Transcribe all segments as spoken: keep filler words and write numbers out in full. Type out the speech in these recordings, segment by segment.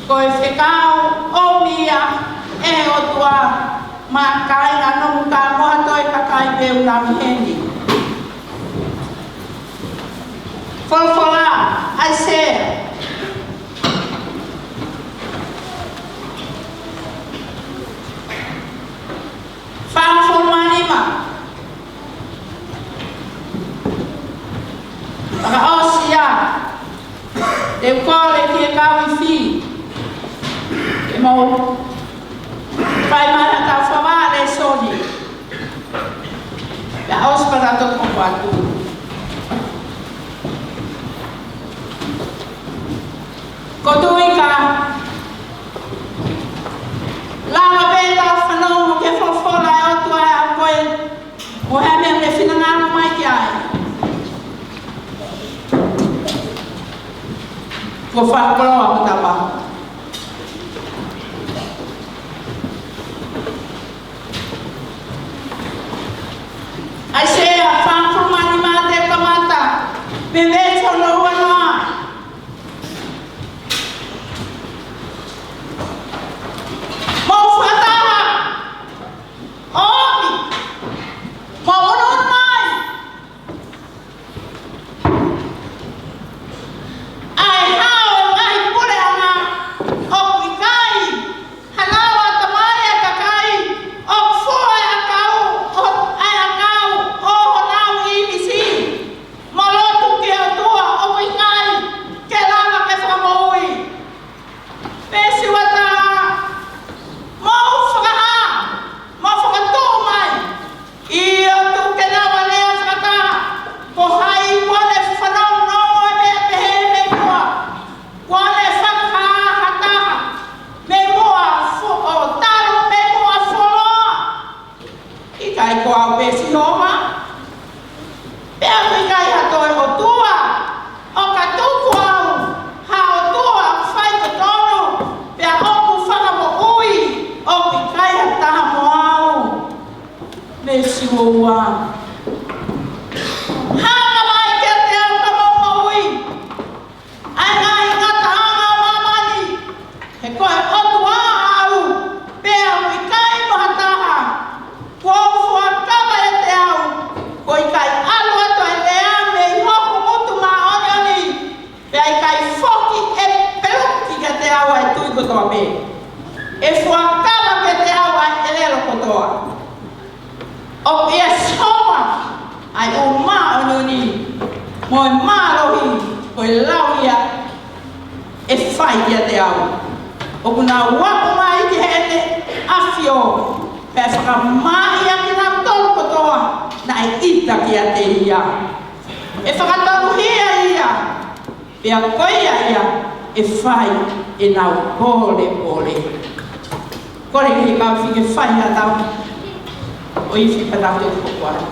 Ko e fekau ʻomi ia ʻe he ʻOtua maʻa e kāinga Nomuka mo ha toe kakai pē ʻoku nau ʻi heni. Folofola, ʻAisea fāngofulu mā nima. Fakaʻosi ia, te u kole ki he kau ifi ke mou fai mai haʻatau fakavaʻe lēsoni. Pea ʻosi pea tau toki hoko atu. Ko e tuʻi ka lava pē ʻetau fanongo ki he folofola ʻa e ʻOtua ʻa koe, ʻo hangē ko e finangalo mai ki ai. Ko e fakakoloa mo tapa. ʻAisea fāngofulu mā nima te u kamata, pea veesi hono ua noa. Mou fakataha, ʻomi, mou ʻunuʻunu mai. ʻA e hao ʻo e ngaahi puleʻanga ʻoku ʻikai ha nau ʻatamai ʻa e kakai ʻoku fua ʻa e ʻakau, ʻo, ʻa e ʻakau ʻo honau ʻīmisi, mo lotu ki he ʻOtua ʻoku ʻikai ke lava ke fakamoʻui. Veesi ua taha, mou fakahā, mou fakatuʻu mai, ʻio tuku ke nau alea fakataha, ko hai kuo ne fanongonongo ʻa e meʻa pehē mei muʻa, kuo ne fakahā ha taha mei muʻa fu-, ʻo talu mei muʻa fuoloa. ʻIkai ko au pē Sihova? Pea ʻoku ʻikai ha toe ʻOtua, ʻo ka tuku au ha ʻOtua ʻoku faitotonu, pea ʻoku fakamoʻui, ʻoku ʻikai ha taha mo au. Veesi ua ua. Hanga mai kiate au ka mou moʻui ʻa e ngaahi ngataʻanga ʻo māmani, he ko e ʻOtua au, pea ʻoku ʻikai mo ha taha. Kuo u fuakava ʻiate au, kuo ʻikai ʻalu atu ʻa e lea mei hoku ngutu māʻoniʻoni, pea ʻikai foki ʻe peluki kiate au ʻa e tui kotoa pē. ʻE fuakava kiate au ʻa e ʻelelo kotoa. ʻOku ʻia Sihova ʻa e ʻū māʻoniʻoni mo e mālohi, ko e lau ia ʻe fai kiate au. ʻOku nau aʻu mai ki heʻene ʻafio, pea ʻe fakamāʻi ʻa kinautolu kotoa naʻe ʻita kiate ia. ʻE fakatonuhia ia, pea ko ia ia ʻe fai ʻenau pōlepole. Kole ki he kau ifi ke fai haʻatau ʻoifi pea tau toki hoko atu.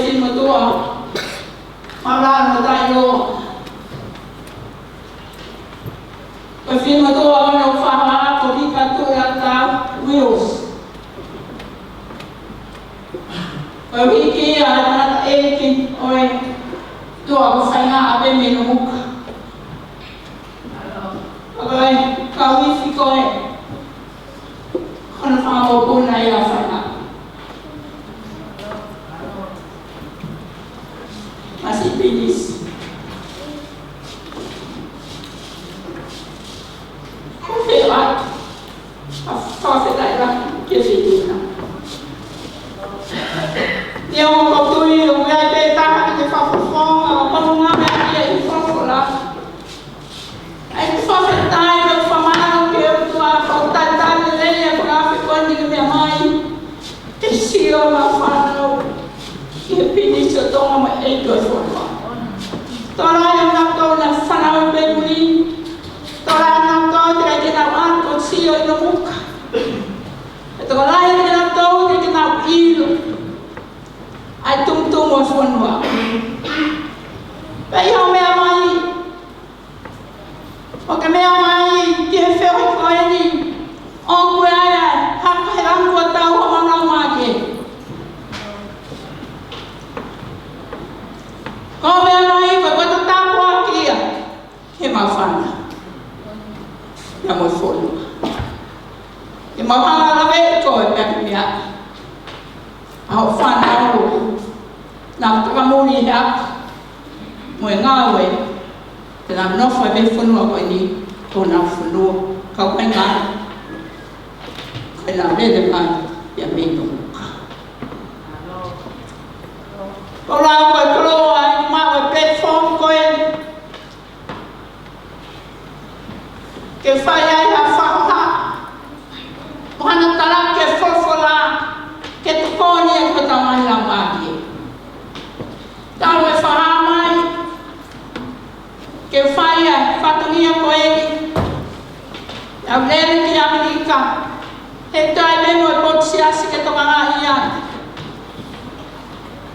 Fili motuʻa, mālō mo taʻeʻoua. Ko e fili motuʻa ʻoku ou faʻa ko Lika Tuʻiʻatau Wills. Ko e hiki ia ʻa e tangataʻeiki ʻo e tuʻa ko Faingaʻa pē mei Nomuka. Ko e kau ifi ko ē, ko hono fanga mokopuna ia ʻa Faingaʻa. Masi Pinisi. Ko e feʻa, ʻa fakafetaʻi lahi ki he feituʻu na. Neongo ʻoku ou tui ʻoku ʻi ai pē taha ke fakafofonga, ʻo konga mea ia ʻi he folofola. ʻA ia ʻoku fakafetaʻi mo fakamālō ki he ʻOtua, ʻoku talitali lelei ʻa e fakaafe ko eni ke meʻa mai ke sio ʻemau fānau ki he Pinisi ʻo Tonga mo e ʻEiki ʻo e fonua. Tokolahi ʻo kinautolu naʻa nau fanauʻi pē muli. Tokolahi ʻo kinautolu teʻeki ke nau ʻalu ʻo sio ʻi Nomuka. Pea tokolahi ʻo kinautolu teʻeki ke nau ʻilo ʻa e tumutumu ʻo e fonua. Pea ʻi hoʻo meʻa mai, ʻo ke meʻa mai ki he feohi ko eni, ʻoku ʻi ai ʻa e hako he langi kuo tau ʻo maʻu mai ē. Ko e meʻa mai ko e, ko e tāpuaki ia ki heʻemau fānau, ia mo e fonua. Ke mau hanga ʻo lave ko e meʻa ki meʻa. ʻA hoʻo fānau, naʻa nau takamuli he ako mo e ngāue, te nau nofo ʻi he fonua ko eni, ko honau fonua, kau mai ngāue, ko ʻenau lele mai ia mei Nomuka. Ko e lau ko e koloa ʻi maʻu e platform ko eni, ke fai ai ha fakahoha mo hano talaki e folofola ke tokoni ai ki hotau ngaahi laumālie. Tau e fakahā mai ke fai ʻa e fatongia ko eni, ʻa e lele ki ʻAmelika, he toe ʻi ai pē mo e potu siasi ke tokangaʻi ia.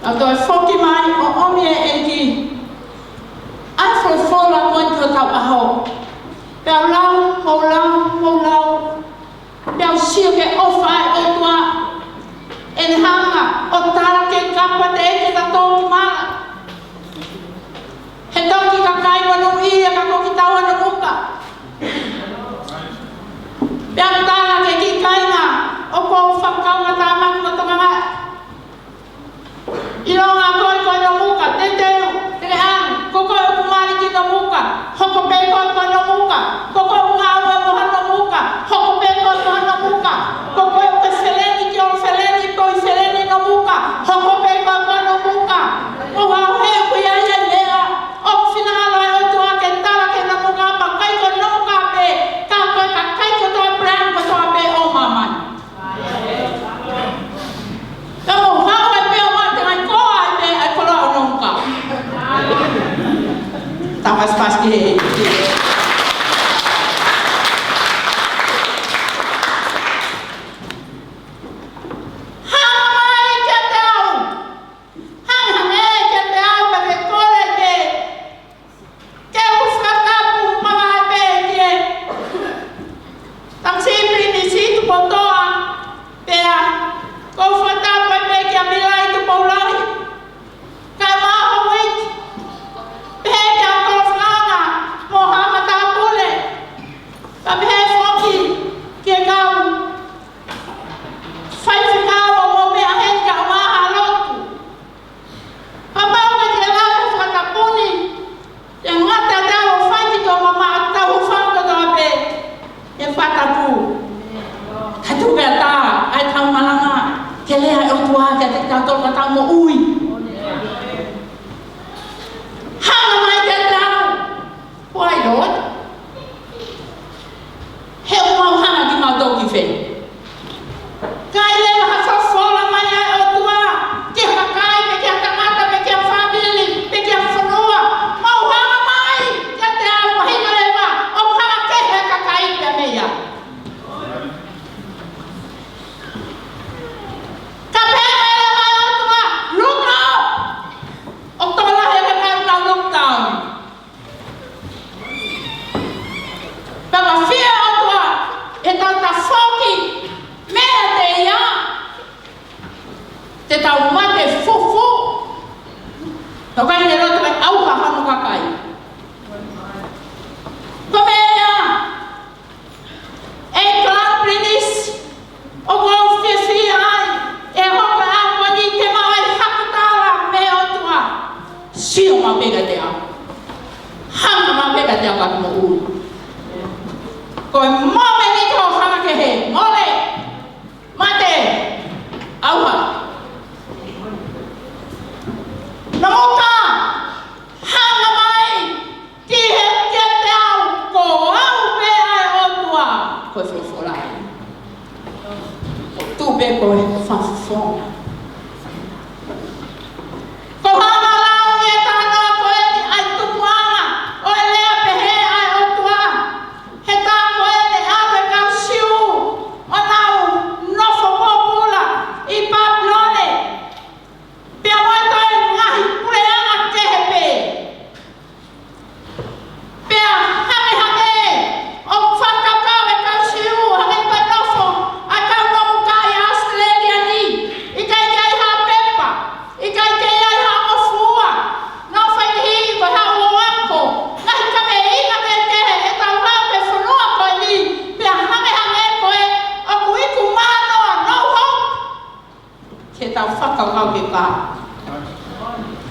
Tau toe foki mai ʻo ʻomi e ʻEiki ʻa e folofola ko eni ki hotau ʻaho. Pea u lau, mo u lau, mo u lau. Pea u sio ki he ʻofa ʻa e ʻOtua, ʻene hanga ʻo tala ki he kapa teʻeki ke tō ki mala. He toki kakai monūʻia ka ko kitaua Nomuka. Pea u tala ki he kiʻi kāinga ʻoku ou fakakaungātāmaki mo tokangaʻi. ʻIlonga koe ko e Nomuka, teuteu, teleʻa, ko koe ʻoku mali ki Nomuka, hoko pē koe ko e Nomuka, ko koe ʻoku ngāue mo ha Nomuka, hoko pē koe ko ha Nomuka, ko koe ʻoku ke feleni ki ʻOlofeleni, ko e feleni Nomuka, hoko pē koe ko e Nomuka. ʻOua ʻe he ʻoku ʻi ai e meʻa ʻoku finangalo ai e ʻOtua ke tala ki he Nomuka, pea ʻikai ko e Nomuka pē, ka ko e kakai kotoa, plan kotoa pē ʻo māmani. Ka mou haʻu ai pē ʻo mate ngai koa ai pē ʻa e koloa ʻo Nomuka. Tau pasipasi ki he. Hanga mai kiate au. Hanga mai kiate au pea ke kole ke ke u fakatapu mai pē ki he Tangata Pinisi Tupoutoʻa, pea ʻoku ou fakatapu pē kia Milai Tupoulahi, kae ʻumaʻā Houʻeiki, pehē kia Kolofananga mo haʻa matāpule, pea pehē foki ki he kau faifekau ʻo e meʻa heni kae ʻumaʻā Haʻa Lotu. Kapau ʻoku ke lava fakatapu ni, ʻe ngata ʻetau fai ki tō mama ʻetau fanga kotoa pē ʻe fakatapu. Ka tuku pē ʻa e tā, ʻa e tau malanga, ke lea e ʻOtua kiate kitautolu ka tau moʻui. Hanga mai kiate au. Why, Lord? He ʻoku mau hanga kimautolu ki fē? Ka ʻi ai ha folofola mai ʻa e ʻOtua ki ha kakai, pe ki ha tangata, pe ki ha fāmili, pe ki ha fonua, mau hanga mai kiate au, mahino leva ʻoku hanga kehe ʻa e kakai pea mei ai. Ka pehē mai leva ʻe he ʻOtua, look out! Tau mate fufuuʻi. Tau kai ne loto ke ʻauha hono kakai. Ko e meʻa ia, ʻe Kalani Pilinisi, ʻoku ou fiefia ai, ʻe hoko ʻa e ʻaho ni ke maʻu ai haku tala mei he ʻOtua. Sio maʻu pē kiate au. Hanga maʻu pē kiate au ka ki mo u. Ko e mōmeniti ʻoku hanga kehe, mole. Mate, ʻauha. Naʻa mo ka, hanga mai, ki he, kiate au, ko au pē ʻa e ʻOtua. Ko e folofola ē. Tuʻu pē ko e folofola. Ko hanga lau ʻi he talanoa ko eni ʻa e tupuʻanga ʻo e lea pehē ʻa e ʻOtua. He tā ko ē ne ʻave e kau Siu ʻo nau nofo pōpula ʻi Papilone. Pea mo e toe ngaahi puleʻanga kehe pē. Pea hangehangē ʻoku fakakaukau e kau Siu, hangē ko e nofo ʻa e kau Nomuka ʻi ʻAositelēlia ni, ʻikai ke ʻi ai ha pepa, ʻikai ke ʻi ai ha ngofua, nofo ʻi he ko ha ʻoako, ngaahi kaveinga kehekehe ʻe tau hao ki he fonua ko eni, pea hangehangē ko ē ʻoku iku mānoa, no hope. Ke tau fakakaukau ke ka.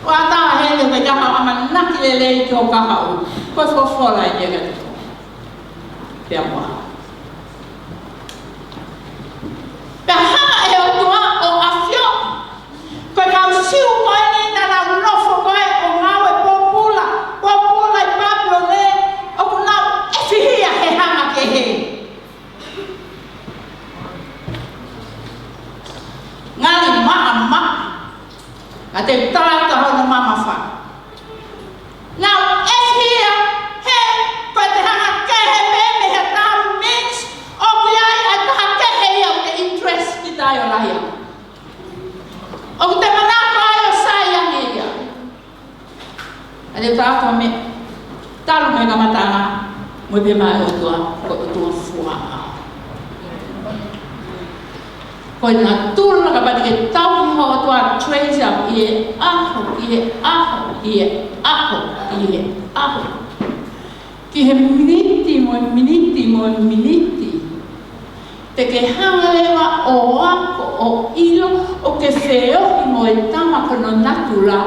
ʻOku ʻatā heni ke ka ha ʻamanaki lelei ki ho kahaʻu. Ko e folofola eni ʻa e ʻOtua. Pea mo au. Pea hanga ʻe he ʻOtua ʻo ʻafioʻi. Ko e kau Siu ko eni naʻa nau nofo ko ē ʻo ngāue pōpula, pōpula ʻi Papilone, ʻoku nau ʻefihia he hanga kehe. Ngali maʻamaʻa. Ka te u tala atu hono mamafa. Nau ʻefihia he ko e te hanga kehe pē mei he talu mix ʻoku ʻi ai ʻa e taha kehe ia ʻoku te interest ki tai ʻo lahi ai. ʻOku te manako ai ʻo sai ange ia. ʻA e tākua mei, talu mei he kamataʻanga, mo e pehē mai ʻOtua, ko e ʻOtua fuaʻa. Ko e natula kapau te ke tau ki ho ʻOtua trace up ʻi he ʻaho, ʻi he ʻaho, ʻi he ʻaho, ʻi he ʻaho. Ki he miniti, mo e miniti, mo e miniti. Te ke hanga leva ʻo ako ʻo ʻilo ʻoku ke feohi mo e tama ko hono natula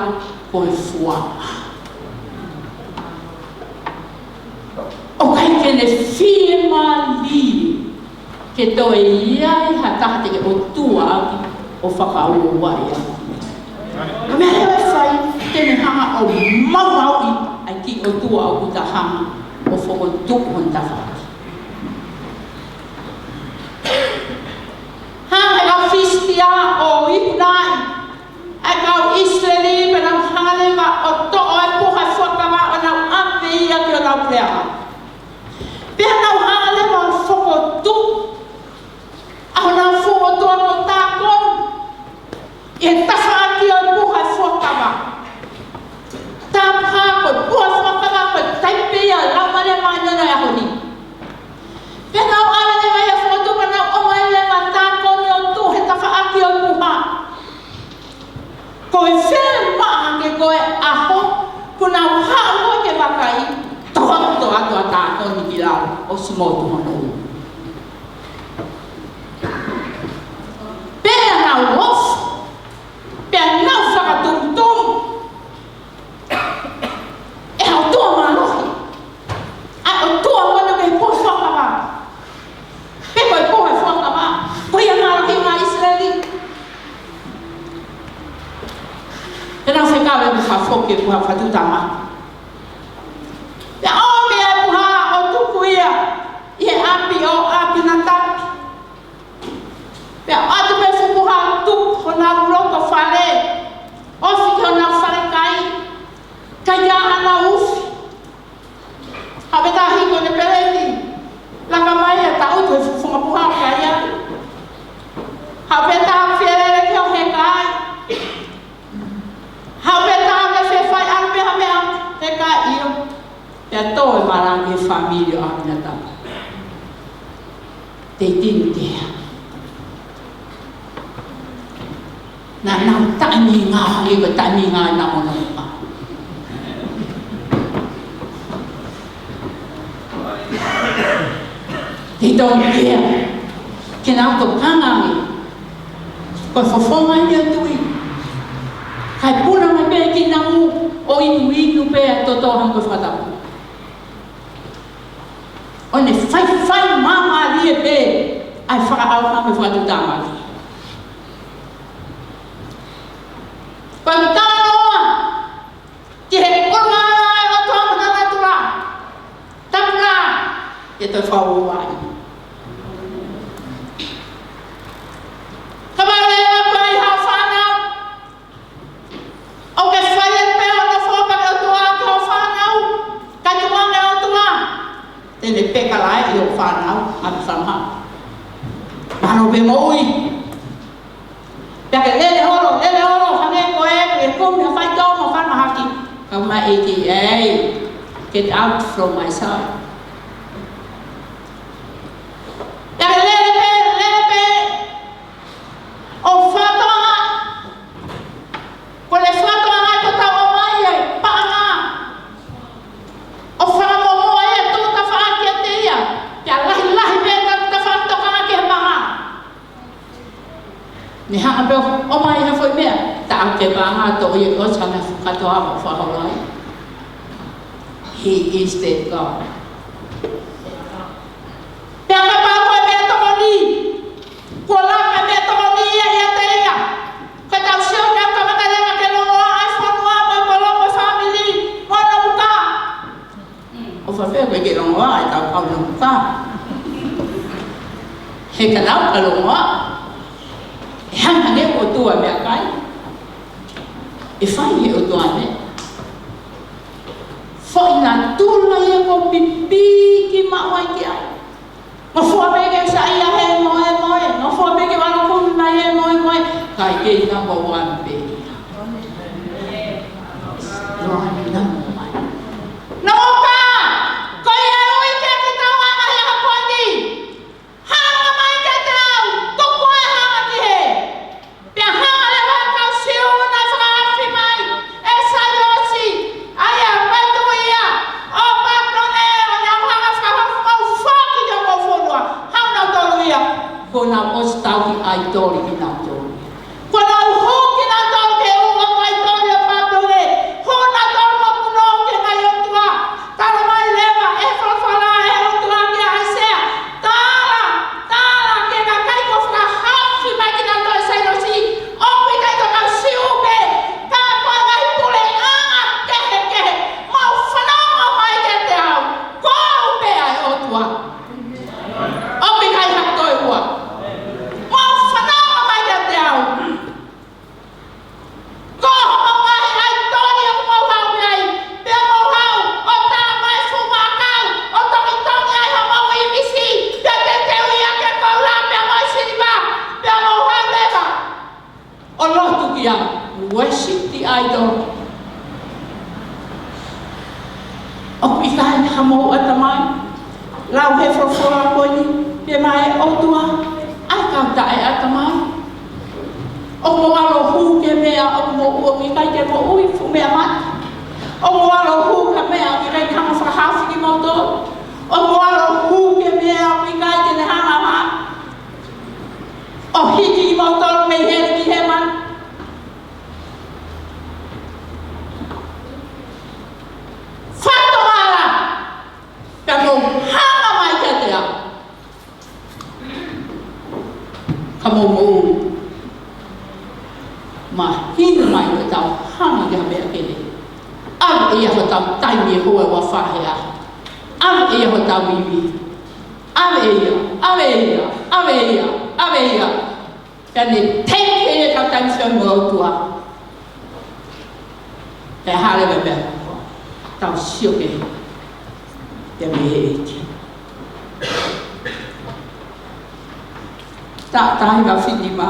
ko e fuaʻa. ʻOku ʻikai ke ne fiemālie ke toe ʻi ai ha taha te ke ʻOtua ʻaki ʻo fakaʻuaʻi ʻaki. Ka meʻa leva ʻe fai, te ne hanga ʻo maumauʻi ʻa e kiʻi ʻOtua ʻoku ta hanga ʻo fokotuʻu hono tafaʻaki. Hanga ʻe he kau Filisitia ʻo ikunaʻi ʻa e kau ʻIsileli pea nau hanga leva ʻo toʻo e puha fuakava ʻo nau ʻave ia ki honau puleʻanga. Pea nau hanga leva ʻo fokotuʻu ʻa honau fuʻu ʻotua ko Tākoni. ʻI he tafaʻaki ʻo e puha fuakava. Tāpuhā ko e puha fuakava ko e taipe ia ʻo e Laumālie Māʻoniʻoni ʻo e ʻaho ni. Pea nau ʻave leva ia fokotuʻu pea nau ʻomai leva Tākoni ʻo tuʻu he tafaʻaki ʻo e puha. Ko e fiemaʻu ange ko e ʻaho, kuo nau haʻu ke vakai, toʻo atu ʻa Tākoni ki lalo, ʻosi motu hono ʻulu. Pea nau ofi, pea nau fakatumutumu. ʻE ha ʻOtua mālohi. ʻA e ʻOtua ʻoku ʻi he puha fuakava. Pe ko e puha fuakava. Ko ia mālohi ʻa ʻIsileli. Pea nau fekau e puha foki, puha fatu tama. Pea ʻomi e puha ʻo tuku ia ʻi he ʻapi ʻo ʻApinatapi. Pea ʻoatu pē fuʻu puha ʻo tuku honau loto fale. Ofi ki honau falekai. Kae ʻikai haʻanau ufi. Haʻu pē taha hiko ne peleti. Laka mai ʻo taʻutu e fuʻu funga puha ʻo kai ai. Haʻu pē taha fielele ki hoʻo heka ai. Haʻu pē taha ke fefai ʻalu pē ha meʻa, heka ʻio. Pea tō e malanga ki he fāmili ʻo ʻApinatapi. They didn't care. Naʻa nau taʻeminga, hangē ko e taʻeminga ʻenau monū. He tau kia. Ke nau tokanga ange. Ko e fofonga ia tui. Kae puna mai pē kinautolu ʻo inuinu pē ʻa e toto hangē ko e fakatapu. ʻO ne faifai māmālie pē ʻa e fakaʻauha mo e fakatuʻutāmaki. Ko e talanoa ki he ʻuluʻa ʻa e ʻOtua mo ʻena natula. Tapu lahi, ke toe fakaʻauha ai. Ka vale ʻa e ʻai ha fānau. ʻOku ke fai ʻe pē ʻo nofo pē ʻOtua ki hoʻo fānau, ka tuʻu ange ʻOtua. Te ne peka lahi ʻi hoʻo fānau, ʻa e fānau. Mahalo pē moʻui. Pea ke lele holo, lele holo, hangē ko e, ʻe kumi ha faitoʻo mo e falemahaki. Ka mai ʻEiki, "Hey, get out from my side." Pea ke lele pē, lele pē. ʻO fakatoa, ko e fakatoa ʻa e tau ʻomai e paʻanga. ʻO fakamoʻui e tuʻu tafaʻaki ʻiate ia. Pea lahilahi pē ka tuʻu tafaʻaki tokanga ki he paʻanga. Ne hanga pē ʻo ʻomai ha foʻi meʻa. Taʻaki e paʻanga, toʻo ia ʻo sana fakatoa mo fakaholo ai. He is that God. Pea kapau ko e meʻatokoni. Kuo laka e meʻatokoni ia ʻiate ia. Ka tau sio ki he kamata leva ke longoaʻa e fonua mo e kolo mo e fāmili mo hono puka. ʻOfa pē ʻoku ʻikai ke longoaʻa ʻetau kau nomuka. He ka nau ka longoaʻa, ʻe hangē ʻoku ʻOtua meʻakai. ʻE fai he ʻOtua meʻa. Foʻi natula ia ʻoku pipiki maʻu ai ki ai. Ngofua pē ke saiʻia he moemoe, ngofua pē ke valu kumi mai he moemoe, kae kei number one pē ia. Lord number one. Nomuka, ko ia ʻoku ui ke ke tau anga he ʻaho ko eni. Hanga mai kiate au, tuku e hanga ki hē. Pea hanga leva ʻa e kau Siu naʻe fakahaofi mai ʻe Sailosi, ʻa ia ʻoku tuʻu ia ʻo Papilone, ʻo ne hanga ʻo fakahaofi mai foki ki homou fonua. Hanga nautolu ia, kuo nau ʻosi tauhi ʻaitoli kinautolu. Kuo nau hū kinautolu ki he ʻū ʻaitoli ʻo Papilone. Hū nautolu mo punou ki he ngaahi ʻotua. Tala mai leva ʻe he folofola ʻa e ʻOtua kia ʻAisea. Tala, tala ki he kakai kuo fakahaofi mai kinautolu ʻe Sailosi. ʻOku ʻikai ko e kau Siu pē, ka ko e ngaahi puleʻanga kehekehe. Mou fanongo mai kiate au. Ko au pē ʻa e ʻOtua. ʻOku ʻikai ha toe ua. Mou fanongo mai kiate au. Ko hoʻomou ngaahi ʻaitoli ʻoku mou haʻu mei ai, pea mou haʻu ʻo tā mai fuʻu mākau, ʻo tongitongi ai hoʻomou ʻīmisi, pea teuteuʻi ʻaki e koula, pea mo e siliva, pea mou haʻu leva ʻo lotu ki ai, worship the idol. ʻOku ʻikai hamou ʻatamai, lau he folofola ko eni, pea mai ʻOtua, ʻai kau taʻeʻatamai. ʻOku mou ʻalu ʻo hū ki he meʻa ʻoku mou ʻilo ʻoku ʻikai ke moʻui, fuʻu meʻa mate. ʻOku mou ʻalu ʻo hū ki he meʻa ʻoku ʻikai ke hanga ʻo fakahaofi kimoutolu. ʻOku mou ʻalu ʻo hū ki he meʻa ʻoku ʻikai ke ne hanga ʻo hiki kimoutolu mei heli ki hēvani. Fakatomala, ka mou hanga mai kiate au. Ka mou moʻui. Mahino mai ʻoku tau hanga ki ha meʻa kehe. ʻAve ʻe ia hotau taimi ʻe hua ʻe ua fā he ʻaho. ʻAve ʻe ia hotau ivi. ʻAve ʻe ia, ʻave ʻe ia, ʻave ʻe ia, ʻave ʻe ia. Pea ne teʻeki ke tau taimi sio mo e ʻOtua. Pea hale pē pea tau sio ke. Pea mei he ʻEiki. Taʻu taha hiva fitu nima.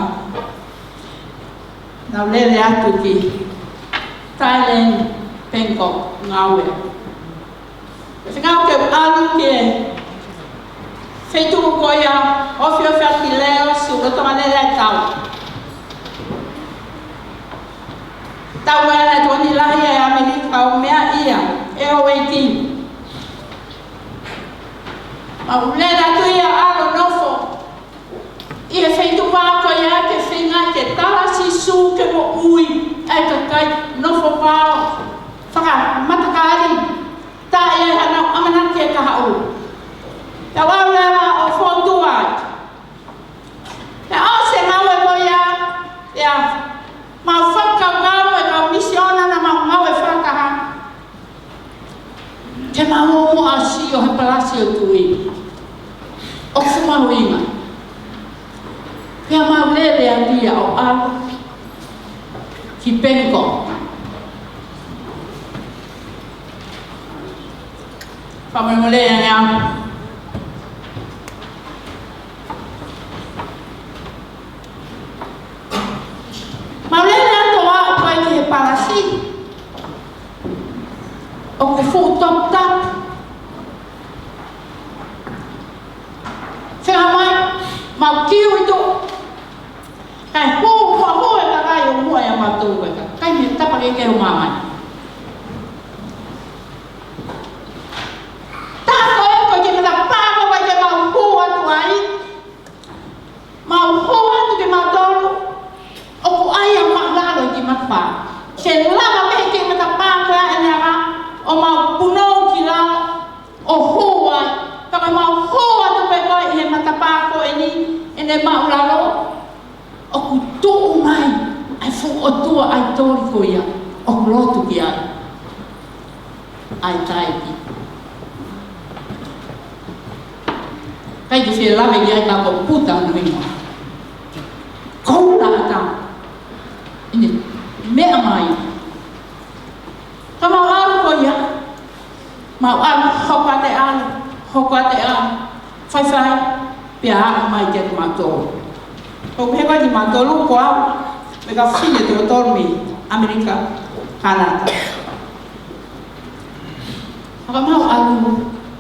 Naʻa ku lele atu ki Thailand, Bangkok, ngāue. Fekau ke ʻalu ki he feituʻu ko ia, ofiofi atu ki Laos, ʻo lolotonga lele ʻa e tau. Aua naʻe tokoni lahi ʻa ʻAmelika ʻo meʻa ia ʻe o eiki. Mau lele atu ia ʻo nofo ʻi he feituʻu ko ia ke feinga ke tala Sīsū ke moʻui ʻa e kakai nofo vao fakamatakali. Taʻe ʻi ai haʻanau ʻamanaki ʻe kahaʻu. Pea mau lele ʻo fokotuʻu ai. Pea ʻosi e ngāue ko ia, pea mau fakakaukau e kau misiona naʻa mau ngāue fakataha ke mau ō muʻa ʻo sio he Palasi ʻo e Tuʻi. ʻOku fuʻu mahuʻinga. Pea mau lele atu ia ʻo ʻalu ki Bangkok. Fakamolemole ange au. Mau lele atu ʻo aʻu ko ē ki he Palasi. ʻOku fuʻu toputapu. Feinga mai, mau kiu ʻi tuʻa. Kae hū, hū, hū e kakai ʻo muʻa ʻia mautolu ko e kakai mei he tapa kehekehe ʻo māmani. Tā ko ē ko e kiʻi matapā ko ē ke mau hū atu ai. Mau hū atu ke mautolu, ʻoku ʻi ai ʻa e māʻulalo ʻi he matapā. Ke lava mei he kiʻi matapā ko ē ʻene anga, ʻo mau punou ki lalo, ʻo hū ai. Pea ka mau hū atu pē ko ē ʻi he matapā ko eni, ʻene māʻulalo, ʻoku tuʻu mai ʻa e fuʻu ʻotua ʻaitoli ko ia ʻoku lotu ki ai. ʻAi taiki. Kai ke fie lave ki ai ka ko puta no ino. Koula ata. ʻIne, meʻa mai. Ka mau ʻalu ko ia. Mau ʻalu, hoko atu e ʻalu, hoko atu e ʻalu. Faifai, pea aʻu mai kia kimautolu. Ko e pehē ko ē kimautolu ko au, mo e kau fefine ʻe toko tolu mei ʻAmelika, Kanata. Ka mau ʻalu,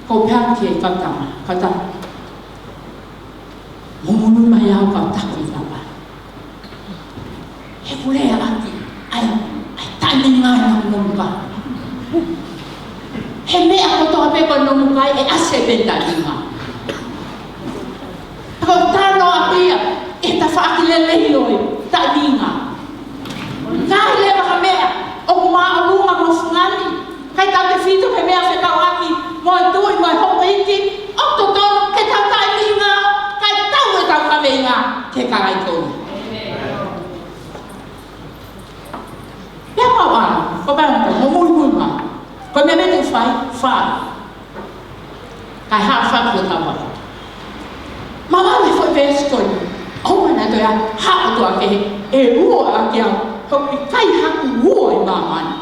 ko e pehē ki he kau tama, kau tama. Mou monū mai au kau taki lava. He ʻoku lea ʻaki, ʻai, ʻai taʻeʻaonga ʻa e nomukai. He meʻa kotoa pē ko e nomukai ʻe ʻasi pē taʻeʻaonga. Ko e tano ʻaki ia, ʻe tafaʻaki lelei ʻo e taʻeʻaonga. Ka ʻi ai leva ha meʻa, ʻoku māʻolunga mo fungani. Kai tautefito ki he meʻa fekauʻaki mo e tuʻi mo e houʻeiki, ʻoku totonu ke tau taʻeʻaonga, kae tau ʻetau kaveinga ki he kakai ko ia. Pea mau ʻalu, ko e pehē ange, mou muimui mai. Ko e meʻa mai ke fai, fai. Kae haʻu fai ki hotau vaka. Mau ʻalu he foʻi veesi ko eni. ʻOua naʻa toe haʻu ʻa e ʻOtua kehe ʻe ua ʻaki au, he ʻoku ʻikai haku ua ʻi māmani.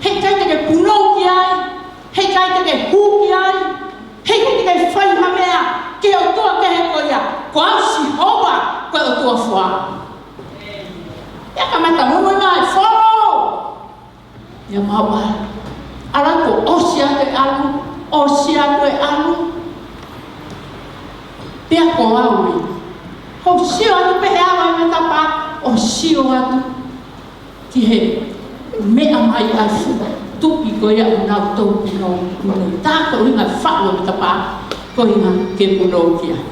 Heʻikai te ke punou ki ai, heʻikai te ke hū ki ai, heʻikai te ke fai ha meʻa ki he ʻotua kehe ko ia, ko au Sihova, ko e ʻOtua foha. Pea kamata muimui mai, follow. Pea mau ʻalu. ʻAlu ko e ʻosi atu e ʻalu, ʻosi atu e ʻalu. Pea ko au ē. Ko e sio atu pē he ʻalu ʻi he matapā, ʻo sio atu ki he meʻa mai ʻa e fuʻu tuʻi ko ia ʻoku nau tō punou, punou. Tā ko e ʻuhinga faʻu e matapā, ko e ʻuhinga ke punou ki ai.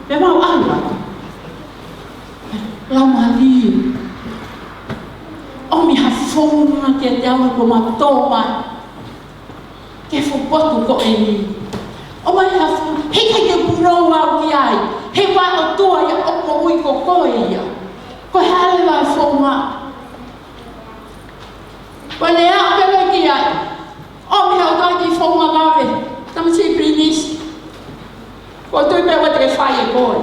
Pea mau ʻalu atu. Laumālie. ʻOmi ha founga kiate au he kuo mau tō mai ki he fuʻu potu ko eni. ʻOmai ha founga, heʻikai ke punou au ki ai. He ko e ʻOtua ia ʻoku moʻui, ko koe ia. Ko e hā leva e founga? Ko ʻene aʻu pē ki ai. ʻOmi he ʻOtua e kiʻi founga vave. Tamasiʻi Pilinisi. Ko e tui pē ʻoua te ke fai ʻe koe.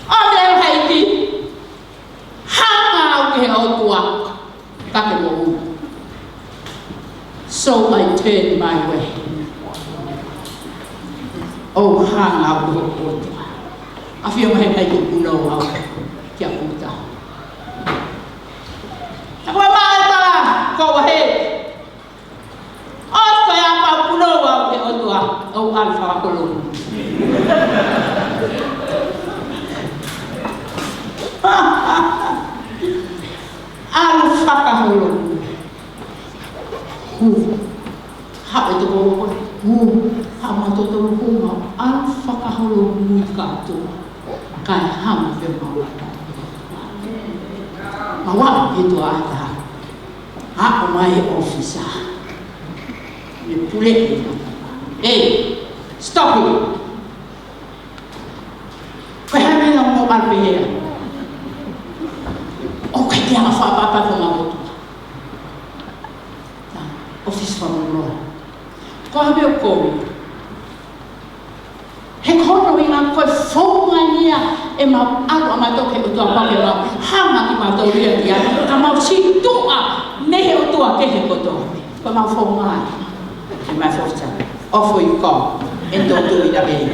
ʻOmi e houʻeiki. Hanga au ki he ʻOtua. Ka ke moʻui. So I turn my way. ʻO hanga au ki he ʻOtua. ʻAfio mai he kai ke punou au kia Kuta. Ka ko e maʻa e tala, ko e hē. ʻOsi ko ia pea punou au ki he ʻOtua, ʻo ʻalu fakakoloa. Fakaholomui. Hū. Haʻu e toko ua ko ē. Hū. Haʻu mautolu hū, mau ʻalu fakaholomui kātoa. Kae hanga pē mau ʻata. Mau ʻalu ki tuʻa ʻata. Haʻu mai e ʻōfisa. Mei pule. Ei, stop it. Ko e hā e meʻa naʻa mou ʻalu pehē ai? ʻOku ʻikai ke ʻi ai ha fakaʻapaʻapa ko e mau ʻOtua. Nā, ʻōfisa fakamālō. Ko e hā e meʻa ʻoku kovi? He ko hono ʻuhinga ko e founga ia ʻemau ʻalu ʻa mautolu ki he ʻOtua, pea ke mau hanga kimautolu ia ki ai, ka mau sītuʻa mei he ʻotua kehe kotoa. Ko ʻemau founga ia. Ke mau founga. Off you go. And don't do it again.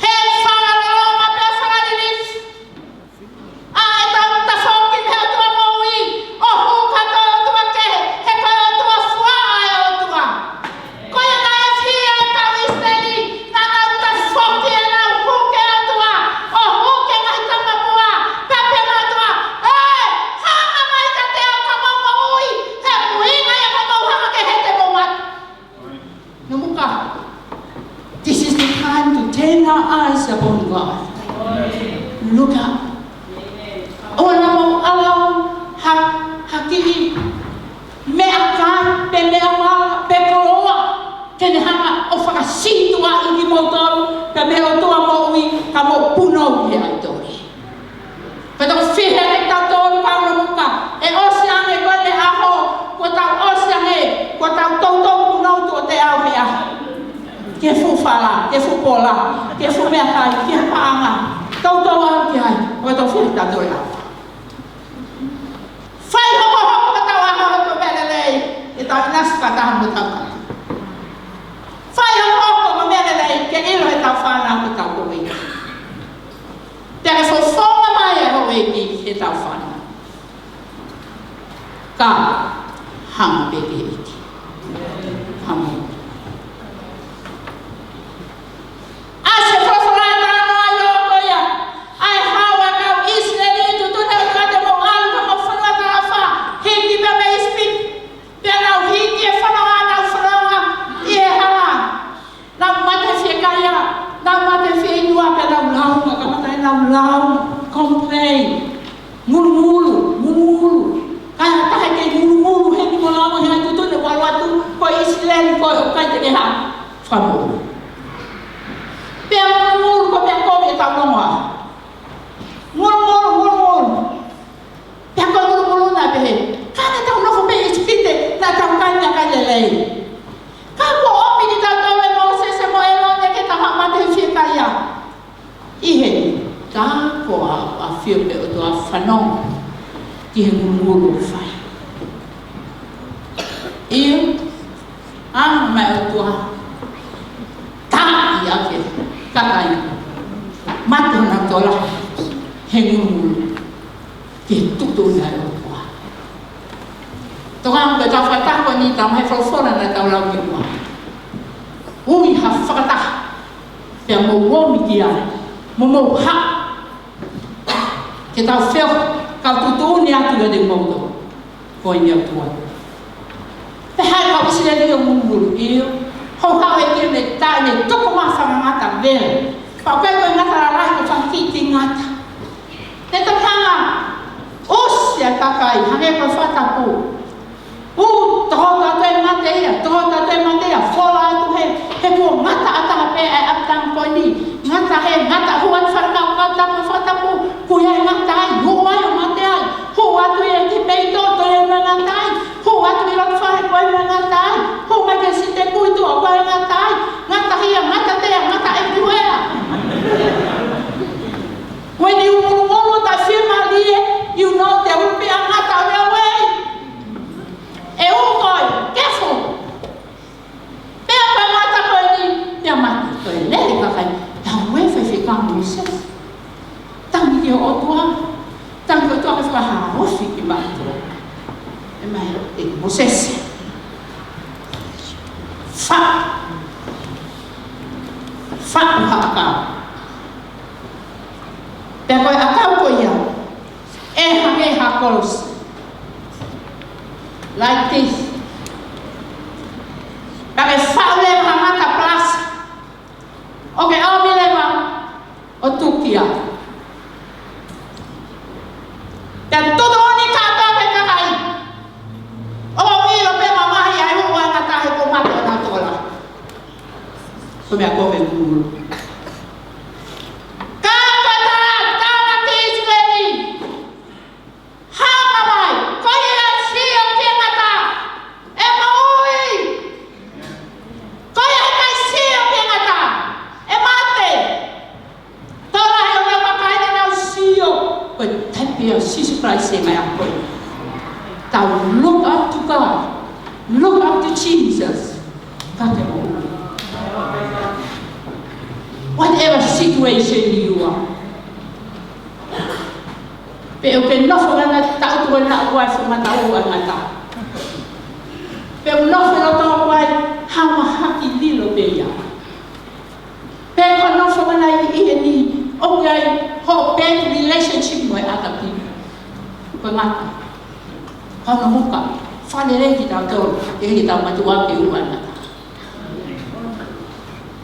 He fakaloloma pea fakalilifu. ʻA ʻetau tafoki mei he ʻOtua moʻui, ʻo hū ki he ʻOtua kehe, he ko e ʻOtua fuaʻa e ʻOtua. Ko ia naʻe fie ai e kau ʻIsileli, naʻa nau tafoki ʻenau hū ki he ʻOtua, ʻo hū ki he ngaahi tamapua, pea pehē mai e ʻOtua, ʻe, hanga mai kiate au ka mou moʻui, he ʻuhinga ia ka mou hanga ke hete mo mate. Namuka. This is the time to turn our eyes upon God. Look up. ʻOua naʻa mou ʻalu ha, ha kiʻi meʻakai, pe meʻamala, pe koloa, ke ne hanga ʻo fakasītuʻaʻi kimoutolu, pea mei he ʻOtua moʻui, ka mou punou ki he ʻaitoli. Pea toki fihi ange kitautolu, pea ʻalu Namuka. ʻE ʻosi ange ko eni e ʻaho, kuo tau ʻosi ange, kuo tau toutou punou tuʻo taha he ʻaho. Ki he fuʻu fala, ki he fuʻu pola, ki he fuʻu meʻakai, ki he paʻanga. Toutou aʻu ki ai, kuo tau fihi kitautolu e ʻaho. Fai hokohoko ʻetau ʻaho ko e meʻa lelei, ʻetau ʻinasi fakataha mo hotau tangata. Fai hokohoko ko e meʻa lelei, ke ʻilo ʻe heʻetau fānau ko hotau koloa. Pea ke fofonga mai ʻa e houʻeiki ki heʻetau fānau. Ka, hanga pē ki he ʻEiki. ʻĒmeni. ʻAsi e folofola ʻa e talanoa ʻi loto ia. ʻA e hau ʻa e kau ʻIsileli, tuʻutuʻuni ʻe he ʻOtua te mou ʻalu ki homou fonua talaʻofa. Hiki pē mei ʻIsipite. Pea nau hiki e fononga, nau fononga ʻi he hala. Nau mate fiekaia, nau mate fieinua, pea nau lau, ka kamata ʻenau lau, complain. Ngulungulu, ngulungulu. Ka ʻi ai ha taha ʻe kei ngulungulu, he ni mo lau, he ʻai tuʻutuʻuni ʻoku ʻalu atu, ko ʻIsileli, ko e ʻoku ʻikai te ke hā, fakamoʻui. Pea ngulungulu, ko e meʻa kovi ʻetau longoaʻa. Ngulungulu, ngulungulu. Pea ko e ngulungulu naʻe pehē, ka naʻa tau nofo pē ʻi ʻIsipite, naʻa tau kai meʻakai lelei. Ka kuo ʻomi kitautolu ʻe Mōsese mo ʻĒlone ke tau haʻu mate fiekaia. ʻI heni, tā ko au ʻa e ʻafio pē ʻOtua, fanongo ki he ngulungulu ʻoku fai. ʻIo, ʻa mai ʻOtua, tā ia ke kakai mate honau tokolahi he ngulungulu. Ke tuʻutuʻuni ʻa e ʻOtua. Tokanga pē ʻetau fakataha ko eni, tau mai folofola naʻa tau lau ki muʻa. Ui ha fakataha. Pea mou ō mai ki ai. Mo mou haʻu. Ke tau feohi, kau tuʻutuʻuni atu kiate kimoutolu. Ko eni ʻOtua. Pea haʻu e kau ʻIsileli ʻo ngulungulu, ʻio. Houhau e ʻEiki ʻo ne tā, ne tuku mai ha fanga ngata vela. Pea ʻoku ʻikai ko e ngata lalahi, ko e fanga kiʻi ngata. Ne tokanga, ʻosi ʻa e kakai, hangē ko e fakatapu. ʻO, tohoto atu e mate ia, tohoto atu e mate ia, fola atu he, he kuo ngata ʻatā pē ʻa e ʻapitanga ko eni. Ngata he, ngata hū atu fakatapu, fakatapu, fakatapu, kuo ʻi ai e ngata ai, hū ai ʻo mate ai. Hū atu ia ki peito, toe mo e ngata ai. Hū atu ʻi loto fale, ko e mo e ngata ai. Hū mai ki he sitepu ʻi tuʻa, ko e ngata ai. Ngata hia, ngata tea, ngata ʻeiki huela. When you ngulungulu, that family, you know there will be a ngata on your way. ʻE ui koe, careful. Pea ko e ngata ko eni, pea mate, ko e lele kakai, tau e fefeka Mōsese. Tangi ki he ʻOtua, tangi ki he ʻOtua ke fakahaofi kimautolu. ʻE mai, ʻe Mōsese. Fa. Faʻu ha ʻakau. Pea ko e ʻakau ko ia, ʻe hangē ha kolosi. Like this. Pea ke faʻu leva ha ngata palasi. ʻO ke ʻomi leva ʻo tuku ki ai. Pea tutuʻuni kātoa ki he kakai. ʻO ʻilo pē mamahi ai ʻoku ʻi ai ha taha ʻoku mate ʻo nau tola. Ko e meʻa ko e meʻa kulu. Ka ko e tala, tala ki ʻIsileli. Hanga mai, ko ia ʻe sio ki he ngata, ʻe moʻui. Ko ia ʻe ʻikai sio ki he ngata, ʻe mate. Tokolahi ʻo e kakai naʻa nau sio, ko e taipe ʻo Sīsū Kalaisi ʻe ngai a koe. Tau look up to God, look up to Jesus. Ka te moʻui. Whatever situation you are. Pe ʻoku ke nofo ʻi ha taʻu ʻoku ʻi ai ha ngata ʻoku ʻi ai ha ngata. Pe ʻoku nofo ʻi loto ʻoku ʻi ai ha mahaki lilo pē ia. Pe ko e nofo ʻi heni ʻoku ʻi ai hoʻo bad relationship mo e other people. Ko e ngata. Ko hono muka. Fale lelei kitautolu. ʻE kitautolu mātuʻa ke ʻoua ngata.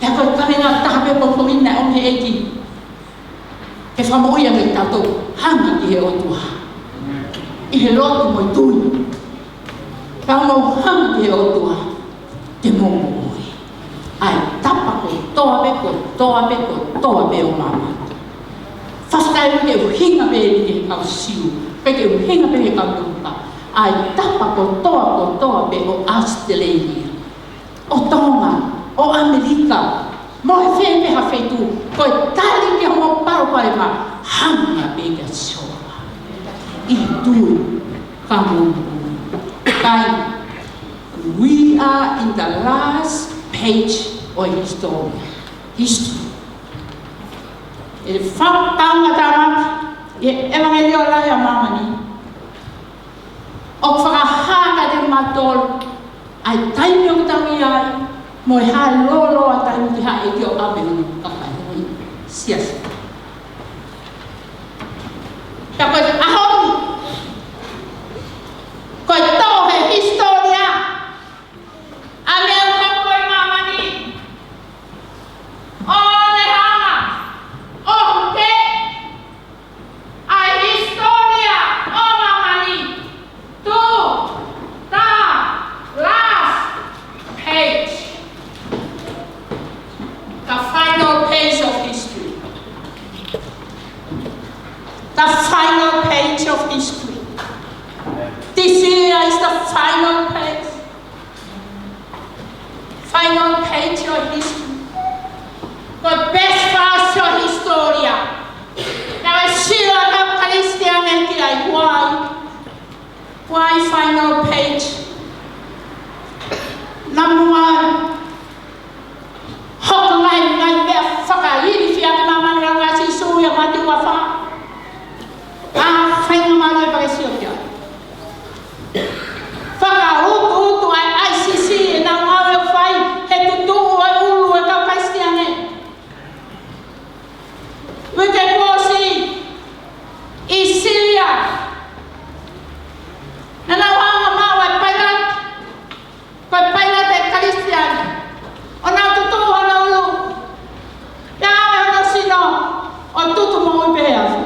Pea ko e kaveinga taha pē ʻoku ou ʻomi ʻe he ʻEiki. Ke fakamoʻui ange kitautolu, hanga ki he ʻOtua. ʻI he lotu mo e tui. Ka mou hanga ki he ʻOtua, te mou moʻui. ʻA e tapa kotoa pē, kotoa pē, kotoa pē ʻo māmani. Fakafetaʻi ke ʻuhinga pē ki he kau Siu, pe ke ʻuhinga pē ki he kau Topa. ʻA e tapa kotoa, kotoa pē ʻo ʻAositelēlia. ʻO Tonga, ʻo ʻAmelika, mo e fē pē ha feituʻu, ko e tali ki hoʻomou palopalema, hanga pē kia Sihova. ʻI he tui, ka mou moʻui. Kai, we are in the last page of history. History. ʻE fakatāmaki, ʻi he ʻevangeliō lahi ʻa māmani. ʻOku fakahā kiate kimautolu ʻa e taimi ʻoku tau ʻi ai, mo e hā e lōloa taimi ki haʻu ʻa e ʻEiki ʻo ʻave hono kakai, hono siasi. Pea ko e ʻaho ni, ko e tō he hisitōlia ʻa e meʻa ʻoku hoko ʻi māmani. ʻO ne hanga ʻo huke ʻa e hisitōlia ʻo māmani to the last page. The final page of history. The final page of history. This year is the final page. Final page of history. Ko e pesi fakaʻosi ʻo e hisitōlia. Naʻe sio ʻa e Kalisitiane ki ai, why? Why final page? Number one, hoko mai ngaahi meʻa fakailifia ki māmani, langa Sīsū ia Mātiu ua fā. ʻA e faingamālie pea ke sio ki ai. Fakautuutu ʻa e ICC ʻenau ngāue ʻoku fai he tutuʻu ʻo e ʻulu ʻo e kau Kalisitiane. Uike kuo ʻosi ʻi Silia. Naʻa nau hanga ʻo maʻu ʻa e pailate. Ko e pailate Kalisitiane. ʻO nau tutuʻu hono ʻulu. Pea ʻave hono sino ʻo tutu moʻui pē he afi.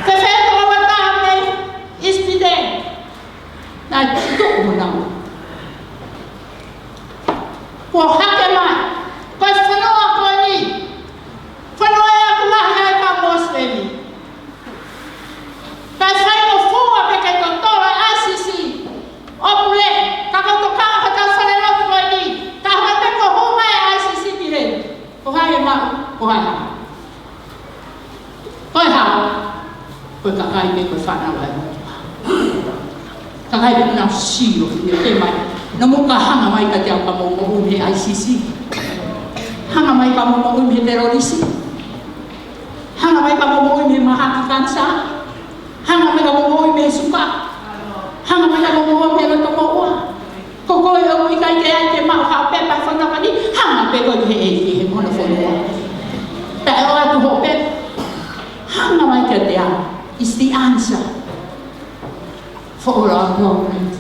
Fēfē tokua taha mei ʻIsipite? Naʻe tutuʻu honau ʻulu. Kuo hake mai. Ko e fonua ko eni. Fonua ia ʻoku lahi ai e kau Mosilemi. Kae faingofua pē ke totolo e ICC ʻo pule, ka ko e tokanga ʻa e kau falelotu ko eni, ka hanga pē ʻo hū mai e ICC ki heni. Ko hai ʻe maʻu, ko hai ʻe hao. Ko e hao, ko e kakai pē ko e fānau ʻa e ʻOtua. Kakai pē naʻa nau sio, ʻio ke mai. Naʻa mou ka hanga mai kiate au ka mou moʻui mei he ICC. Hanga mai ka mou moʻui mei he telorisi. Hanga mai ka mou moʻui mei he mahaki kanisā. Hanga mai ka mou moʻui mei he suka. Hanga mai ka mou moʻui mei he loto moʻua. Ko koe ʻoku ʻikai ke ʻai ke maʻu ha pepa he fonua ko eni, Pe ko e ʻEiki he mono fonua. Pea ʻoatu hoʻo pepa. Hanga mai kiate au. Is the answer for all our problems.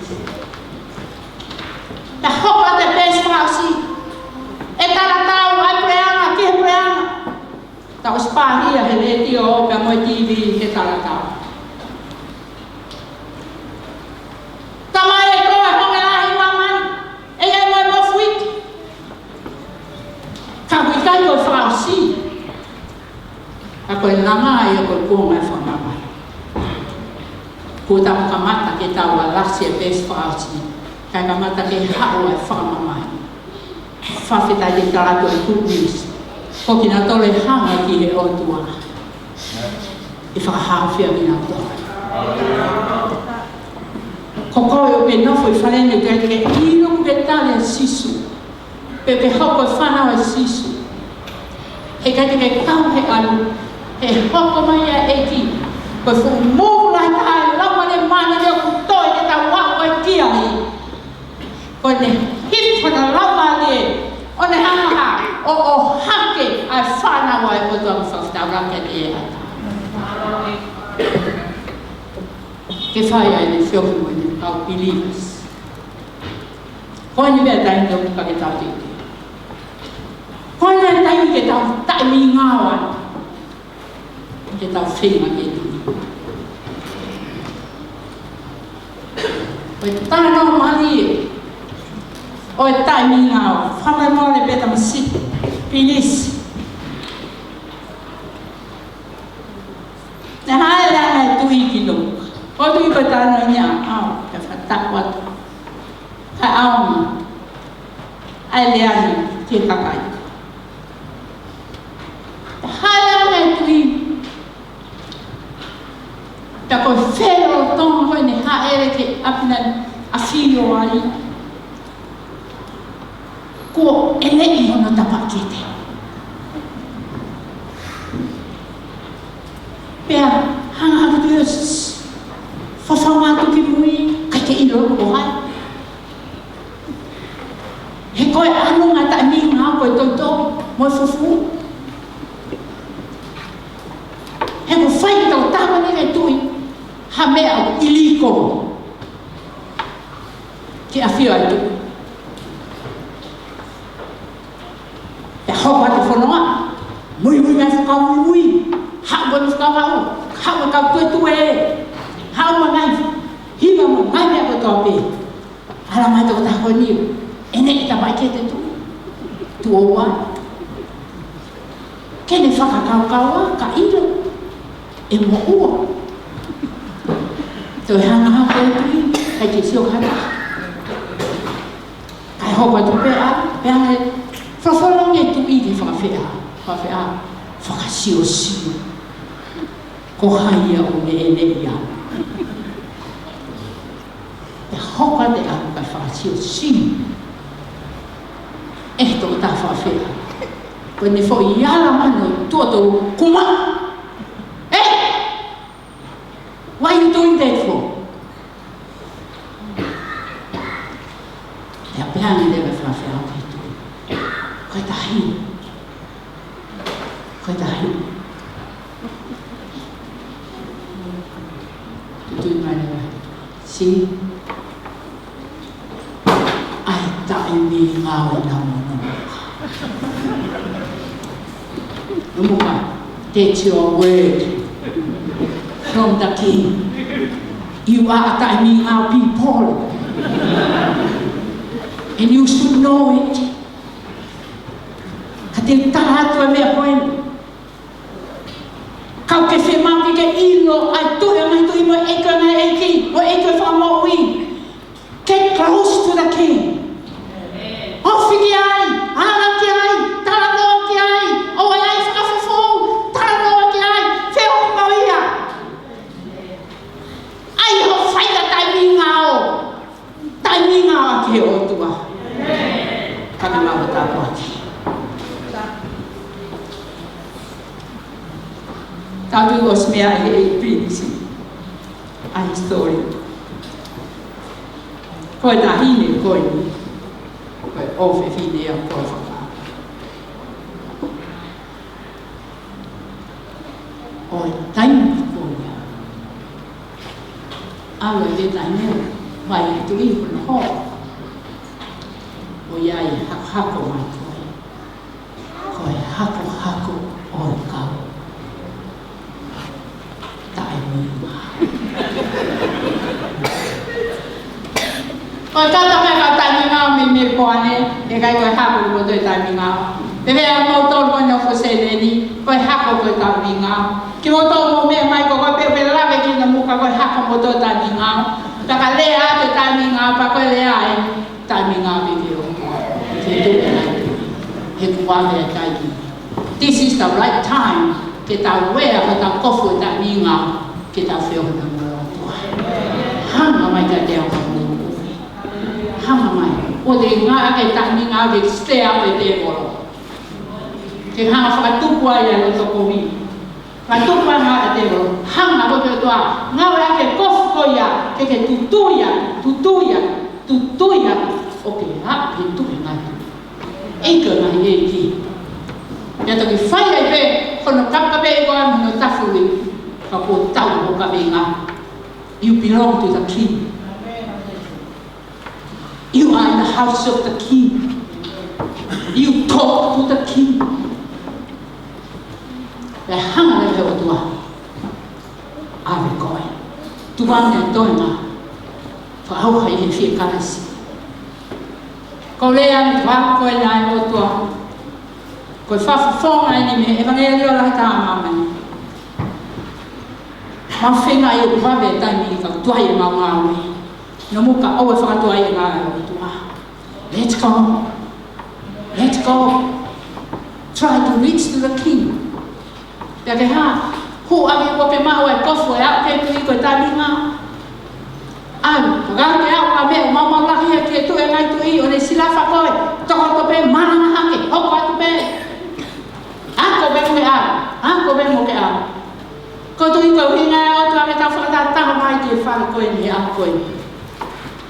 Pea hoko atu e peesi fakaʻosi. ʻE talatau ʻa e puleʻanga ki he puleʻanga. Tau ʻosi pāhia he letiō pea mo e T V he talatau. Tamai ē, ko e honge lahi māmani. ʻE ʻi ai mo e mofuike. Ka ʻoku ʻikai ko e fakaʻosi. Ka ko e langa ia ko e kuonga e fakamamahi. Kuo tau kamata ke tau alasi e peesi fakaʻosi. Kae kamata ke haʻu e fakamamahi. Fakafetaʻi ke tala atu e good news. Ko kinautolu ʻe hanga ki he ʻOtua, ʻe fakahaofi ʻa kinautolu. Ko koe ʻoku ke nofo ʻi fale ni, ʻoku ke ʻilo ʻoku ke tali ʻa Sīsū. Pe ke hoko ko e fānau ʻa Sīsū. He ʻikai te ke kau he ʻalu, he hoko mai ʻa e ʻEiki. Ko e fuʻu move lahi taha ʻa e Laumālie Māʻoniʻoni ʻoku toe ke tau aʻu ai ki ai. Ko ʻene hifo hono Laumālie, ʻo ne hanga ʻo ʻohake ʻa e fānau ʻa e ʻOtua. Fakafetaʻi ʻoku ke ʻi ai. Ke fai ai ʻene feohi mo ʻene kau believers. Ko eni meʻa taimi ʻoku ʻikai ke tau tiki. Ko eni taimi ke tau taʻemingao ai. Ke tau feinga ke tui. Ko e talanoa mālie ʻo e taʻemingao. Fakamolemole pē tamasiʻi, pilisi. Naʻe hāʻele ange e tuʻi ki Luka. Ko e tuʻi ko e talanoa ni ʻaʻau, ke fakatapu atu. Kae ʻaonga ʻa e lea ni ki he kakai. Hāʻele ange e tuʻi. Pea ko e felolotonga ko ē ne hāʻele ki ʻapi naʻe ʻafio ai. Kuo ʻeneʻi hono tapaʻakete. Pea hanga hake e tuʻi ʻo s-, s-, fafanga atu ki mui, ʻikai ke ʻilo ko hai. He ko e ʻalu ngata ni ngā ko e toutou mo e fufū. He ko e fai tau tama ni e tuʻi ha meʻa ʻoku ʻiliko ke ʻafio ai e tuʻi. Pea hoko atu e fononga, muimui mai e fuʻu kau muimui, haʻu mai e fuʻu kau haʻu, haʻu mai e kau tuetue, haʻu mai e ngaahi hiva mo e ngaahi meʻa kotoa pē. Ala mai e tokotaha ko eni ʻo ʻeneʻi e tapaʻakete e tuʻi. Tuʻo ua. Ke ne fakakaukau ā ka ʻilo ʻe moʻua. Toe hanga hake e tuʻi, ʻikai ke sio ki ha taha. Kae hoko atu pē ʻa, pea ne folofola ange e tuʻi ke fakafeʻao, fakafeʻao, fakasiosio. Ko hai ia ʻoku ne ʻeneʻi au? Pea hoko atu e ʻalu kae fakasiosio ʻe he tokotaha fakafeʻao. Ko ʻene foʻi ala mano tuʻo tolu, kuma. Hey! What are you doing that for? Pea pehē ange leva e fakafeʻao ki he tuʻi. Ko e tahi. Ko e tahi. Tuʻu mai leva. See? ʻA e taʻemingao ʻena mono. Numuka, that's your word from the king. You are a taʻemingao people. And you should know it. Ka te u tala atu e meʻa ko eni. Kau ke fiemaʻu ke ke ʻilo ʻa e Tuʻi ʻo e ngaahi tuʻi mo e ʻEiki ʻo e ngaahi ʻeiki, mo e ʻEiki ʻo e fakamoʻui. Get close to the king. Ofi ki ai, ala ki ai, talanoa ki ai, ʻoua ʻe ʻai fakafufū, talanoa ki ai, feohi mo ia. ʻAi hoʻo fai ha taʻemingao. Taʻemingao ʻaki he ʻOtua. Ka ke maʻu ha tāpuaki. Tau ʻosi meaʻi he pilisi. ʻAi story. Ko e taʻahine ko eni. Ko e ʻofefine ia ko e faka. ʻo e taimi ko ia. ʻAlu e taimi, mai e tuʻi ko ē ʻo hoko. ʻO ʻi ai e hakohako mai ko ē. Ko e hakohako ʻo e kau taʻemāʻoniʻoni. Ko e kata mai e kau taʻemāʻoniʻoni mei Mepoane, ʻikai ko e hako kimoutolu e taʻemāʻoniʻoni. Pea ʻoku mou tolu ko eni ʻoku fuʻu seleni, ko e hako ko e taʻemāʻoniʻoni. Kimoutolu mou meʻa mai ko ē pea pē lave ki Namuka ko e hako kimoutolu e taʻemāʻoniʻoni. Pea ka lea atu e taʻemāʻoniʻoni, pea ko e lea ē, taʻemāʻoniʻoni pē ki he ʻOtua. Ke tuʻu e ngaahi tuʻi. He kuo ʻave e taimi. This is the right time ke tau ʻave hotau kofu e taʻemāʻoniʻoni ke tau feohi mo e ʻOtua. Hanga mai kiate au ka mou moʻui. Hanga mai. ʻOua te ke ngāueʻaki e taʻemāʻoniʻoni ke stir up e tēvolo. Ke hanga fakatupu ai ʻa e loto kovi. Fakatupu ai ʻa e tēvolo. Hanga ko ē ki he ʻOtua. Ngāueʻaki e kofu ko ia ke ke tutuʻia, tutuʻia, tutuʻia. ʻOku ke aʻu ki he tuʻi e ngaahi tuʻi. ʻEiki ʻo e ngaahi ʻeiki. Pea toki fai ai pē hono kapekapeʻi koe mo hono tafuli. Ka kuo tau hoʻo kaveinga. You belong to the king. You are in the house of the king. You talk to the king. Pea hanga leva he ʻOtua ʻo ʻave koe. Tuku ange e toenga. Fakaʻauha ʻi he fie kalasi. Ko e lea ni ʻa e ʻOtua ko ē naʻe ʻOtua. Ko e fakafofonga eni mei he ʻevangeliō lahi taha ʻa māmani. Mau feinga ʻi ʻoku vave e taimi ka tuai ʻemau ngāue. Namuka ʻoua ʻe fakatuai e ngāue ʻa e ʻOtua. Let's go. Let's go. Try to reach to the king. Pea ke hā, hū ʻaki ʻoku ke maʻu e kofu ʻo aʻu ki he tuʻi ko e taʻemāʻoniʻoni. ʻAlu, pea ke aʻu ka meʻa, maumau lahi ia ki he tuʻi e ngaahi tuʻi, ʻo ne silafa koe, toko atu pē, malanga hake, hoko atu pē. Ako pē mo ke aʻu, ako pē mo ke aʻu. Ko e tuʻi ko e ʻuhinga ʻo e ʻOtua ke tau fakatahataha mai ki he fale ko eni, ʻa ko eni.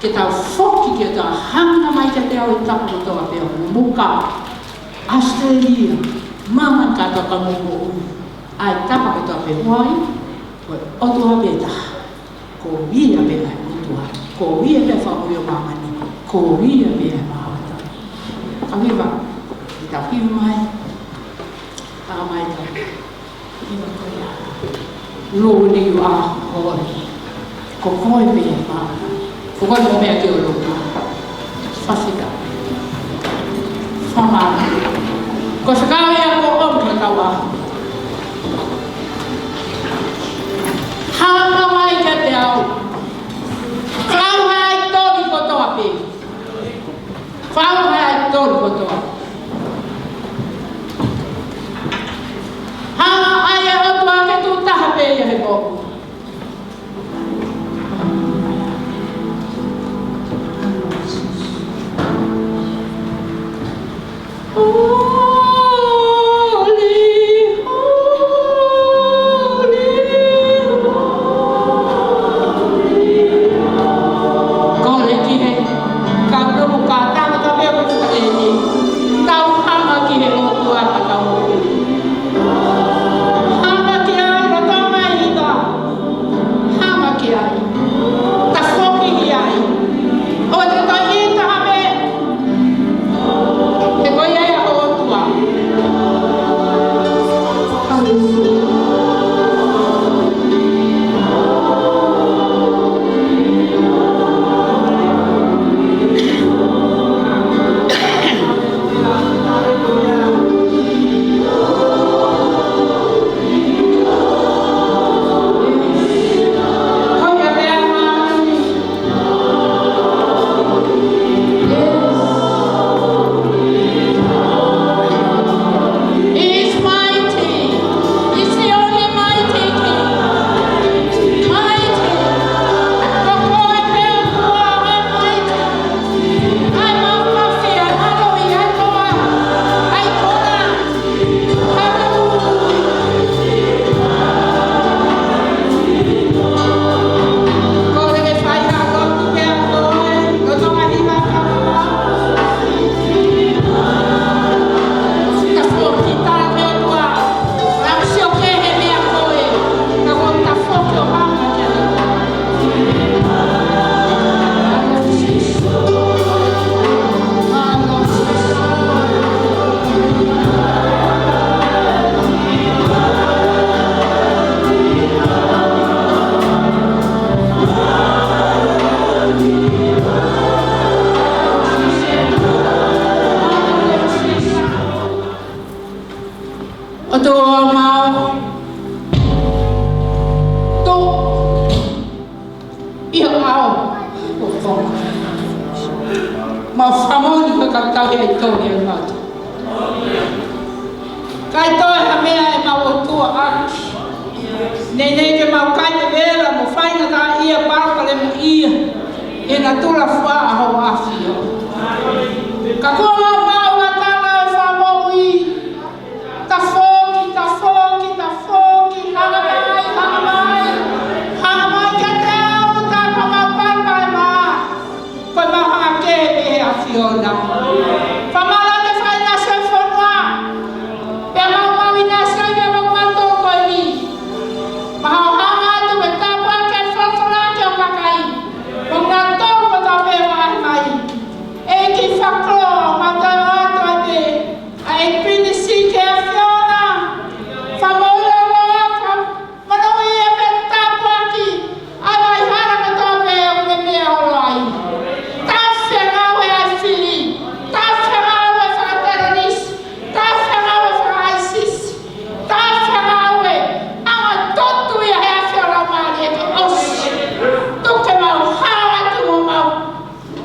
Ke tau foki ke tau hanga mai kiate au e tapa kotoa pē ʻo Namuka, ʻAositelēlia, māmani kātoa ka mou moʻui. ʻA e tapa kotoa pē ʻoku ʻi ai, ko e ʻOtua pē taha. Ko ia pē ʻa e ʻOtua. Ko ia pē Fakamoʻui ʻo māmani. Ko ia pē ʻa e Maʻa Motuʻa. Ka viva, ke tau hiva mai. Tau mai tau. Lord, you are holy. Ko koe pē ʻa e Maʻa. Ko koe mo meʻa ki ʻolunga. Fakafetaʻi. Fakamālō. Ko e fekau ia ko ʻomi ko tau ʻa. Hanga mai kiate au. Fekau ʻa e toli kotoa pē. Fekau ʻa e toli kotoa. Hanga ʻa e ʻOtua ke tuʻu taha pē ia he moʻui. ʻOtua mau, tuʻu ʻi ho ʻao ʻo Tonga. Mau fakamoʻoni ko e kau tauhi ʻa e tō ʻi he mata. Kae toe ha meʻa ʻemau ʻotuaʻaki. Neʻineʻi ke mau kai e vela mo faingataʻaʻia, palopalemaʻia ʻi he natula fuaʻa ʻa Hoʻo ʻAfio. Ka kuo mau maʻu ha tala ʻo e fakamoʻui. Tafoki, tafoki, tafoki, hanga mai, hanga mai, hanga mai kiate au, tā ko ʻemau palopalema, ko ʻemau hanga kehe mei he ʻAfiona. Fakamālō atu e faʻahinga ʻo e fonua, pea mau maʻu ʻinasi ai pea mau maʻu tokoni. Mau hanga atu mo e tāpuaki ʻa e folofola ki he kakai, mo kinautolu kotoa pē ʻoku ʻaʻahi mai. ʻEiki fakakoloa, mau toe ʻoatu ai pē ʻa e pilinisi ki he ʻAfiona. Fakamoʻui loloa, fakamoʻui pea tāpuakiʻi ʻa e hala kotoa pē ʻoku ne meʻa holo ai. Tafe ngāue ʻa e fili. Tafe ngāue fakatelonisi. Tafe ngāue faka-ISIS. Tafe ngāue anga totu ia he ʻAfio Laumālie ke ʻosi. Tuku ke mau hao atu mo mau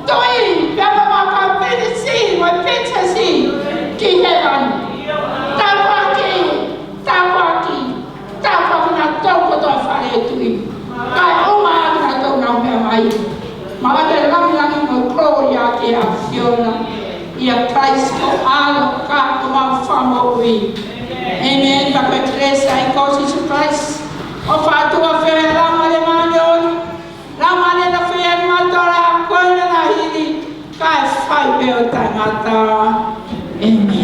tui, pea mo ʻemau kau pilinisi, mo e pilinisesi ki hēvani. Tāpuakiʻi, tāpuakiʻi, tāpuakiʻi kinautolu kotoa fale tui. Kae ʻumaʻā kinautolu ʻoku nau meʻa mai. Mau ʻoatu e lāngilangi mo e kolōlia ki he ʻAfiona. ʻIa Kalaisi ko e ʻAlo ka ko homau Fakamoʻui. ʻĒmeni. Pea ko e kelesi ʻa e ʻEiki ko Sīsū Kalaisi, ʻofa ʻa e ʻOtua, feohi ʻa e Laumālie Māʻoniʻoni, Laumālie na fie ma tola ko ena na hili, kae fai pē ʻo taʻengata. ʻĒmeni.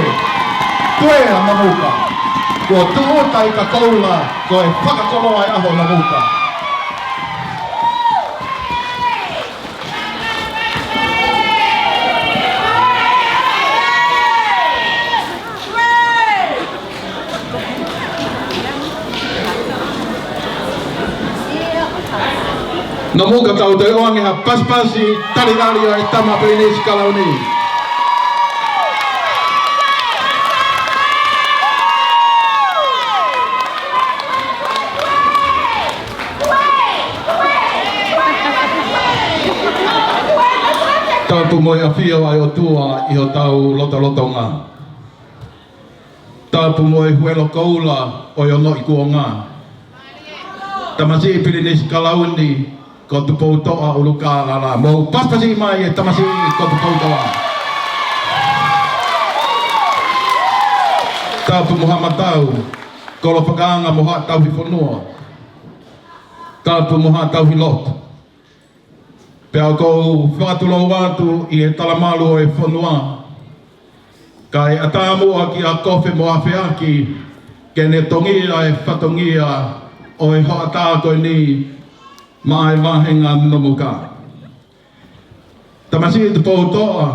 Tuē ʻa Nomuka. Kuo tūʻuta ʻi ka koula ko e fakakoloa ʻo e ʻaho ʻo Nomuka. Nomuka, tau toe ʻoange ha pasipasi talitali ʻo e tama Pilinisi Kalauni. Tapu mo e ʻafio ʻa e ʻOtua ʻi hotau lotolotonga. Tapu mo e huelo koula ʻo e onoʻi kuonga. Tamasiʻi Pilinisi Kalauni ko Tupoutoʻa ʻUlukālala. Mou pasipasi mai e tamasiʻi ko Tupoutoʻa. Tapu mo Haʻa Matau, Kolo Fakaanga mo Haʻa Tauhi Fonua. Tapu mo Haʻa Tauhi Lotu. Pea ʻoku ou fakatulou atu ʻi he talamalu ʻo e fonua, kae ʻatā muʻa kia Kofe mo Afeaki ke ne tongia e fatongia ʻo e hoʻatā ko eni maʻa e vāhenga Nomuka. Tamasiʻi Tupoutoʻa,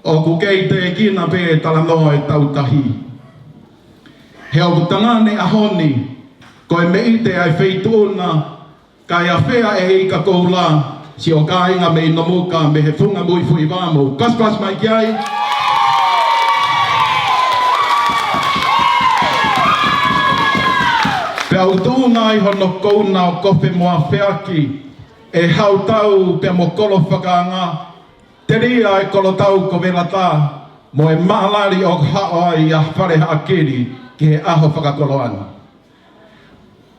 ʻoku kei tēkina pē e talanoa ʻo e tautahi. He ʻoku tangane ʻaho ni, ko e meʻite ʻa e feituʻu na, kae ʻafea ʻe he ika koula siʻo kāinga mei Nomuka mei he funga muifuivā, mou pasipasi mai ki ai. Pea ʻoku tuʻu nai hono kouna ʻo Kofe mo Afeaki, ʻe Haʻutau pea mo Kolo Fakaanga, telia e kolotau ko Velata, mo e maʻalali ʻoku haʻo ai ʻa Fale Haʻakili ki he ʻaho fakakoloa ni.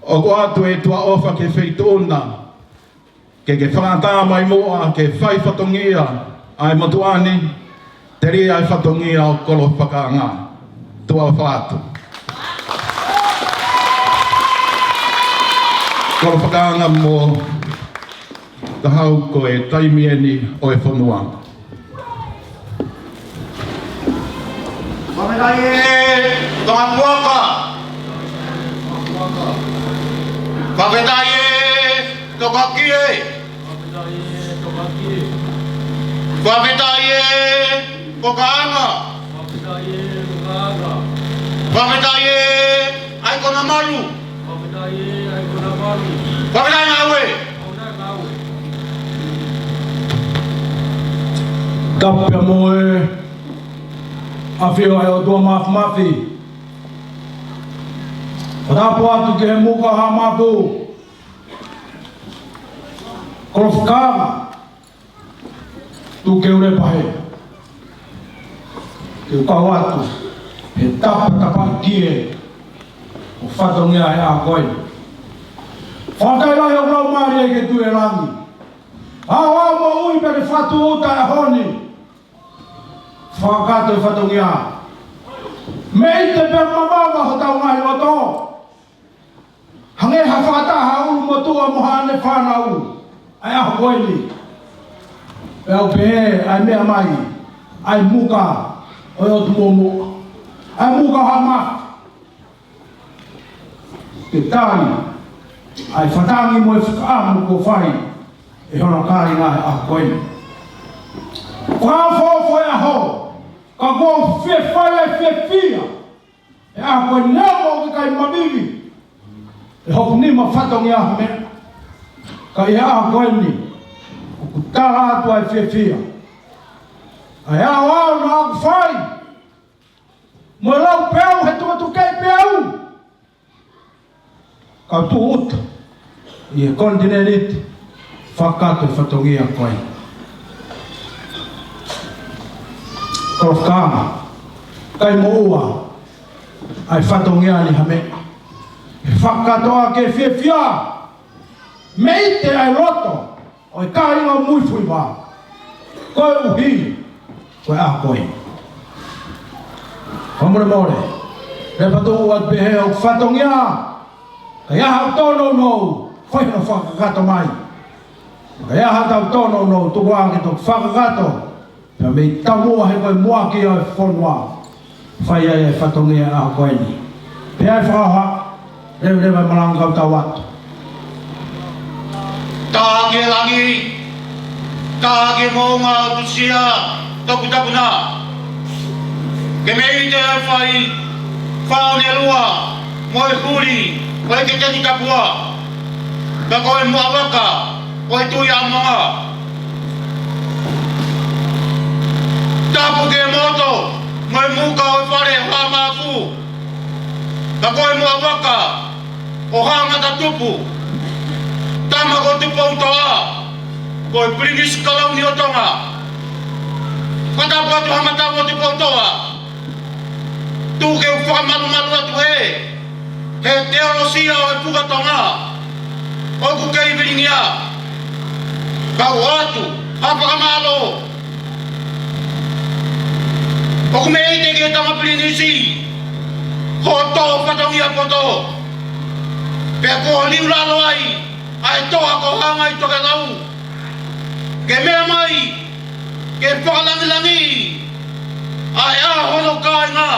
ʻOku ʻoatu e tuʻa ʻofa ki he feituʻu na, ke ke fakaʻatā mai muʻa ke fai fatongia ʻa e motuʻa ni, telia e fatongia ʻo Kolo Fakaanga. Tuʻa ʻofa atu. Kolo Fakaanga mo Tahau, ko e taimi eni ʻo e fonua. Fakafetaʻi e Tonga Puaka. Fakafetaʻi e Tokaki e. Fakafetaʻi e Kokaanga. Fakafetaʻi e ʻAikona Malu. Fakafetaʻi Ngāue. Tapu pea mo e ʻafio ʻa e ʻOtua Māfimafi. Tapu atu ki he muka Haʻa Mapu. Kolo Fakaanga. Tuku ke u lepa hē. Ke u kau atu he tapatapaʻi kie ʻo e fatongia he ʻaho ko eni. Fakafetaʻi lahi ʻoku lau mālie ki he Tuʻi ʻo Langi. Aʻu ʻo moʻui pea ne fakatūʻuta e ʻaho ni. Fakakakato e fatongia. Meʻite pea mamafa hotau ngaahi loto. Hangē ha fakataha ʻa ʻUlumotuʻa mo haʻane fānau ʻa e ʻaho ko eni. Pea u pehē ʻa e meʻa mai ʻa e muka ʻo e ʻOtu Momoʻa, ʻa e muka Haʻa Mafi, ke tali ʻa e fatangi mo e fakaʻamu kuo fai ʻe hona kāinga he ʻaho ko eni. Fakaʻofoʻofa e ʻaho, ka kuo fie fai e fiefia. He ʻaho ko eni ʻoku ʻikai mavivi ʻe hoku nima fatongia ha meʻa. Ka ʻi he ʻaho ko eni, ʻoku tala atu ʻa e fiefia. ʻA e ʻaoʻao naʻa ku fai, mo e lau peau he tukutuku peau. kau tūʻuta ʻi he konitinēniti, fakakakato e fatongia ko eni. Koloa fakaanga, ʻikai moʻua ʻa e fatongia ni ha meʻa. ʻE fakakakato ʻaki e fiefia mei he ʻi loto ʻo e kāinga ʻo Muifuiva, koeʻuhi ko e ʻaho ko eni. Fakamolemole, ʻe patu atu pē he ʻoku fatongia, ka ʻi ai haʻatau tōnounou, fai hono fakakakato mai. Ka ʻi ai haʻatau tōnounou, tuku ā ke tau fakakakato, pea mei taumuʻa he ko e muʻaki ʻo e fonua, fai ai e fatongia ʻo e ʻaho ko eni. Pea ʻe fakahoha, leveleva e malanga kae tau atu. Taha ki he langi, taha ki he moʻunga ʻo Tusia, tokutokuna. Ke mei ʻite ʻa e fai, faone lua, mo e huli, mo e keteni kapua. Ka ko e muʻa vaka ʻo e Tuʻi ʻAmonga. Tapu ki he moto mo e muka ʻo e fale ʻo Haʻa Maʻafu. Ka ko e muʻa vaka ʻo Haʻa Ngata Tupu. Tama ko Tupoutoʻa, ko e Pilinisi Kalauni ʻo Tonga. Fakatapu atu Haʻa Maʻafu mo Tupoutoʻa. Tuku ke u fakamalumalu atu ē, he teolosia ʻo e Puka Tonga ʻoku kei vilingia. Kau atu ha fakamālō. ʻOku mei ʻite ki he tama Pilinisi, hoʻo tō fatongia poto. Pea kuo liu lalo ai ʻa e toa ko Hangai Tokelau. Ke meʻa mai, ke fakalangilangiʻi ʻa e ʻaho hono kāinga.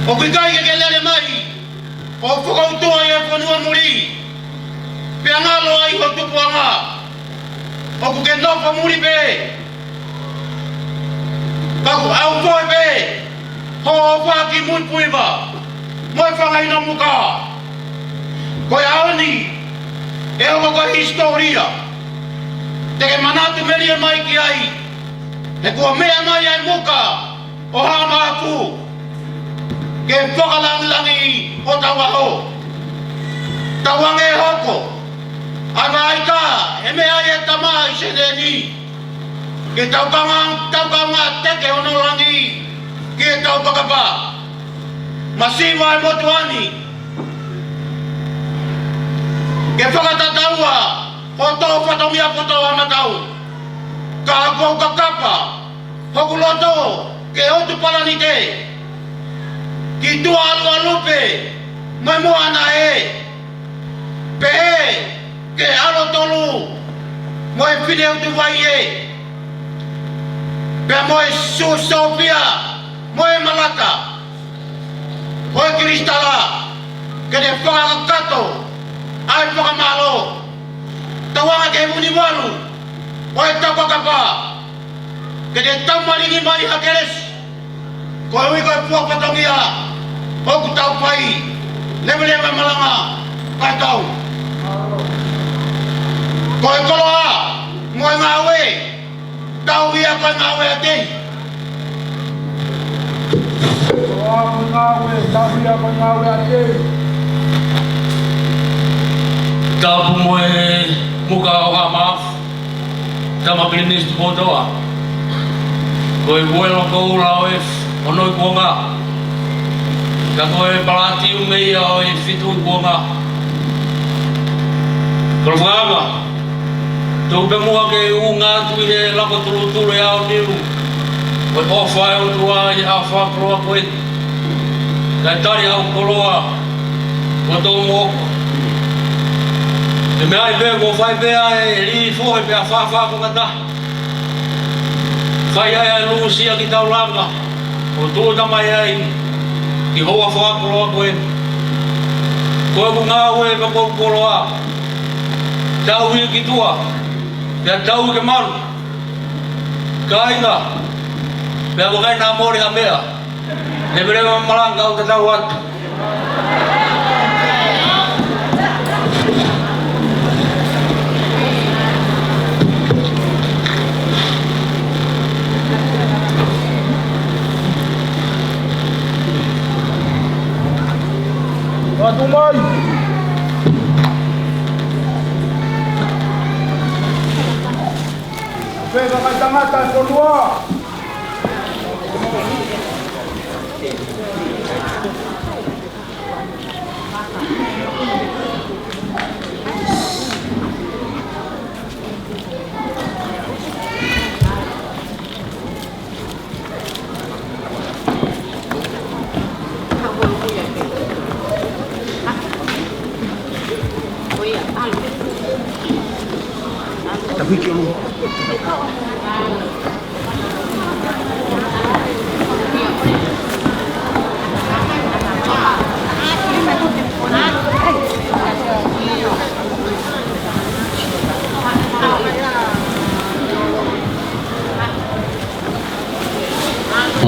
ʻOku ʻikai ke ke lele mai ʻo fakautua ʻi he fonua muli, pea ngalo ai ho tupuʻanga. ʻOku ke nofo muli pē. Ka ʻoku ʻaufoʻi pē hoʻo ʻofa ki Muifuiva mo e fanga ʻino muka. Ko e ʻaho ni, ʻe hoko ko e hisitōlia. Te ke manatu melie mai ki ai, he kuo meʻa mai ʻa e muka ʻo Haʻa Maʻafu ke fakalangilangiʻi hotau ʻaho. Tauange ʻe hoko ʻa e vaʻa ika ʻe meʻa ai e tama ʻi Senē ni. Ke tau kaunga, tau kaunga teke hono langi ki he tau kakapa. Masiva e motuʻa ni. Ke fakatataua hoʻo tō fatongia poto ʻa Haʻa Maʻafu. Ka ʻoku ou kakapa hoku loto ke ʻotu palanite ki tuʻa ʻaluʻalu pē mo e moana ē. Pehē ki he ʻAlo Tolu mo e Fineʻutuvai ē, pea mo e Sū Sofia mo e Malata ʻo e Kilisitala, ke ne fakakakato ʻa e fakamālō. Tauange ki he Vunivalu ʻo e tau kakapa, ke ne taumalingi mai ha kelesi. Koeʻuhi ko e fua fatongia ʻoku tau fai. Leveleva e malanga kae tau. Ko e koloa mo e ngāue, tauhi ia ko e ngāue ʻa Tei. Koloa mo e ngāue, tauhi ia ko e ngāue ʻa Tei. Tapu mo e muka ʻo Haʻa Maʻafu. Tama Pilinisi Tupoutoʻa. Ko e Vuelo Koula ʻo e f-, ʻo Noikuonga. Ka ko e Palātiu Meia ʻo e Fitu ʻi Kuonga. Koloa fakaanga, tuku pē muʻa ke u ʻunga atu ʻi he lako tulutulu ʻe aoniu ʻo e ʻofa ʻa e ʻOtua ʻi he ʻaho fakakoloa ko eni. Kae tali ʻa e koloa kuo tō mo ʻoku. Ke meaʻi pē kuo fai pē ʻa e lī fohe pea fāfā ko kata. Fai ai ʻa e lūsia ki taulanga ʻo tūʻuta mai ai ki he houa fakakoloa ko eni. Ko ʻeku ngāue pea ko ʻeku koloa. Tauhi ki tuʻa, pea tauhi ke malu. Kāinga, pea ʻoku ʻikai naʻa mole ha meʻa. Leveleva e malanga kae tau atu. Mai. Pea kakai tangata e fonua.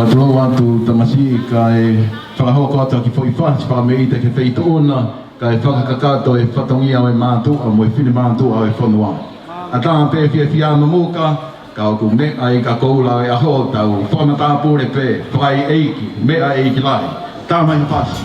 ʻOku ou ʻoatu atu tamasiʻi kae fakahoko atu ʻa e kiʻi foʻi fasi fakameʻite ki he feituʻu na, kae fakakakato e fatongia ʻo e mātuʻa mo e finemātuʻa ʻo e fonua. ʻAtā pē fiefia Nomuka, ka ʻoku meʻa ʻi he koula ʻo e ʻaho, tau fakamatāpule pē, fai ʻeiki, meʻa ʻeiki lahi. Tau mai fasi.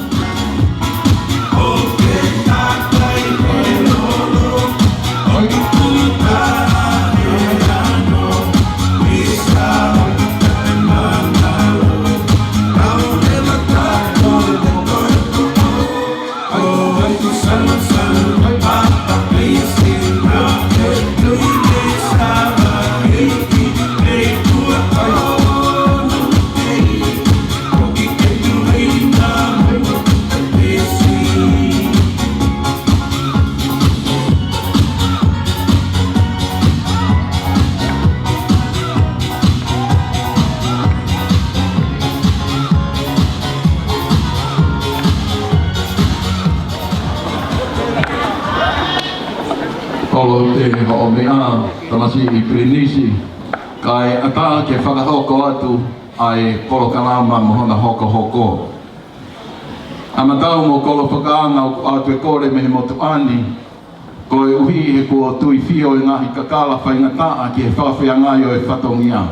Kolo te hoʻo meʻa, tamasiʻi Pilinisi, kae ʻatā ke fakahoko atu ʻa e polokalama mo hono hokohoko. ʻAmatau mo Kolo Fakaanga, ʻoku ʻoatu e kole mei he motuʻa ni, koeʻuhi he kuo tuifio e ngaahi kakala faingataʻa ki he fakafeangai ʻo e fatongia.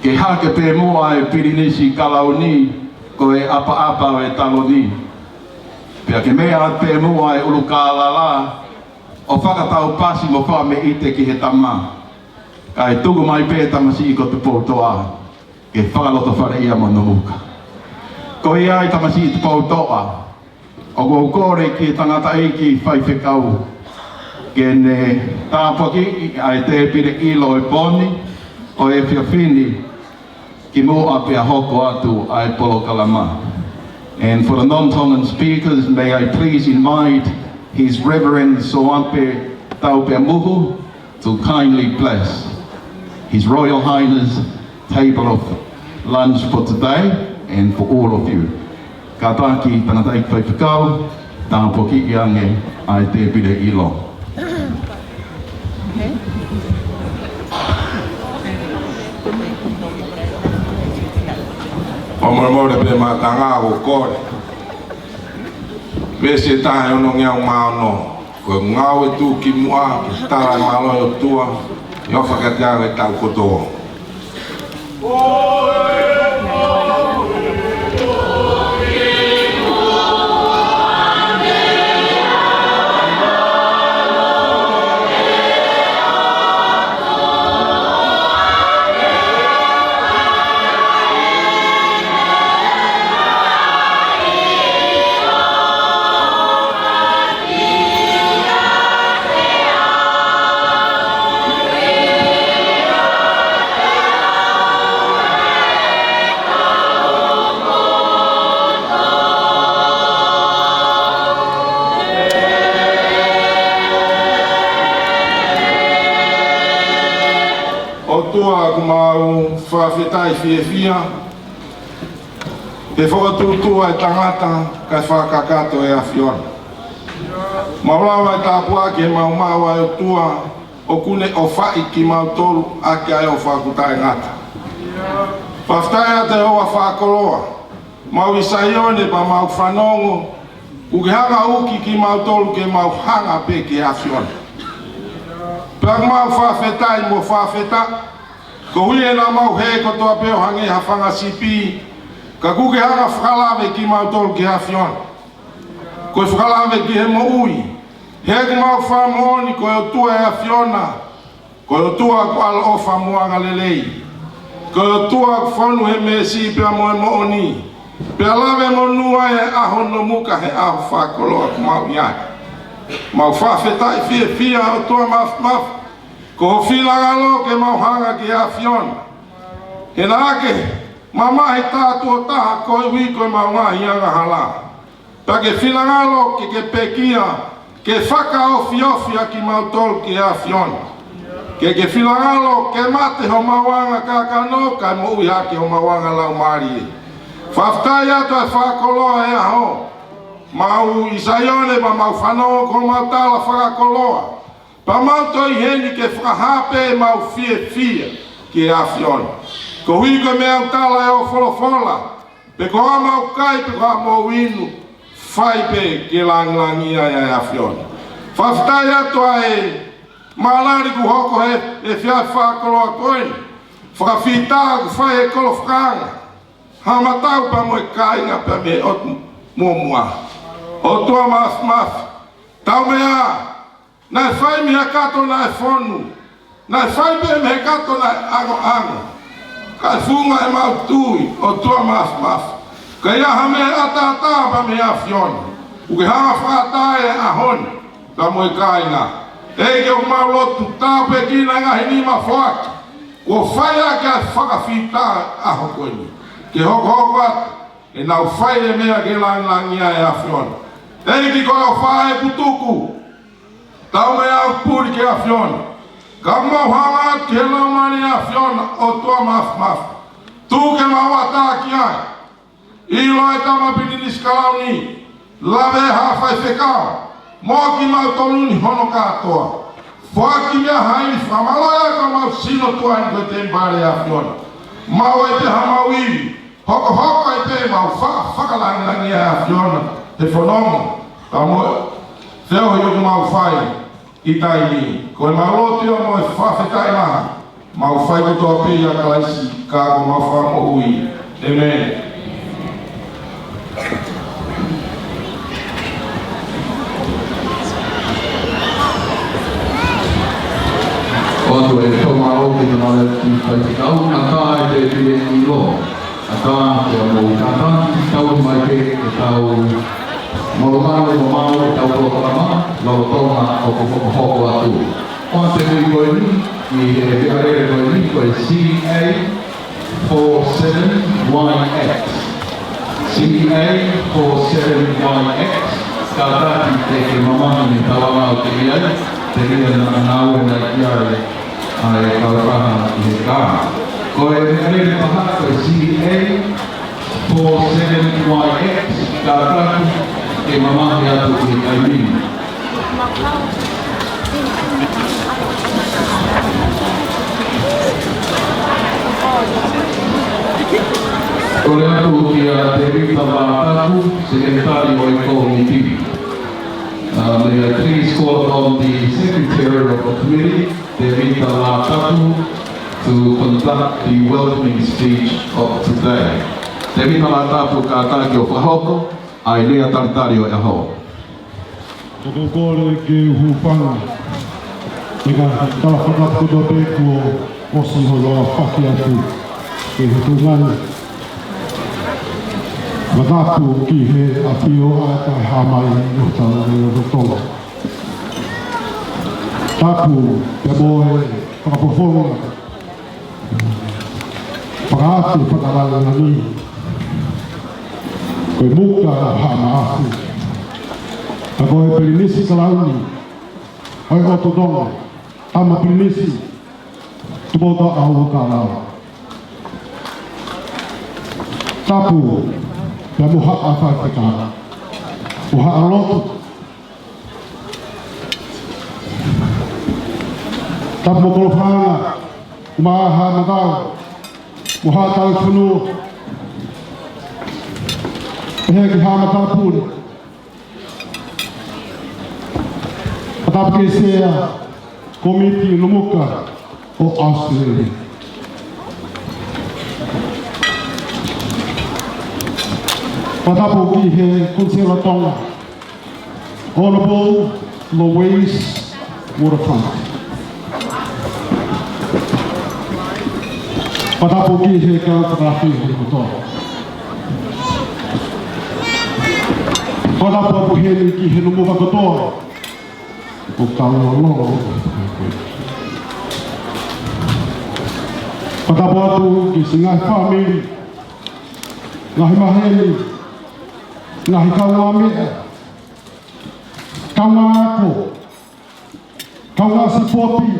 Ke hake pē muʻa e Pilinisi Kalauni, ko e ʻapaʻapa ʻo e taloni. Pea ke meʻa pē muʻa e ʻulu kalala, ʻo fakataupasi mo fakameʻite ki he tama. Kae tuku mai pē tamasiʻi ko Tupoutoʻa, ke fakalotofale ia mo Nomuka. Ko ia ai tamasiʻi Tupoutoʻa, ʻoku ou kole ki he tangataʻeiki faifekau, ke ne tāpuakiʻi ʻa e tēpile ʻilo ʻo e pō ni, ʻo e efiafi ni, kimuʻa pea hoko atu ʻa e polokalama. And for the non-Tongan speakers, may I please invite His Reverend Soape Taupeamuhu to kindly bless His Royal Highness table of lunch for today and for all of you. Kātaki tangataʻeiki faifekau, tāpuakiʻi ange ʻa e tēpile ʻilo. Fakamolemole pē Matanga, ʻoku ou kole. Veesi ʻe taha ʻi he onongeau mā ono. Ko e ngāue tuʻukimuʻa ke tala e mālohi ʻo e ʻOtua, ʻi he ʻofa kiate ia ʻo e tau kotoa. ʻOtua, ʻoku mau fakafetaʻi fiefia he fokotuʻutuʻu ʻa e tangata kae fakakakato ʻa e ʻAfiona. Mau lava ʻo tāpuakiʻi ʻemau maʻu ʻa e ʻOtua ʻoku ne ʻofaʻi kimautolu ʻaki ʻa e ʻofa ʻoku taʻengata. Fakafetaʻi atu ʻe hoʻo fakakoloa, mau ʻi Saione pea mau fanongo, kuo ke hanga ʻo uki kimautolu ke mau hanga pē ki he ʻAfiona. Pea ʻoku mau fakafetaʻi mo fakafetaʻi, koeʻuhi he naʻa mau hē kotoa pē ʻo hangē ha fanga sipi, ka kuo ke hanga ʻo fakalave kimautolu ki he ʻAfiona. Ko e fakalave ki he moʻui. He ʻoku mau fakamoʻoni ko e ʻOtua ʻa e ʻAfiona, ko e ʻOtua ʻoku ʻaloʻofa mo angalelei. Ko e ʻOtua ʻoku fonu he meesi pea mo e moʻoni. Pea lave monū ʻa e ʻaho Nomuka he ʻaho fakakoloa ʻoku mau ʻi ai. Mau fakafetaʻi fiefia ʻOtua Mafimafi. Ko ho finangalo ke mau hanga ki he ʻAfiona. He naʻa ke mamahi tātuʻo taha koeʻuhi ko e mau ngaahi angahala. Pea ke finangalo ke ke pekia, ke fakaofiofi ʻa kimautolu ki he ʻAfiona. Ke ke finangalo ke mate homau anga kakano, kae moʻui hake homau anga laumālie. Fakafetaʻi atu ʻa e fakakoloa he ʻaho. Mau ʻi Saione, pea mau fanongo ki homau tala fakakoloa. Pea mau toe ʻi heni ke fakahā pē ʻemau fiefia ki he ʻAfiona. Koeʻuhi ko e meʻa ʻoku tala ʻe ho folofola, pe ko e hā ʻemau kai, pe ko e hā ʻemau inu, fai pē ke langilangiʻia ai ʻa e ʻAfiona. Fakafetaʻi atu ʻa e malani kuo hoko he, he efiafi fakakoloa ko eni. Fakafita kuo fai he kolo fakaanga. Haʻa Matau pea mo e kāinga pea mei he ʻotu muʻomuʻa. ʻOtua Mafimafi. Tau meʻa, naʻe fai mei he kato naʻe fonu. Naʻe fai pē mei he kato naʻe ʻangoʻango. Kae funga ʻemau tui, ʻOtua Mafimafi. Ka ʻi ai ha meʻa ʻataʻatā pea mei he ʻAfiona. ʻOku ke hanga fakaʻatā ʻa e ʻaho ni, pea mo e kāinga. ʻEiki, ʻoku mau lotu tāpuekina e ngaahi nima foaki. Kuo fai ʻaki ʻa e fakafita ʻaho ko eni. Ke hokohoko atu ʻenau fai e meʻa ke langilangiʻia ai e ʻAfiona. ʻEiki, ko e ʻofa ʻeku tuku. Tau meʻa ʻoku puli ki he ʻAfiona. Ka mau hanga atu ki he Laumālie ʻo e ʻAfiona, ʻOtua Mafimafi. Tuku ke mau ʻatā ki ai. ʻIlo ʻa e Tama Pilinisi Kalauni. Lave ha faifekau. Mo kimautolu ni hono kātoa. Foaki meʻa ha ivi, fakamālō ʻa e ka mau sino tuai ko e temipale ʻo e ʻAfiona. Maʻu ai pē haʻamau ivi. Hokohoko ai pē ʻemau fa-, fakalangilangiʻia ʻa e ʻAfiona he fononga, pea mo e feohi ʻoku mau fai ʻi he taimi ni. Ko ʻemau lotu ia mo e fakafetaʻi maha, mau fai kotoa pē ʻia Kalaisi, ka ko homau Fakamoʻui. ʻĒmeni. ʻOatu e tō mālō ki he tamale ki faifekau, ʻatā e te pile ʻilo. ʻAtā, pea mou kātaki, tau mai pē ke tau malumalu mo malu ʻetau polokalama, lolotonga ʻoku hokohoko atu. ʻOatu e nima ko eni, ʻi he meʻalele ko eni, ko e C A four seven Y X. C A four seven Y X, kātaki ke ke mamahi he tauanga ʻoku ke ʻi ai, telia naʻa ngāue mai ki ai ʻa e kau taha ʻi he kā. Ko e meʻalele paha ko e C A four seven Y X, kātaki ke mamahi atu ʻi he taimi ni. Kole atu kia Tēvita Lātaku, Sekelitali ʻo e Kōmiti. Uh, may I please call upon the Secretary of the Committee, Tēvita Lātaku, to conduct the welcoming speech of today. Tēvita Lātaku, kātaki ʻo fakahoko ʻa e lea talitali ʻo e ʻaho. ʻOku ou kole ke u hūfanga. Pea ka tala fakatapu kotoa pē kuo ʻosi hono aofaki atu. Ke he tūngani. Fakatapu ki he ʻAfio ʻa e Kakai Hāmai ʻo Tonga. Tapu, pea mo e fakafofonga. Fakaafe fakalāngilangi. Ko e Muka ʻo Haʻa Maʻafu. Ka ko e Pilinisi Kalauni ʻo e ʻOtu Tonga. Tama Pilinisi Tupoutoʻa ʻo Tonga. Tapu, pea mo haʻa faifekau. Mo haʻa lotu. Tapu mo kolofaʻanga, mo haʻa Haʻa Matau, mo haʻa Talifunu, pehē ki Haʻa Matāpule. Tapu ki he Sea Kōmiti Nomuka ʻo ʻAositelēlia. Tapu ki he Konisela Tonga. Honourable Louise Waterfront. Fakatapu ki he kau fakaafe hono kotoa. Fakatapu atu heni ki he Nomuka kotoa. ʻOku tau lolo. Fakatapu atu ki he ngaahi fāmili, ngaahi maheni, ngaahi kaungāmeʻa, kaungāako, kaungā sipoti,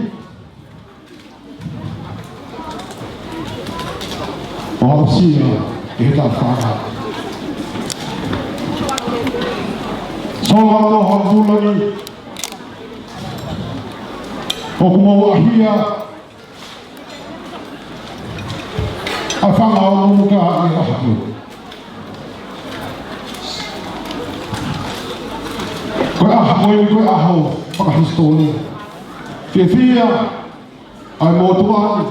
ʻo aʻusia ʻe he tau fānau. Sola mo Havulani, ʻoku mou ʻahia ʻa e fanga ʻo Nomuka ʻi he ʻaho ko eni. Ko e ʻaho ko eni, ko e ʻaho fakahisitōlia. Fiefia ʻa e motuʻa ni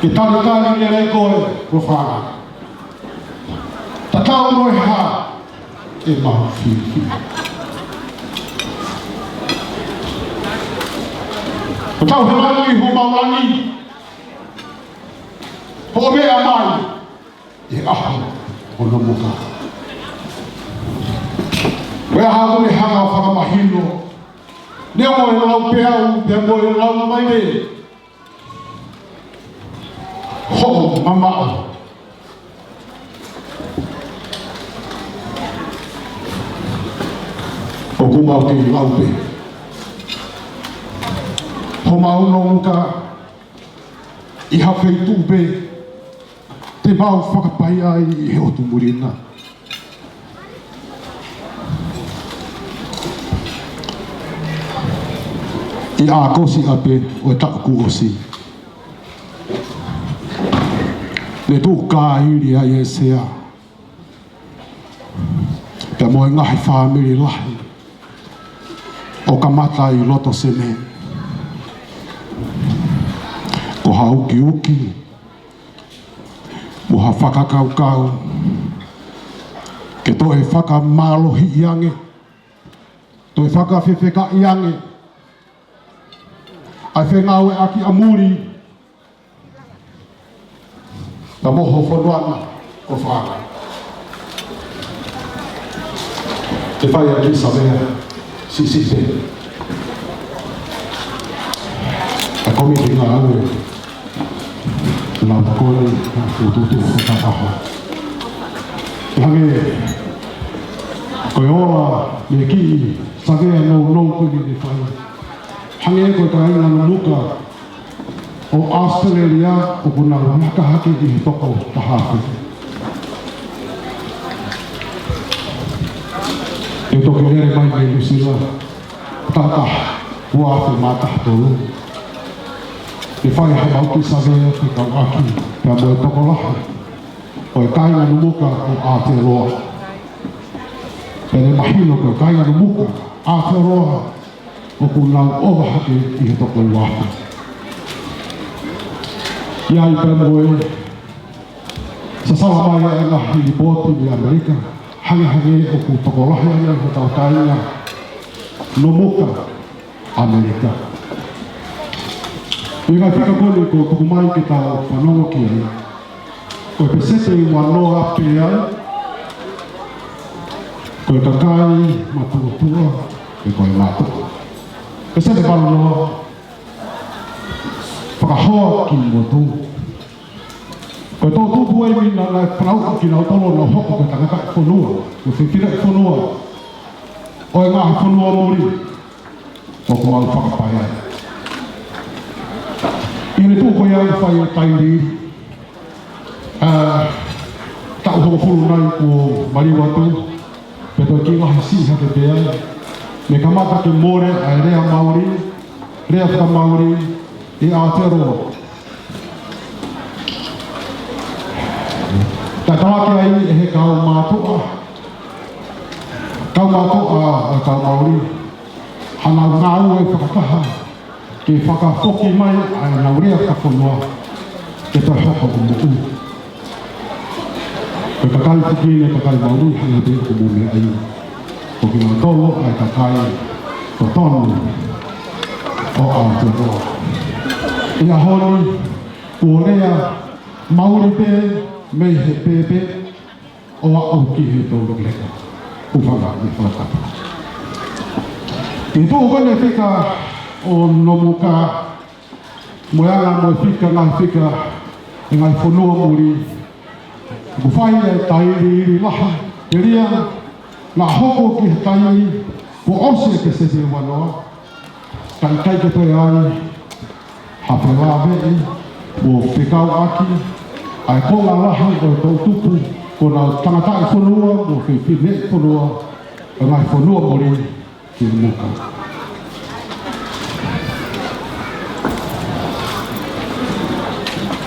ke talitali lelei koe, ko e fanga. Tatau mo e hā ʻemau fiefia. Ko e tau he langi, homau langi, hoʻo meʻa mai ʻi he ʻaho ʻo Nomuka. Ko e ʻaho ʻoku ne hanga ʻo fakamahino, neongo e lau pē au, pea mo e lau mai lē, hoʻo mamaʻo. ʻOku mau kei lau pē homau Nomuka ʻi ha feituʻu pē te mau fakapaia ai ʻi he ʻotu muli na. ʻI ʻAokosi ʻapē ʻo e taʻu kuo ʻosi, ne tuʻu kāili ai e sea pea mo e ngaahi fāmili lahi ʻo kamata ʻi loto Senē. Ko ha ukiuki mo ha fakakaukau ke toe fakamālohiʻi ange, toe fakafefekaʻi ange ʻa e fengāueʻaki ʻa muli ka mo ho fonua na, ko e fanga. Te fai ʻaki Savea, Sisite, ʻa e kōmiti ngāue, nau kole, nau tutu, nau kakaha. Hangē ko e ola mei he kiʻi Savea nounou ko eni ne fai. Hangē ko e kāinga Nomuka ʻo ʻAositelēlia ʻoku nau laka hake ʻi he toko taha afe. ʻE toki lele mai mei Nuʻusila, taha taha, ua afe mā taha tolu. ʻE fai ha mau kiʻi Savea fekauʻaki pea mo e tokolahi ʻo e kāinga Nomuka ʻo Aotearoa. Pea ne mahino ko e kāinga Nomuka Aotearoa ʻoku nau ʻova hake ʻi he toko ua afe. ʻI ai pea mo e sasala mai ʻa e ngaahi lipooti mei ʻAmelika, hangehangē ʻoku tokolahi ange hotau kāinga Nomuka ʻAmelika. ʻI he ngaahi fika ko eni kuo tuku mai ke tau fanongo ki ai, ko e peseti ua noa pē ai ko e kakai matuʻotuʻa, pe ko e mātuʻa. Peseti valu noa, fakahoa ki motu. Ko e toʻutupu ʻeni naʻe fanauʻi kinautolu ʻo nau hoko ko e tangataʻi fonua, ko e fefine fonua ʻo e ngaahi fonua muli, ʻoku mau fakapaia. ʻI heʻene tuʻu ko ia ʻi he fai ʻo e taimi, ʻa, taʻu hongofulu nai kuo maliu atu, pea toe kiʻi lahi siʻi hake pē ai, ne kamata ke mole ʻa e lea Mauli, lea faka-Mauli ʻi Aotearoa. Tatalaki ai ʻe he kau mātuʻa, kau mātuʻa ʻa e kau Mauli, hanau ngāue fakataha ke fakafoki mai ʻa ʻenau lea fakafonua ke toe hoko ʻo moʻui. Ko e kakai fefine, kakai Mauli, hangē pē ko e moʻui ai. Tolu ʻa e kakai totonu ʻo Aotearoa. ʻI he ʻaho ni, kuo lea maʻuli pē mei he pēpē ʻo aʻu ki he tolu leka. Hūfanga ʻi he fakatapu. ʻI he tuʻu ko eni e fika ʻo Nomuka, mo e anga mo e fika, ngaahi fika ʻi he ngaahi fonua muli. Kuo fai e tailiili lahi, telia, naʻa hoko ki he taimi kuo ʻosi e peseti ʻe ua noa, ka ʻikai ke toe ʻi ai ha felāveʻi mo fekauʻaki ʻa e konga lahi ʻo e toʻutupu, ko e ngaahi tangataʻi fonua mo e fefine fonua ʻo e ngaahi fonua muli ki Muka.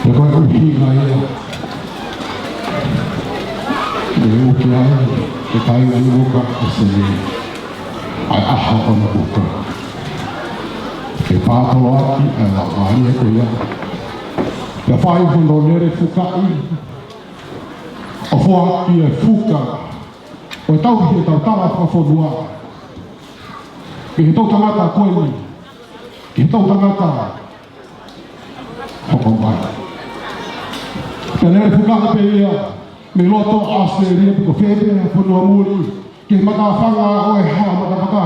Pea ko e ʻuhinga ia ʻoku ʻuki ai e kāinga Muka ʻa Senē, ʻa e ʻaho ʻo Nomuka. ʻE pātoloaki ʻa e laumālie ko ia, pea fai hono lele fukaʻi, ʻo foaki e fuka ʻo e tauhi ʻetau tala fakafonua ki he toʻutangata ko eni, ki he toʻutangata hoko mai. Pea lele fukaʻi pē ia mei loto ʻAositelēlia pe ko fē pē ha fonua muli ki he matāfanga ʻo e hā, matāfanga.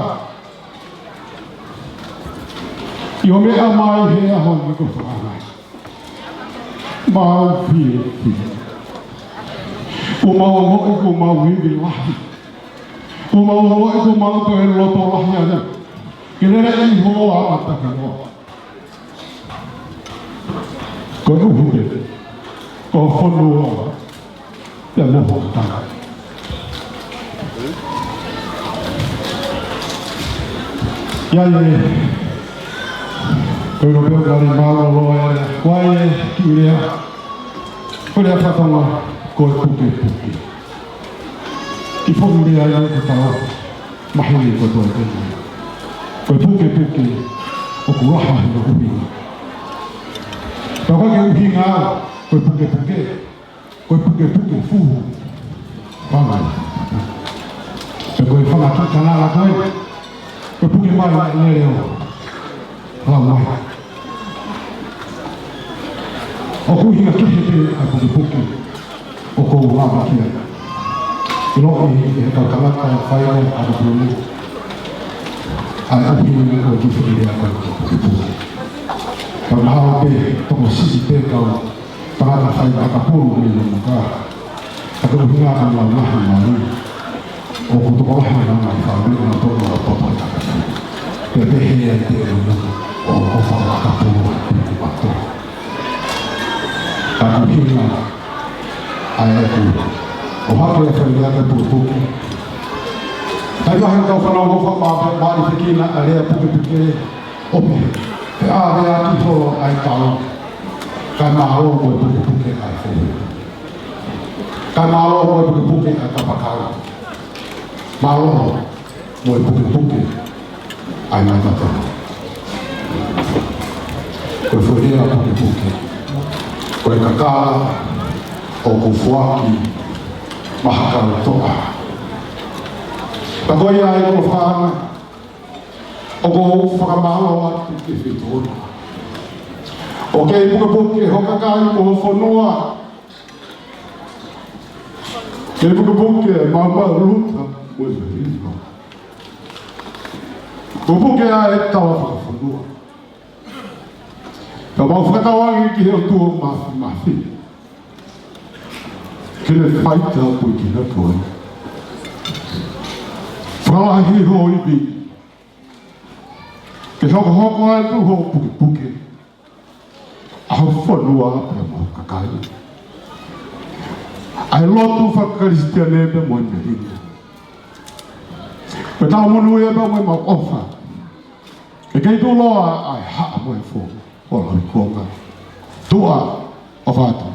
ʻIo, meʻa mai he ʻaho ni ko e fakaʻangai. Mau fiefia. Kuo mau ongoʻi kuo mau ivi lahi. Kuo mau ongoʻi kuo mau toe loto lahi ange. Ke lele ʻi hoʻo ʻapi takiloa. Koeʻuhi pē ko e fonua ia mo hoʻo tangata. ʻIo, ʻio. Ko e ʻilo pē ʻoku ngali mālōlō e lea. Ko e kiʻi lea, ko e lea faka-Tonga, ko e pukepuke. Kiʻi foʻi lea ia ke tau maheni kotoa pē. Ko e pukepuke ʻoku lahi hono ʻuhinga. Pea ko e ʻuhinga ko e pukepuke, ko e pukepuke fuhu. Fanga. Pea ko e fanga kiʻi kanala ko ē, ko e puke mai ʻa e lele ʻo lau mai. ʻOku ʻuhinga kehe pē ʻa e pukepuke ʻoku ou lave ki ai. ʻIloʻi ʻe he kau tangata faiva ʻakapulu ʻa e ʻuhinga ʻo e kiʻi foʻi lea ko e pukepuke. Ka mahalo pē tokosiʻi pē kau tangata faiva ʻakapulu mei Nomuka. Ka ko e ʻuhinga ko e lau lahi mali. ʻOku tokolahi ʻa e ngaahi fāmili ʻoku nau tō ʻo papa ʻi ʻakapulu. Pea pehē ai te u nau ʻo, ʻo fakaʻakapulu ʻa e puke mato. Ka ko e ʻuhinga ʻa e ʻoku ʻohake e fai lea ko e pukepuke. Ka ʻi ai ha kau fanongo ʻoku fakamāʻopoʻopo ʻi he fekina ʻa e lea pukepuke, ʻo pehē, feʻaveaki holo ʻa e kau, kae mālō mo e pukepuke ʻa e fou. Kae mālō mo e pukepuke ʻa e kapakau. Mālō mo e pukepuke ʻa e ngaahi tata. Ko e foʻi lea pukepuke, ko e kakala ʻoku foaki maʻa ha kau toʻa. Ka ko ia ai ko e fānau, ʻoku ou fakamālō atu ki he feituʻu ni. ʻOku kei pukepuke ho kakai mo ho fonua. Kei pukepuke ʻa e maama, Luta mo e Melino. Pukepuke ʻa e tala fakafonua. Ka mau fakatauange ki he ʻOtua Māfimafi ke ne fai tāpuekina koe. Fakalahi ho ivi. Ke hokohoko atu hoʻo pukepuke ʻa ho fonua pea mo ho kakai. ʻA e lotu fakakalisitiane pea mo e melino. Pea tau monūʻia pea mo ʻemau ʻofa. ʻE kei tuʻuloa ʻa e haʻa mo e fou ʻo Lauikuonga. Tuʻa, ʻofa atu.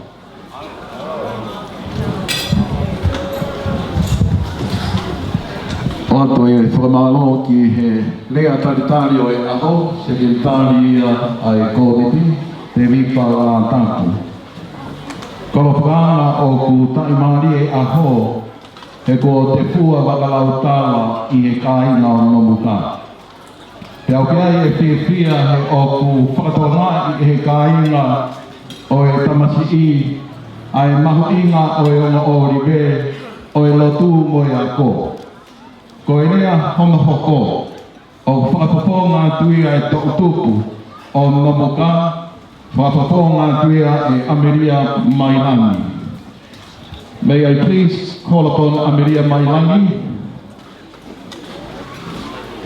ʻOatu e fakamālō ki he lea talitali ʻo e ʻaho, sekelitali ia ʻa e kōmiti, Tēvita Lātaki. Kolo Pukana ʻoku taʻimālie e ʻaho, he kuo tefua fakalautala ʻi he kāinga ʻo Nomuka. Pea ʻoku ʻi ai e fiefia he ʻoku fakatokangaʻi ʻe he kāinga ʻo e tamasiʻi ʻa e mahuʻinga ʻo e ongo ʻōlive, ʻo e lotu mo e ako. Ko e lea hono hoko, ʻoku fakafofonga atu ia ʻe he toʻutupu ʻo Nomuka, fakafofonga atu ia ʻe ʻAmelia Mailangi. May I please call upon ʻAmelia Mailangi?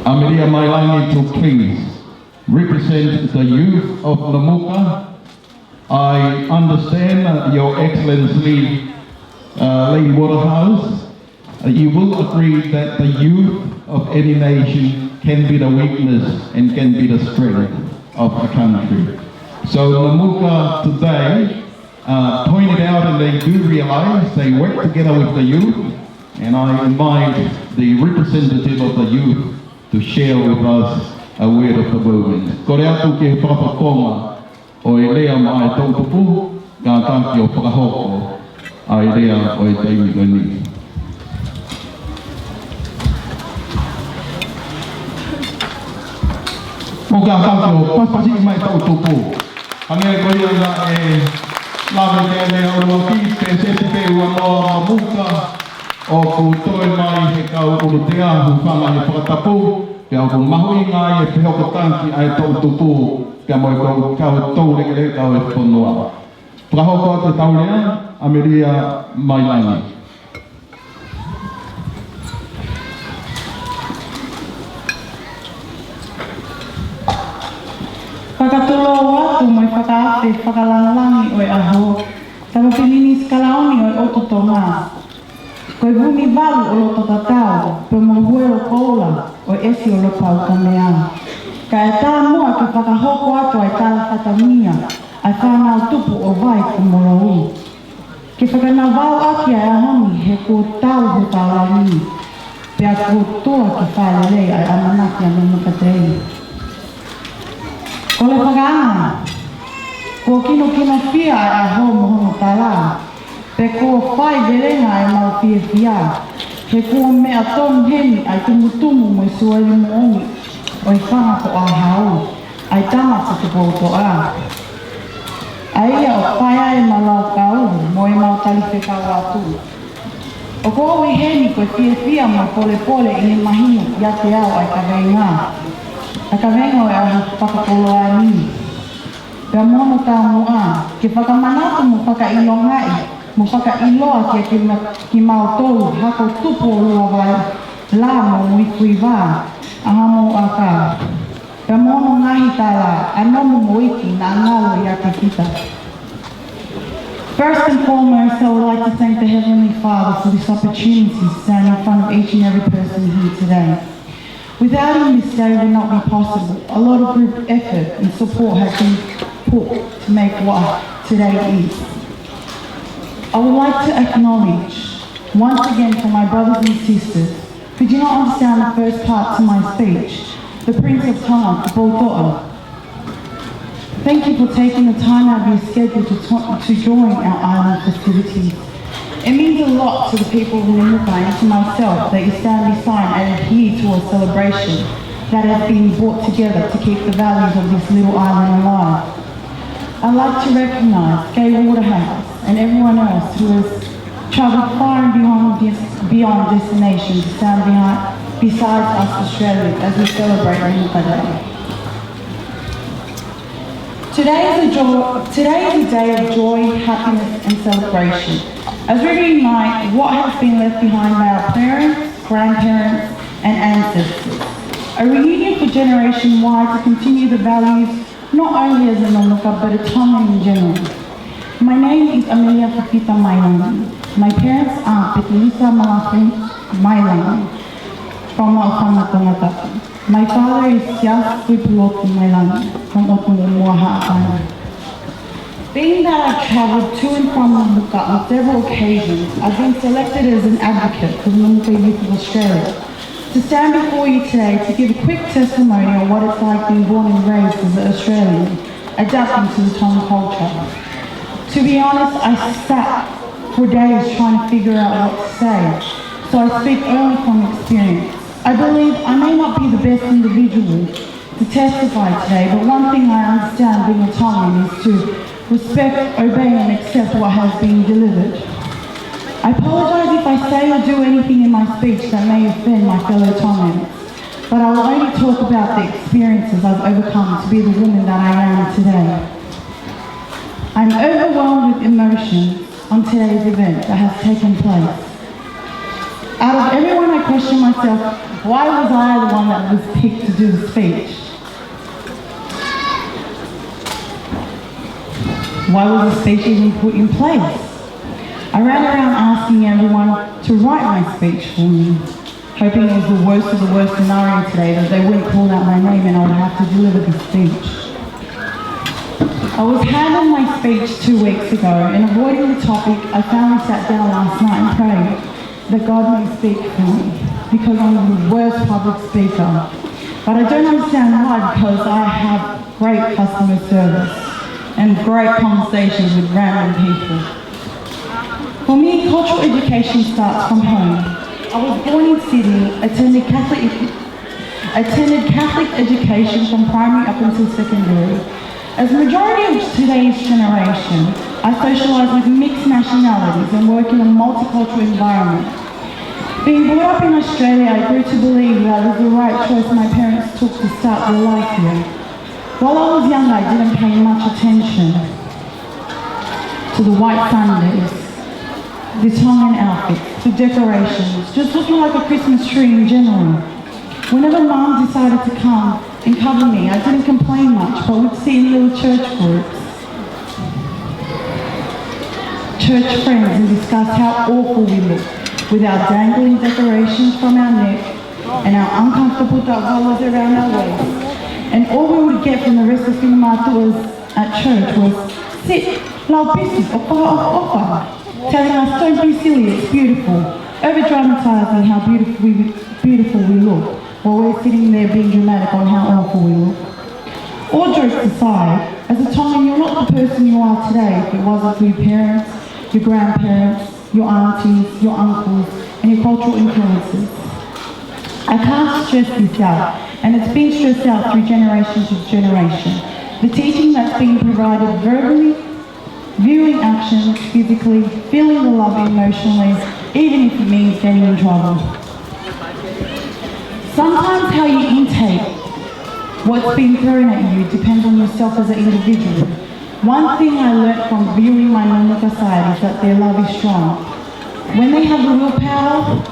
ʻAmelia Mailangi to please represent the youth of Nomuka. I understand, uh, Your Excellency, uh, Lady Waterhouse, uh, you will agree that the youth of any nation can be the weakness and can be the strength of a country. So Nomuka today, uh, pointed out, and they do realize they work together with the youth, and I invite the representative of the youth to share with us a word of the movement. Kole atu ke fakafofonga ʻo e lea maʻa e toʻutupu, kātaki ʻo fakahoko ʻa e lea ʻo e taimi ko eni. Mou kātaki ʻo pasipasi mai e toʻutupu. Hangē ko ia naʻe lave ki ai e lea ʻuluaki, pēseti pē ua noa Nomuka, ʻoku toe mai he kau ʻulutea, hūfanga he fakatapu, pea ʻoku mahuʻinga ai e fehokotaki ʻa e toʻutupu, pea mo e kau, kau toulekeleka ʻo e fonua. Fakahoko atu ʻetau lea, ʻAmelia Mailangi. Fakatulou atu mo e fakaafe fakalāngilangi ʻo e ʻaho, Tama Pilinisi Kalauni ʻo e ʻOtu Tonga. Ko e vuni valu ʻo loto tatau, pea mo e huelo koula ʻo e ʻesi ʻo Lopaukamea. Kae ʻatā muʻa ke fakahoko atu ʻa e tala fatongia ʻa e fānau tupu ʻo Vai Kumolou. Ke fakanavau ʻaki ʻa e ʻaho ni he kuo tau hotau langi, pea kuo tuʻa ke fai lelei ʻa e ʻamanaki ʻa Nomuka Day. Kole fakaʻanga, kuo kinokinofia ʻa e ʻaho mo hono tala, pea kuo fai velenga ʻa ʻemau fiefia, he kuo meʻa tonu heni ʻa e tumutumu mo e sueli moʻoni ʻo e fanga ko ʻAhau, ʻa e tama ko Tupoutoʻa. ʻA ia ʻoku fai ai ʻemau laukau mo ʻemau tali fekau atu. ʻOku ou ʻi heni ko e fiefia mo e polepole ʻi he mahino ʻiate au ʻa e kaveinga, ʻa e kaveinga ʻo e ʻaho fakakoloa ni. Pea mo hono taumuʻa, ke fakamanatu mo fakaʻilongaʻi, mo fakaʻiloa kiate kima-, kimautolu hako tupu ʻo Luavai, Lā mo Muifuivā, ʻa Haʻamouʻaka. Pea mo hono ngaahi tala, ʻa Nomu mo Iki naʻa ngalo ʻiate kita. First and foremost, I would like to thank the Heavenly Father for this opportunity to stand in front of each and every person here today. Without him, this day would not be possible. A lot of group effort and support has been put to make what today is. I would like to acknowledge, once again, for my brothers and sisters who did not understand the first part to my speech, the Prince of Tonga, Tupoutoʻa. Thank you for taking the time out of your schedule to, to, to join our island festivities. It means a lot to the people of Nomuka and to myself that you stand beside and adhere to a celebration that has been brought together to keep the values of this little island alive. I'd like to recognise Gay Waterhouse and everyone else who has travelled far and beyond des-, beyond destination to stand behind, besides us Australians as we celebrate Nomuka Day. Today is a joy, today is a day of joy, happiness and celebration as we reunite what has been left behind by our parents, grandparents and ancestors. A reunion for Generation Y to continue the values not only as a Nomuka but a Tongan in general. My name is Amelia Fifita Mailangi. My parents are Petelisa Malafi Mailangi from Maʻufanga, Tongatapu. My father is Siafu Pulotu Mailangi from ʻOtu Momoa, Haʻapai. Being that I've travelled to and from Nomuka on several occasions, I've been selected as an advocate for the Nomuka Youth of Australia to stand before you today to give a quick testimony on what it's like being born and raised as an Australian, adapting to the Tongan culture. To be honest, I sat for days trying to figure out what to say. So I speak only from experience. I believe I may not be the best individual to testify today, but one thing I understand being a Tongan is to respect, obey and accept what has been delivered. I apologise if I say or do anything in my speech that may offend my fellow Tongans, but I will only talk about the experiences I've overcome to be the woman that I am today. I'm overwhelmed with emotions on today's event that has taken place. Out of everyone, I question myself, why was I the one that was picked to do the speech? Why was the speech even put in place? I ran around asking everyone to write my speech for me, hoping it was the worst of the worst scenario today, that they wouldn't call out my name and I would have to deliver the speech. I was handed my speech two weeks ago, and avoiding the topic, I finally sat down last night and prayed that God may speak for me, because I'm the worst public speaker. But I don't understand why, because I have great customer service and great conversations with random people. For me, cultural education starts from home. I was born in Sydney, attended Catholic, attended Catholic education from primary up until secondary. As the majority of today's generation, I socialise with mixed nationalities and work in a multicultural environment. Being brought up in Australia, I grew to believe that it was the right choice my parents took to start their life here. While I was younger, I didn't pay much attention to the white Sundays, the Tongan outfits, the decorations, just looking like a Christmas tree in general. Whenever Mum decided to come and cover me, I didn't complain much, but would sit in little church groups, church friends, and discuss how awful we look with our dangling decorations from our neck and our uncomfortable taʻovalu around our waist. And all we would get from the rest of the mātuʻas at church was, "Sit, lau pisi, ʻofa, ʻofa, ʻofa." Telling us, "Don't be silly, it's beautiful." Over-dramatising how beautiful we, beautiful we look, while we're sitting there being dramatic on how awful we look. All jokes aside, as a Tongan, you're not the person you are today if it wasn't for your parents, your grandparents, your aunties, your uncles, and your cultural influences. I can't stress this out, and it's been stressed out through generation to generation. The teaching that's been provided verbally, viewing actions physically, feeling the love emotionally, even if it means getting in trouble. Sometimes how you intake what's been thrown at you depends on yourself as an individual. One thing I learnt from viewing my Nonouka side is that their love is strong. When they have the willpower,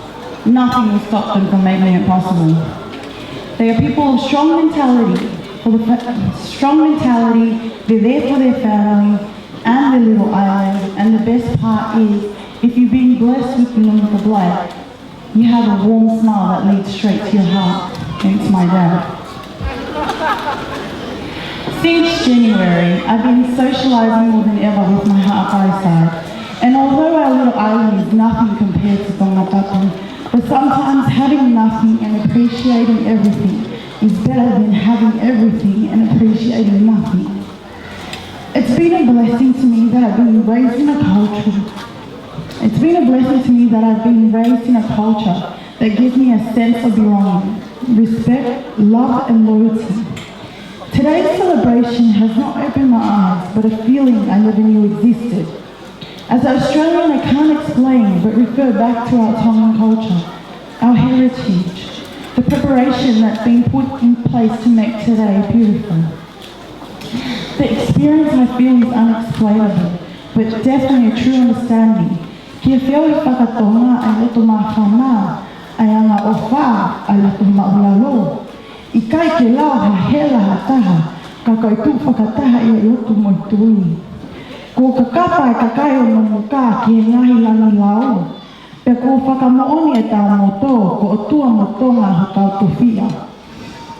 nothing will stop them from making it possible. They are people of strong mentality, for the fa-, strong mentality, they're there for their family and their little island, and the best part is, if you've been blessed with the Nonouka blood, you have a warm smile that leads straight to your heart. Thanks, my dad. Since January, I've been socialising more than ever with my Haʻapai side, and although our little island is nothing compared to Tongatapu, but sometimes having nothing and appreciating everything is better than having everything and appreciating nothing. It's been a blessing to me that I've been raised in a culture. It's been a blessing to me that I've been raised in a culture that gives me a sense of belonging, respect, love, and loyalty. Today's celebration has not opened my eyes, but a feeling I never knew existed. As an Australian, I can't explain, but refer back to our Tongan culture, our heritage, the preparation that's been put in place to make today beautiful. The experience I feel is unexplainable, but definitely a true understanding. Ke feohi faka-Tonga ʻa e loto māfana, ʻa e anga ʻofa ʻa e loto māʻulalo. ʻIkai ke lao ha hela ha taha, ka ko e tuʻu fakataha ia ʻi ʻOtu mo e Tuʻi. Kuo kakapa e kakai ʻo Nonouka ki he ngaahi langi lao. Pea kuo fakamoʻoni ʻe Taumotu, ko ʻOtua mo Tonga hotau tofiʻa.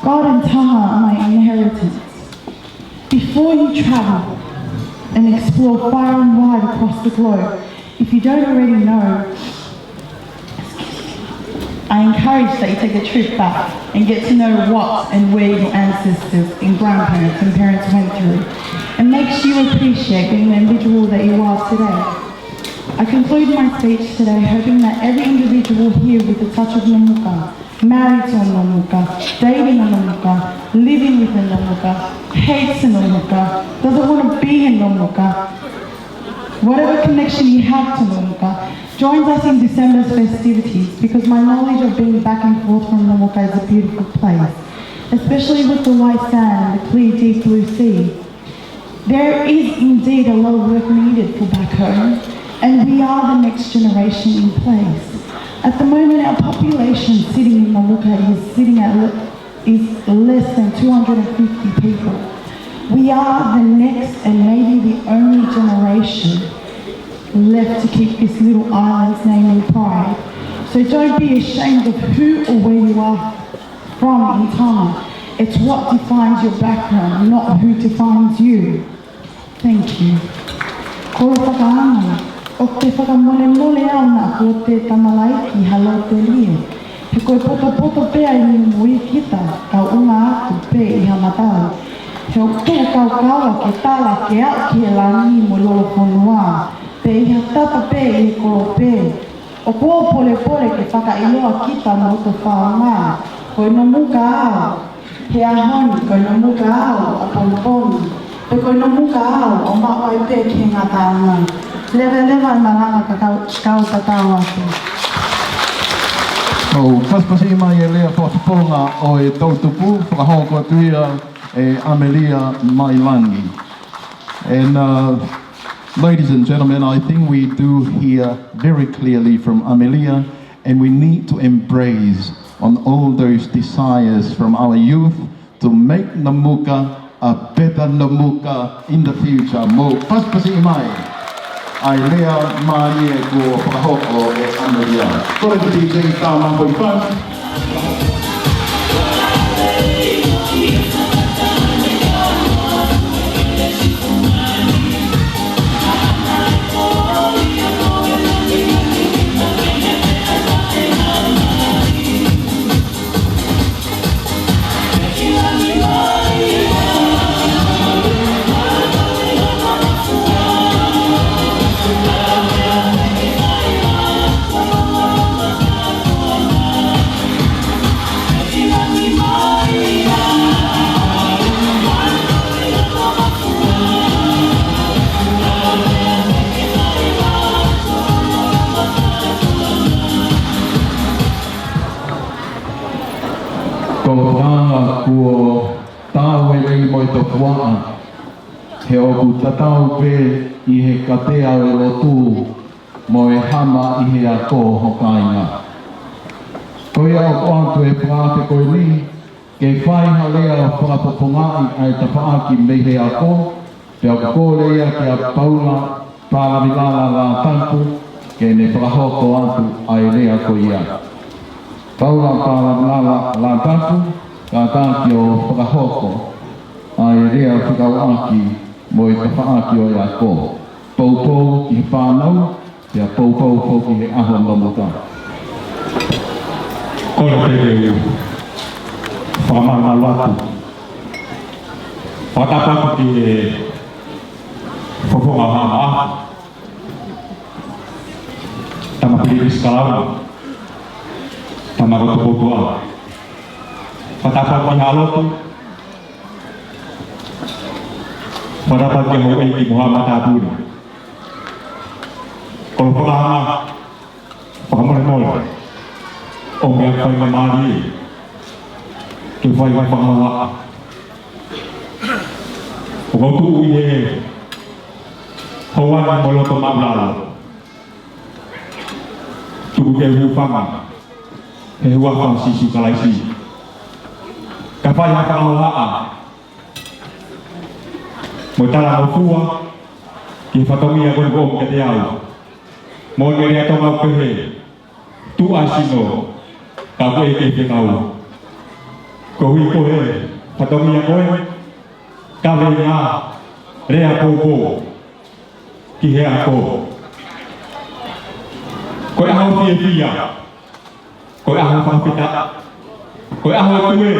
God and Tonga are my inheritance. Before you travel and explore far and wide across the globe, if you don't already know, I encourage that you take a trip back and get to know what and where your ancestors and grandparents and parents went through, and makes you appreciate being the individual that you are today. I conclude my speech today hoping that every individual here with a touch of Namuka, married to a Namuka, dating a Namuka, living with a Namuka, hates a Namuka, doesn't want to be a Namuka, whatever connection you have to Namuka, joins us in December's festivities, because my knowledge of being back and forth from Namuka is a beautiful place, especially with the white sand and the clear deep blue sea. There is indeed a lot of work needed for back home, and we are the next generation in place. At the moment, our population sitting in Namuka is sitting at le- is less than two hundred and fifty people. We are the next and maybe the only generation left to keep this little island's name in pride. So don't be ashamed of who or where you are from in Tonga. It's what defines your background, not who defines you. Thank you. Kolo fakaanga, ʻoku te fakamolemole au naʻa kuo te tamalaiki ha lotelie. He ko e potopoto pē ʻa e niu mui kita, kau unga atu pē ʻi ha matau. He ʻoku tuʻu kau kaua ke tala ke aʻu ki he langi mo e lolofonua, pē ʻi ha tapa pē ʻi he kolope. ʻOku ou polepole ke fakaʻiloa kita mo hoto faʻunga, ko e Namuka au he ʻaho ni, ko e Namuka au ʻapongipongi, pea ko e Namuka au ʻo maʻu ai pē ki he ngataʻanga. Leveleva e malanga ka kau, kau tatau atu. ʻOku pasipasi mai e lea fakapoponga ʻo e toʻutupu, fakahoko atu ia ʻe ʻAmelia Mailangi. And, uh, ladies and gentlemen, I think we do hear very clearly from Amelia, and we need to embrace on all those desires from our youth to make Namuka a better Namuka in the future. Mou pasipasi mai ʻa e lea mālie kuo fakahoko ʻe Amelia. Kole ki he D J Tama Poipani. Ko e fakaanga kuo tau e lei mo e topuaʻa, he ʻoku tatau pē ʻi he katea ʻo e lotu mo e hama ʻi he ako, ho kāinga. Ko ia ʻoku ʻoatu e fakaʻafe ko eni, ke fai ha lea ʻo fakapopongaʻi ʻa e tafaʻaki mei he ako, pea ʻoku kole ia kia Paula Palavilala Latapu ke ne fakahoko atu ʻa e lea ko ia. Paula Palavilala Latapu, kātaki ʻo fakahoko ʻa e lea fekauʻaki mo e tafaʻaki ʻo e ako. Poupou ki he fānau, pea poupou foki ki he ʻaho Namuka. Kole pē ke u fakamalumalu atu. Fakatapu atu ki he fofonga ʻo Haʻa Maʻafu, Tama Pilinisi Kalauni, Tama Kotopotoa. Fakatapu atu ki Haʻa Lotu. Fakatapu atu ki he houʻeiki mo haʻa matāpule. Ko e fakaanga, fakamolemole, ʻomi ʻa e faingamālie ke fai ha fakahā. ʻOku ou tuʻu ʻi he houa ni mo e loto māʻulalo. Tuku ke u hūfanga he huafa ʻo Sīsū Kalaisi, ka fai ha fakahohaʻa mo e talangofua ki he fatongia ko eni kuo ʻomi kiate au. Moʻoni e lea Tonga ʻoku pehē, tuʻu ʻa e sino, ka ʻoku ʻikai ke fekau. Koeʻuhi ko e fatongia ko e kaveinga lea poupou ki he ako. Ko e ʻaho fiefia, ko e ʻaho fakafetaʻi, ko e ʻaho tue,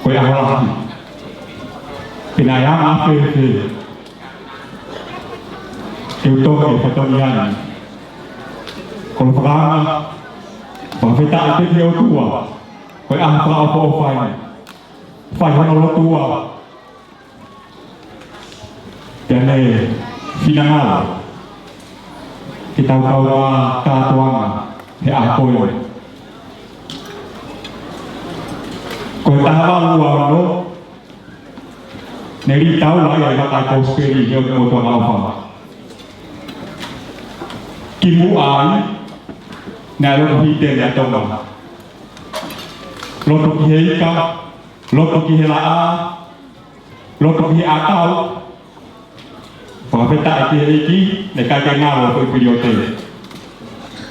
ko e ʻaho lahi. Pea naʻe anga fēfē Ke u toki fatongia ni. Kolo fakaanga, fakafetaʻi pē ki he ʻOtua, ko e ʻaho fakaʻofoʻofa eni. Fai hono lotua, pea ne finangalo ke tau kaungā kātoanga he ʻaho ko eni. Ko e taha valu ua ono, ne lī taula ai ʻa e vakai kosipeli he ʻOtu Motu Angaʻofa. Kimuʻa ai, naʻe lotu hīteni ʻa Tonga. Lotu ki he ika, lotu ki he laʻā, lotu ki he ʻakau. Fakafetaʻi ki he ʻEiki, naʻe ʻikai ke ngalo e foʻi piliote.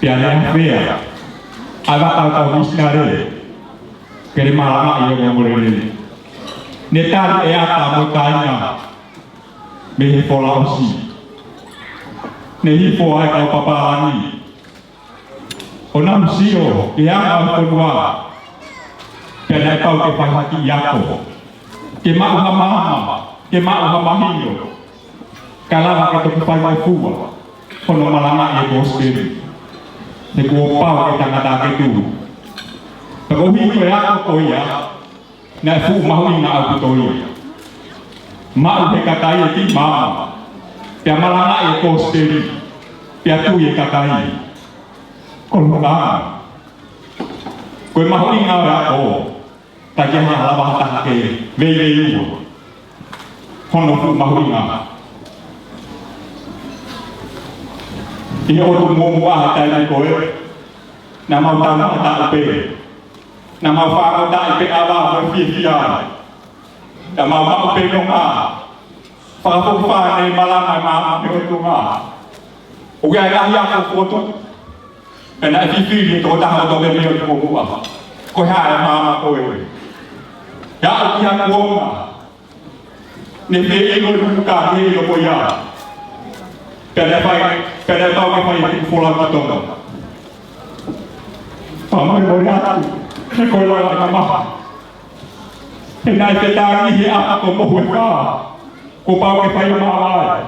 Pea ne ʻafea ʻa e vakai kau misinale ke ne malangaʻi e ongoongolelei. Ne tali ʻe ʻAta mo e kāinga mei he folaʻosi. Ne hifo ai e kau papālangi ʻo nau sio ki he anga ʻo e fonua. Pea naʻe pau ke fai ha kiʻi ako, ke maʻu ha maama, ke maʻu ha mahino, kae lava ke toki faingofua hono malangaʻi e kosipeli. He kuo pau ke tangata ke tui. Pea ko e hiko e ako ko ia, naʻe fuʻu mahuʻinga ʻaupito ia. Maʻu he kakai e kiʻi maama, pea malangaʻi e kosipeli, pea tui e kakai. Kolo fakaanga, ko e mahuʻinga ʻo e ako, ʻikai ke ʻi ai ha lava ha taha ke veiveiua hono fuʻu mahuʻinga. ʻI he ʻotu muʻomuʻa he taimi ko ē, naʻa mau tau mataʻu pē. Naʻa mau fakaʻaongaʻi pē ʻa e ʻava mo e fiefia. Naʻa mau maʻu pē nonga. Fakafokifā ne malanga e maama mei he ʻOtua. ʻOku ʻi ai e ngaahi ako kuo tuʻu, pea naʻe fifili e tokotaha kotoa pē mei he ʻotu muʻomuʻa, ko e hā e maama ko ē. Pea aʻu ki ha kuonga, ne fie ʻilo e luka he ʻilo ko ia. Pea naʻe fai, pea naʻe pau ke fai e folau ki Tonga. Fakamālō atu, he ko e langa e mamahi. He naʻe fetangi he ʻaho ko Mohu e fā, kuo pau ke fai e maama.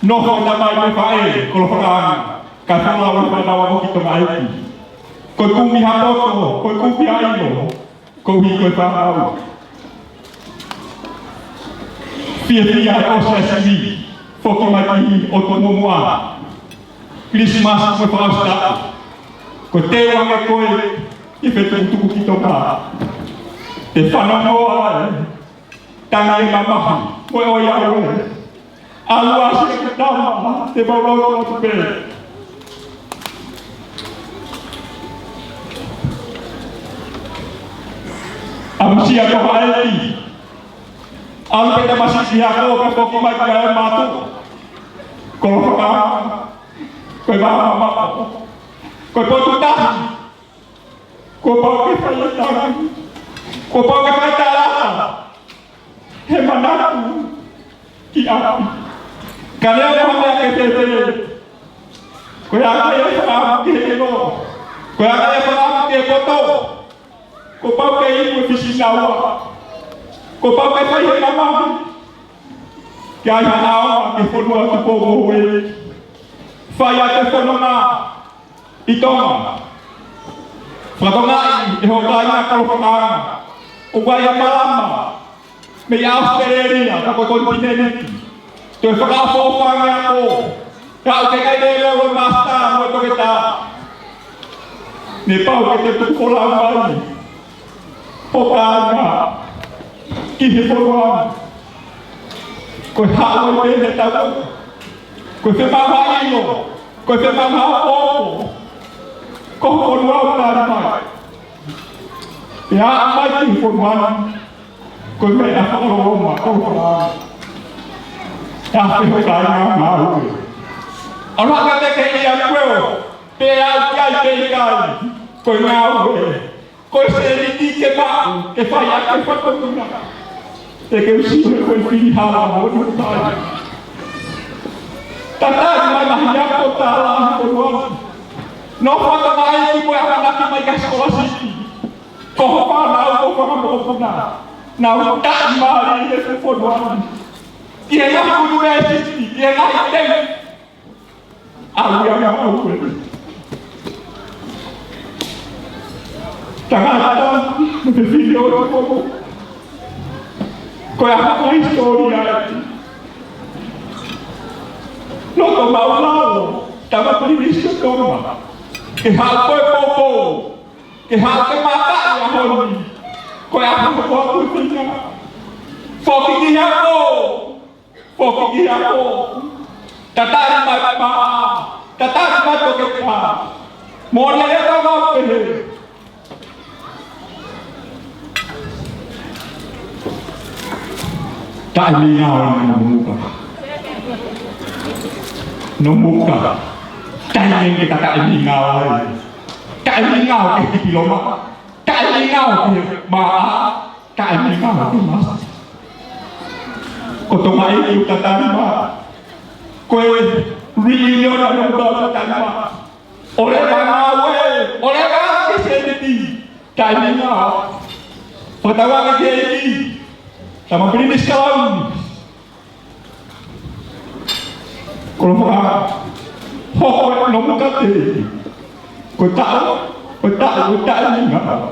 Nofo e tamai mo e faʻē, kolo fakaanga, kae folau e fānau ʻo ki Tonga ʻEiki. Ko e kumi ha poto, ko e kumi ha ʻilo, koeʻuhi ko e fānau. Fiefia e ʻosi ʻa e sivi, foki mai ki he ʻotu muʻomuʻa. Kilisimasi mo e fakaʻosi taʻu, ko e teu ange ko ē e fetukutuku ki Tonga. Te fanongo ai, tangi e mamahi, mo e ʻoiauē. ʻAlu ʻo sio ki he tama, te mau lotu atu pē. ʻAmusia Tonga ʻEiki. ʻAlu pē tamasiʻi ki he ako, pea foki mai ki he mātuʻa. Kolo fakaanga, ko e maama, ko e potu tahi. Kuo pau ke fai e tangi. Kuo pau ke fai e talata. He manatu ki ʻapi. Ka lea mo ha meʻa ke fēfē. Ko e ʻikai ke fakaʻamu ki he ʻilo. Ko e ʻikai ke fakaʻamu ki he poto. Kuo pau ke inu e fisinaua. Kuo pau ke fai e mamahi. Ke ʻi ai ha ʻaonga ki he fonua tupu mo e. Fai ʻa e fononga ʻi Tonga. Fakatokangaʻi ʻe hoʻo kāinga kolo fakaanga, ʻoku ʻi ai e malama mei ʻAositelēlia, ka ko e konitinēniti. Toe fakaʻofoʻofa ange ako, ka ʻoku ʻikai ke lelei e māsitā mo e toketā. Ne pau ke te tuku folau mai hoʻo kāinga ki he fonua ni. Ko e haʻu ai pē he tau. Ko e fiemaʻu ha ʻilo, ko e fiemaʻu ha ʻoʻopo. Ko e fonua ʻoku tali mai. ʻE aʻu mai ki he fonua ni, ko e meʻa fakaloloma, ko e fonua. ʻE afe hoʻo kāinga ngāue. ʻAlu hake atu ki he ʻea kueo, pe ʻe aʻu ki ai pe ʻikai, ko e ngāue. Ko e sēniti ke maʻu, ke fai ʻaki e fakatonga. Te ke usi he ko e fili hala mo e tai. Tatai mai mahi ako tala ko luana. Nofo atu mai ki mo e ʻamanaki mai ki he sikolasipi. Ko hoʻo fānau ko e fanga mokopuna. Nau taʻimālie he fonua ni. Ki he ngaahi ʻunivēsiti, ki he ngaahi temi. ʻAlu ia ngā ue. Tangata mo e fefine ʻo e poto. Ko e ʻaho ko e hisitōlia ē. Loto maʻulalo, tama Pilinisi ʻo Tonga. Ke haʻu ko e poupou. Ke haʻu ke mataʻi ʻa e ʻaho ni. Ko e ʻaho ko ʻaku fina. Foki ki he ako. Foki ki he ako. Tatali mai maʻa. Tatali mai toketā. Mole e tama pehē. Taʻemingao ʻa Nomuka. Nomuka. Taʻemingao. Taʻemingao ki he tipiloma. Taʻemingao ki he maʻa. Taʻemingao ki he masa. Ko Tonga ʻEiki ʻoku tatali mai. Ko e reunion ʻa Nomuka ʻoku tatali mai. ʻOleva ngāue, ʻoleva ke seniti. Taʻemingao. Fakatauange ki he ʻEiki. Tama Pilinisi Kalauni. Kolofoka. Hoko ʻa Nomuka te. Ko e taʻu, ko e taʻu, ko e taʻemingao.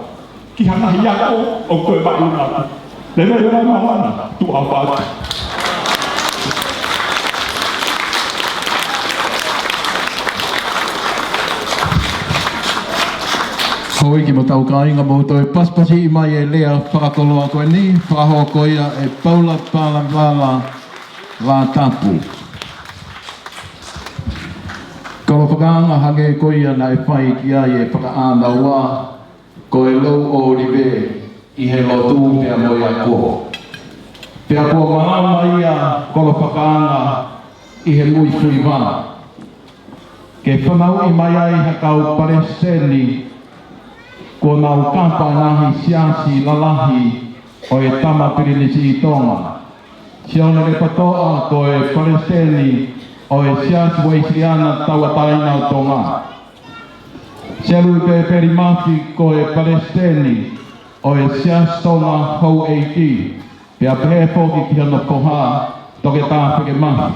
Ki ha ngaahi ako ʻoku toe maʻu atu. Lele lele mawana, tuʻa fatu. Houʻeiki mo hotau kāinga, mou toe pasipasiʻi mai e lea fakakoloa ko eni, fakahoko ia ʻe Paula Palavala Lātapu. Kolofoka anga hangē ko ia naʻe fai ki ai e Fakaʻānaua, ko e Lou ʻŌlive ʻi he lotu pea mo e ako. Pea kuo malama ia Kolofoka anga ʻi he Muifuivā. Ke fanauʻi mai ai ha kau palesiteni kuo nau kapa ngaahi siasi lalahi ʻo e tama Pilinisi ʻi Tonga. Sione Lepatoʻa ko e palesiteni ʻo e Siasi Uēsiliana Tauʻatāina ʻo Tonga. Selui Pēpeli Mafi ko e palesiteni ʻo e Siasi Tonga Houʻeiki, pea pehē foki ki hono foha, Toketā Feke Mafi.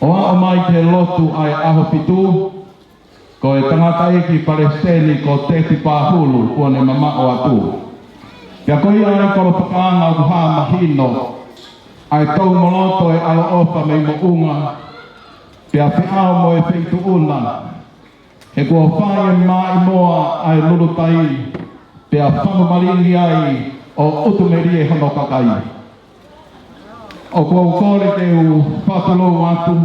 ʻO aʻu mai ki he lotu ʻa e ʻAhofitu, ko e tangataʻeiki palesiteni ko Teti Pahulu kuo ne mamaʻo atu. Pea ko ia ai Kolofoka anga ʻoku hā mahino ʻa e toʻu moloto ʻa e ʻaloʻofa mei Moʻunga, pea feʻao mo e feituʻuna. He kuo fai e maʻimoa ʻa e lulutai, pea fanu malingi ai ʻo utu melie hono kakai. ʻOku ou kole ke u fakatulou atu,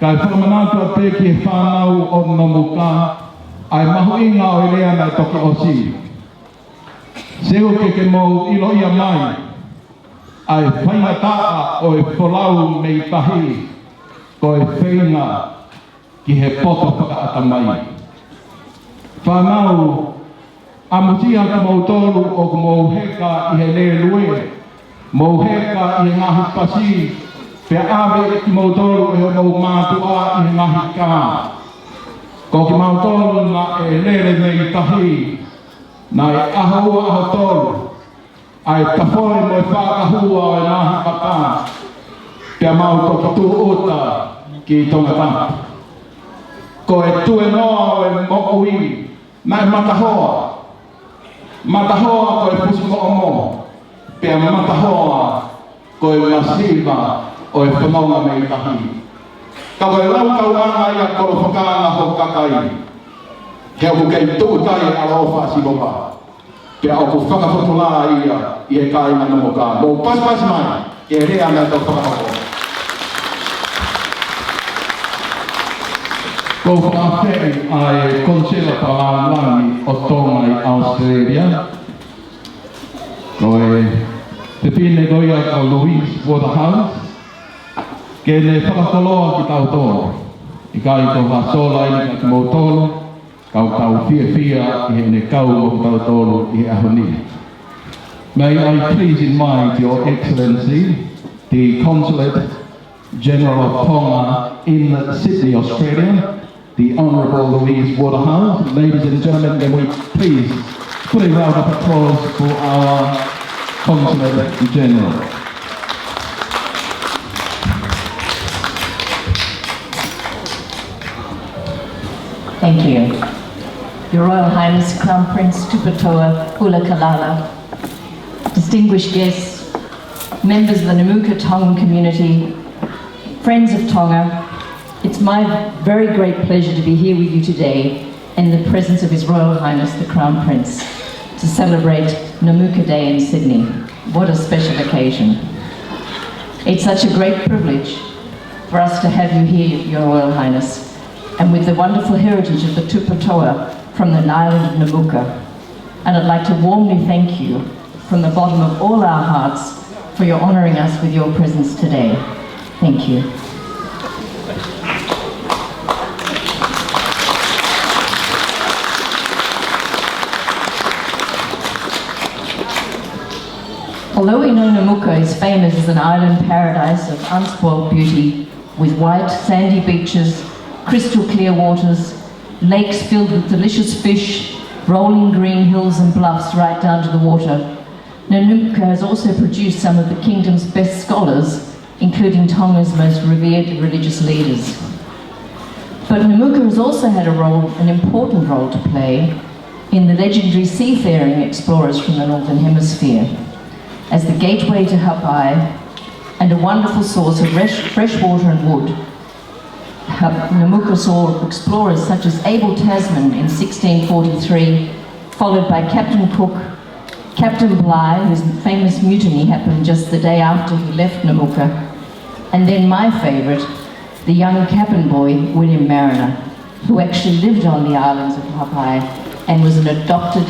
kae fakamanatu atu pē ki he fānau ʻo Nomuka ʻa e mahuʻinga ʻo e lea naʻe toki ʻosi. Seuke ke mou ʻiloʻia mai ʻa e faingataʻa ʻo e folau mei tahi, ko e feinga ki he poto fakaʻatamai. Fānau, ʻamusia kimoutolu ʻoku mou heka ʻi he lēlue, mou heka ʻi he ngaahi pasi, pea ʻave kimoutolu ʻe hoʻomou mātuʻa ʻi he ngaahi kā. Ko kimautolu naʻe lele mei tahi, naʻe ʻaho ua ʻaho tolu ʻa e tafoe mo e fakahua ʻo e ngaahi maka, pea mau toki tūʻuta ki Tongatapu. Ko e tuenoa ʻo e moʻui, naʻe matahoa, matahoa ko e pusi moʻomo, pea matahoa ko e masiva ʻo e fononga mei tahi. Ka ko e laukau anga ia Kolofoka anga ho kakai, he ʻoku kei tūʻuta ʻa e ʻaloʻofa ʻa Sihova. Pea ʻoku fakafotulā ia ʻi he kāinga Nomuka. Mou pasipasi mai, ke lea mai tau fakahoko. Ko u fakaafeʻi ʻa e Konisela Fakalāngilangi ʻo Tonga ʻi ʻAositelēlia. Ko e fefine ko ia ko Louise Waterhouse. Ke ne fakakoloa kitautolu. ʻIkai ko ha sola eni kiate kimoutolu. Ka ʻoku tau fiefia ʻi heʻene kau mo kitautolu ʻi he ʻaho ni. May I please invite Your Excellency, the Consulate General of Tonga in Sydney, Australia, the Honourable Louise Waterhouse. Ladies and gentlemen, can we please put a round of applause for our Consulate General. Thank you. Your Royal Highness, Crown Prince Tupatoa Ulakalala, distinguished guests, members of the Namuka Tongan community, friends of Tonga, it's my very great pleasure to be here with you today in the presence of His Royal Highness the Crown Prince to celebrate Namuka Day in Sydney. What a special occasion. It's such a great privilege for us to have you here, Your Royal Highness, and with the wonderful heritage of the Tupatoa from the island of Namuka. And I'd like to warmly thank you from the bottom of all our hearts for your honouring us with your presence today. Thank you. Although we know Namuka is famous as an island paradise of unspoiled beauty, with white sandy beaches, crystal clear waters, lakes filled with delicious fish, rolling green hills and bluffs right down to the water, Namuka has also produced some of the kingdom's best scholars, including Tonga's most revered religious leaders. But Namuka has also had a role, an important role to play in the legendary seafaring explorers from the Northern Hemisphere, as the gateway to Haʻapai and a wonderful source of fresh, fresh water and wood. Hap-, Namuka saw explorers such as Abel Tasman in sixteen forty-three, followed by Captain Cook, Captain Bligh, whose famous mutiny happened just the day after he left Namuka, and then my favourite, the young cabin boy, William Mariner, who actually lived on the islands of Haʻapai and was an adopted,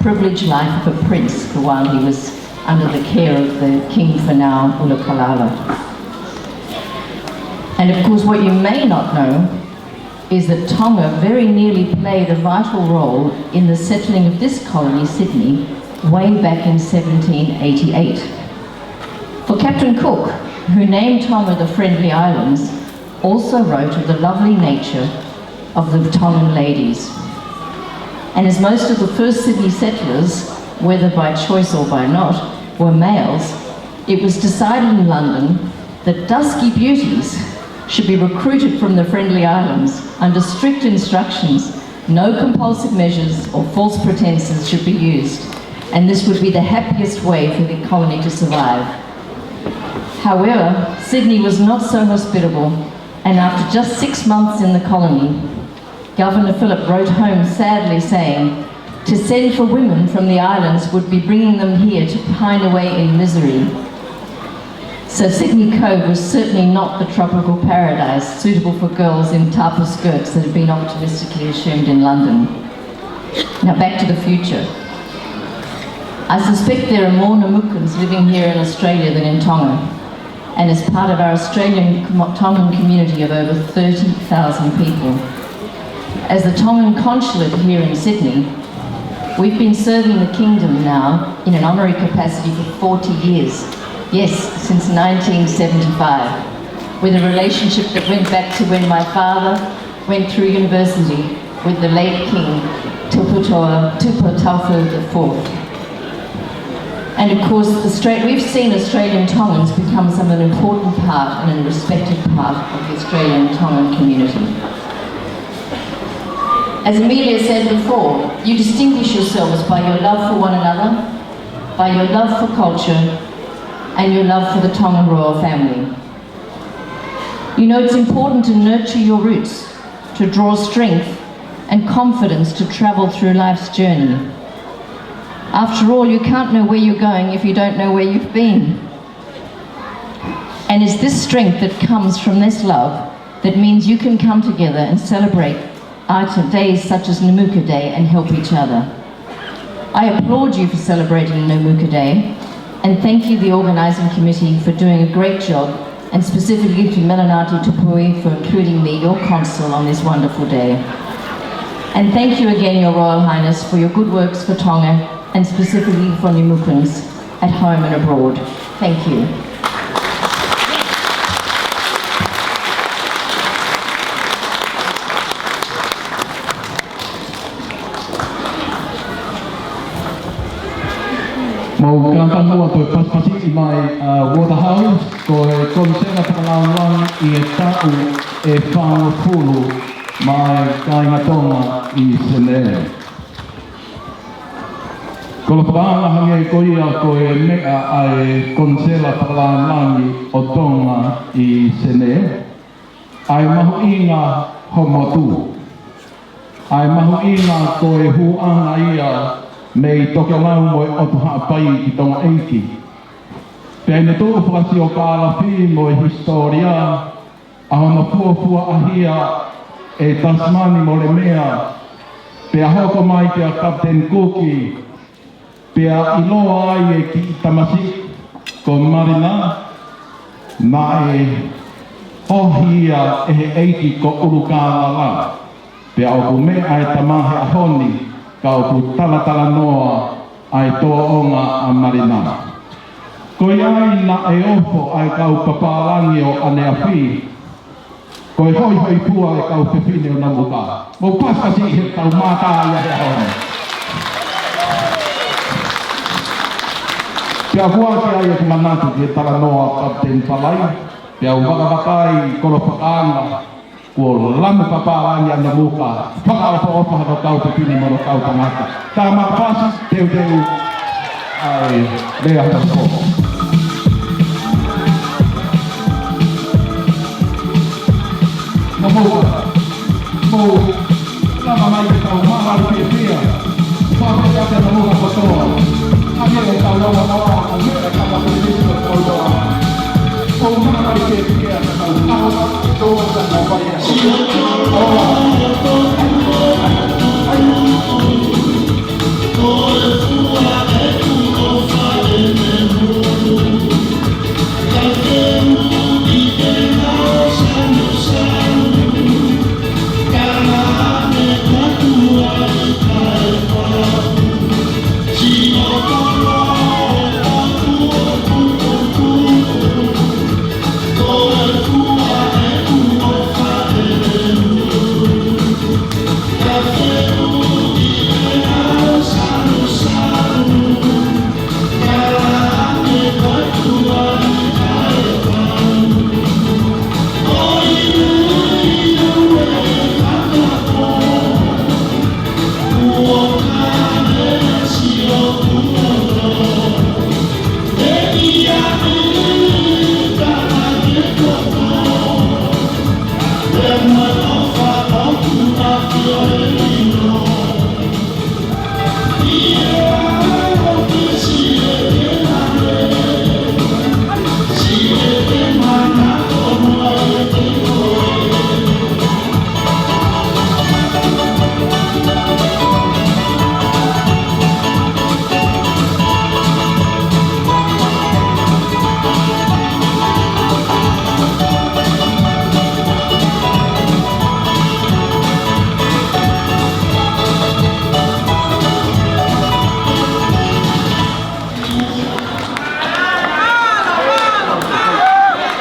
privileged life of a prince for while he was under the care of the King for now, Ulakalala. And of course, what you may not know is that Tonga very nearly played a vital role in the settling of this colony, Sydney, way back in seventeen eighty-eight. For Captain Cook, who named Tonga the Friendly Islands, also wrote of the lovely nature of the Tongan ladies. And as most of the first Sydney settlers, whether by choice or by not, were males, it was decided in London that dusky beauties should be recruited from the Friendly Islands under strict instructions. No compulsive measures or false pretences should be used, and this would be the happiest way for the colony to survive. However, Sydney was not so hospitable, and after just six months in the colony, Governor Phillip wrote home sadly saying, "To send for women from the islands would be bringing them here to pine away in misery." So Sydney Cove was certainly not the tropical paradise suitable for girls in tapa skirts that had been optimistically assumed in London. Now back to the future. I suspect there are more Namukans living here in Australia than in Tonga, and as part of our Australian com-, Tongan community of over thirty thousand people. As the Tongan consulate here in Sydney, we've been serving the Kingdom now in an honorary capacity for forty years. Yes, since nineteen seventy-five, with a relationship that went back to when my father went through university with the late King Tupatoa Tupou Taufa the fourth. And of course, Austra-, we've seen Australian Tongans become some an important part and a respected part of the Australian Tongan community. As Amelia said before, you distinguish yourselves by your love for one another, by your love for culture, and your love for the Tongan royal family. You know, it's important to nurture your roots, to draw strength and confidence to travel through life's journey. After all, you can't know where you're going if you don't know where you've been. And it's this strength that comes from this love that means you can come together and celebrate items, days such as Namuka Day, and help each other. I applaud you for celebrating Namuka Day, and thank you, the organising committee, for doing a great job, and specifically to Melanati Tupui for including me, your consul, on this wonderful day. And thank you again, Your Royal Highness, for your good works for Tonga, and specifically for Namukans at home and abroad. Thank you. Mau kātaki muʻa ko e pasipasi mai ʻa Waterhouse, ko e Komisena Fakalaulauloto ʻi he taʻu ʻe fāngofulu. Mo e kāinga Tonga ʻi Senē. Ko e fakaʻaonga hangē ko ia ko e meʻa ʻa e Konisela Fakalāngilangi ʻo Tonga ʻi Senē, ʻa e mahuʻinga ho motu. ʻA e mahuʻinga ko e hūʻanga ia mei Tokelau mo e ʻOtu Haʻapai ki Tonga ʻEiki. Pea ʻi he tuʻu fakasiokālafi mo e hisitōlia, ʻa hono fuofua ʻahia ʻe Tasimani Molemea, pea hoko mai kia Kapiteni Kuki, pea ʻiloa ai e kiʻi tamasiʻi ko Malina, naʻe ohi ia ʻe he ʻeiki ko ʻUlukālala. Pea ʻoku meʻa e tama he ʻaho ni, ka ʻoku talatalanoa ʻa e tōʻonga ʻa Malina. Ko ia ai naʻe ofo ʻa e kau papālangi ʻo ʻaneafi, ko e hoihoifua e kau fefine ʻo Nomuka. Mou pasipasi he tau mātā ia he ʻaho ni. Pea ʻoku ʻi ai ʻeku manatu ki he talanoa Kapiteni Palai, pea u vakavakai ko e fakaʻaonga, kuo lamu papālangi ʻa Nomuka, fakaʻofoʻofa hono kau fefine mo hono kau tangata. Tau māpasi, teuteu ʻa e lea ʻa e toko. Nomuka, mou lava mai ke tau mālōlō fiefia. Pāpē atu Nomuka kotoa. Hangē ko e tau lava lava, hangē ko e tau lava lava, hangē ko e tau lava lava. Mou mālōlō fiefia, tau lava, tau lava, tau lava.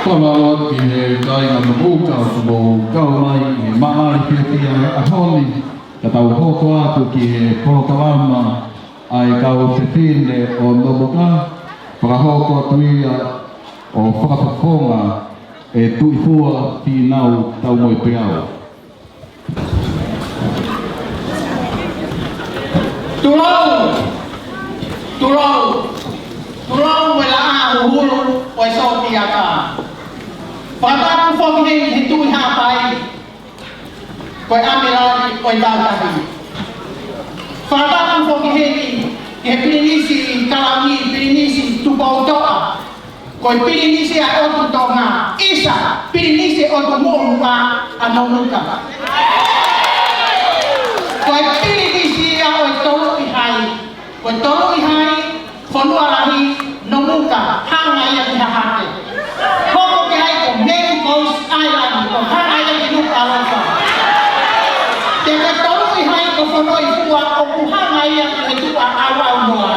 Fakamālō atu ki he kāinga Nomuka, ʻoku mou kau mai ʻi he mālōlō fiefia ʻo e ʻaho ni, ka tau hoko atu ki he polokalama ʻa e kau fefine ʻo Nomuka, fakahoko atu ia ʻo fakafofonga ʻe Tuʻifua Fīnau Taumoepeau. Tulou, tulou, tulou mo e laʻā huhulu ʻo e sōtiaka. Fakatapu foki heni ki he Tuʻi Haʻapai, ko e ʻAmelali ʻo e Tautahi. Fakatapu foki heni ki he Pilinisi Kalauni, Pilinisi Tupoutoʻa. Ko e Pilinisi ʻa e ʻOtu Tonga, ʻisa, Pilinisi ʻOtu Muʻomuʻa ʻa Nomuka. Ko e Pilinisi ia ʻo e Toluʻi Hai, ko e Toluʻi Hai, Fonualahi, Nomuka, hanga ia ki Hahake. Hoko ki ai ko Main Coast Island, ko e hanga ia ki Nukuʻalofa. Pea ko e Toluʻi Hai ko Fonuaifua, ʻoku hanga ia ki he tuʻa ʻAuaunoa.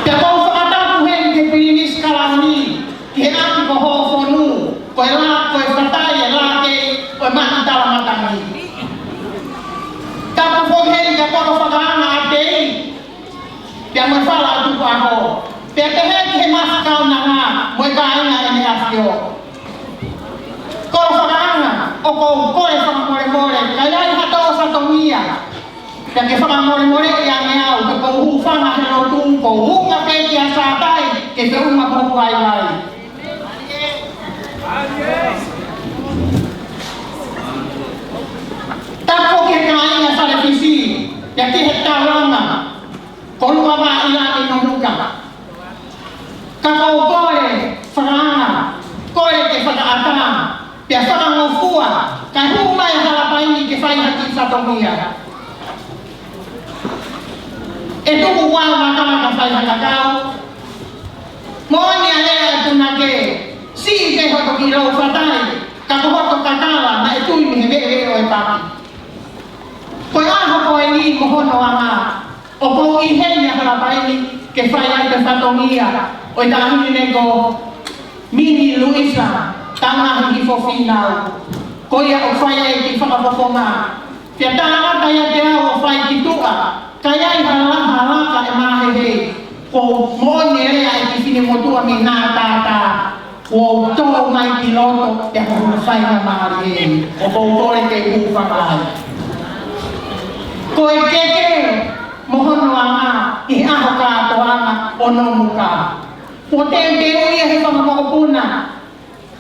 Pea ʻoku ou fakatapu heni ki he Pilinisi Kalauni, ki he ʻapi ko Hōfonu, ko e lā, ko e fatai e lā kei ʻo e Maʻi Talamatangi. Tapu foki heni ki he kolo fakaʻanga ʻa Tei, pea mo e fala ʻa Tukuʻaho. Pea pehē ki he Mafi Kaunanga mo e kāinga ʻEne ʻAfio. Kolo Fakaanga, ʻoku ou kole fakamolemole, ka ʻi ai ha tō fatongia, pea ke fakamolemoleʻi ange au, he ʻoku ou hūfanga he lotu, ʻoku ou unga pē kia Sātai, ke feʻunga mo hoku vaivai. Tapu ki he kāinga Salefisi, pea ki he taulanga, Koloa Maʻila ʻi Nonuka. Ka ʻoku ou kole fakaanga, kole ke fakaʻatā, pea fakangofua, kae hū mai ʻa Halapaini ke fai ha kiʻi fatongia. ʻE tuku ua makala ka fai ha kakau. Moʻoni ʻa e lea ʻa e punake, siʻi pē hoto kiʻi lou fatai, ka ko hoto kakala naʻe tui mei he veʻeveʻe ʻo e paki. Ko e ʻaho ko eni mo hono anga, ʻoku ou ʻi heni ʻa Halapaini ke fai ai e fatongia ʻo e taʻahine ko Mini Luisa Taunahi Hifo Fīnau. Ko ia ʻoku fai ai e kiʻi fakafofonga. Pea tangata ia te au ʻo fai ki tuʻa, ka ʻi ai ha laha laka ʻe māhehei, ko moʻoni e lea ʻa e kiʻi finemotuʻa mei Nātātā. Kuo u tō mai ki loto, pea ko hono faingamālie eni, ʻoku ou kole ke u hūfanga ai. Ko e keke mo hono anga ʻi he ʻaho kātoanga ʻo Nonuka. Kuo teuteuʻi ia he fanga mokopuna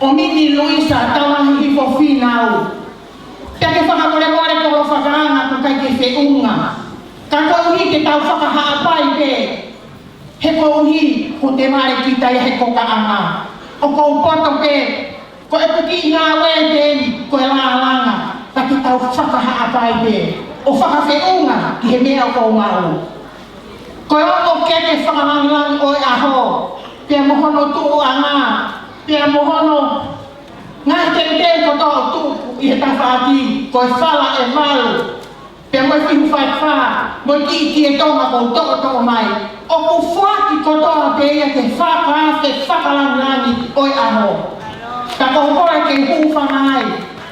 ʻo Mini Luisa Taunahi Hifo Fīnau. Pea ke fakamolemole Kolo Fakaanga, ʻoku ʻikai ke feʻunga. Ka koeʻuhi ke tau fakahaʻapai pē. He koeʻuhi ko e tēvale kita ia he kokaʻanga. ʻOku ou poto pē, ko ʻeku kiʻi ngāue pē eni, ko e lālanga, ka ke tau fakahaʻapai pē, ʻo fakafeʻunga ki he meʻa ʻoku ou maʻu. Ko e ongo keke fakalangilangi ʻo e ʻaho, pea mo hono tuʻuʻanga, pea mo hono ngaahi teuteu kotoa ʻoku tuku ʻi he tafaʻaki, ko e fala ʻe valu. Pea mo e fihu faifā, mo e kiʻi tietonga kuo toʻotoʻo mai. ʻOku foaki kotoa pē ia ke fakaafe fakalangilangi ʻo e ʻaho. Ka ʻoku ou kole ke u hūfanga ai,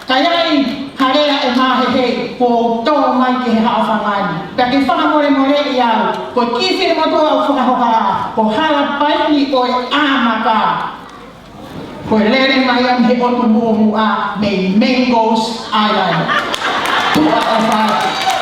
ka ʻi ai ha lea ʻe māhehei, kuo u tō mai ki he haʻofanga ni. Pea ke fakamolemoleʻi au, ko e kiʻi finemotuʻa ʻoku fakahohaʻa, ko Halapaini ʻo e ʻĀmaka. Ko e lele mai ia mei he ʻotu muʻomuʻa mei Mangles Island. Tuʻa ʻofa atu.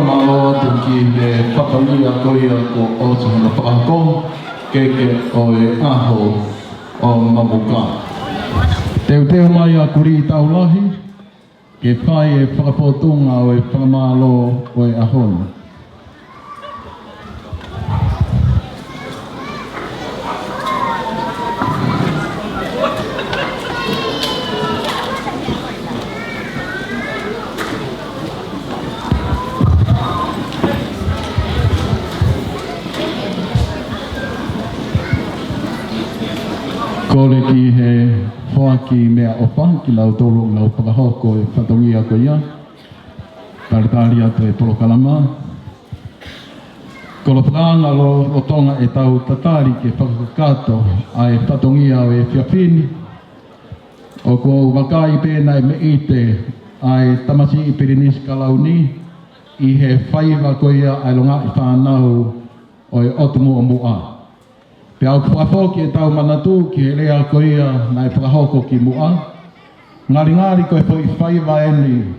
Mālō atu ki he fatongia ko ia kuo ʻosi hono fakahoko, Keke ʻo e ʻAho ʻo Namuka. Teuteu mai ʻa Kuliʻi Taulahi ke fai e fakafotunga ʻo e fakamālō ʻo e ʻaho ni. Kole ki he foaki meʻaʻofa kinautolu ʻoku nau fakahoko e fatongia ko ia. Talitali atu e polokalama. Kolo fakaanga lolotonga ʻetau tatali ke fakakakato ʻa e fatongia ʻo e efiafi ni, ʻoku ou vakai pē naʻe meʻite ʻa e tamasiʻi Pilinisi Kalauni ʻi he faiva ko ia ʻa e longaʻi fānau ʻo e ʻotu muʻomuʻa. Pea ʻoku fakafoki ʻetau manatu ki he lea ko ia naʻe fakahoko kimuʻa. Ngalingali ko e foʻi faiva eni,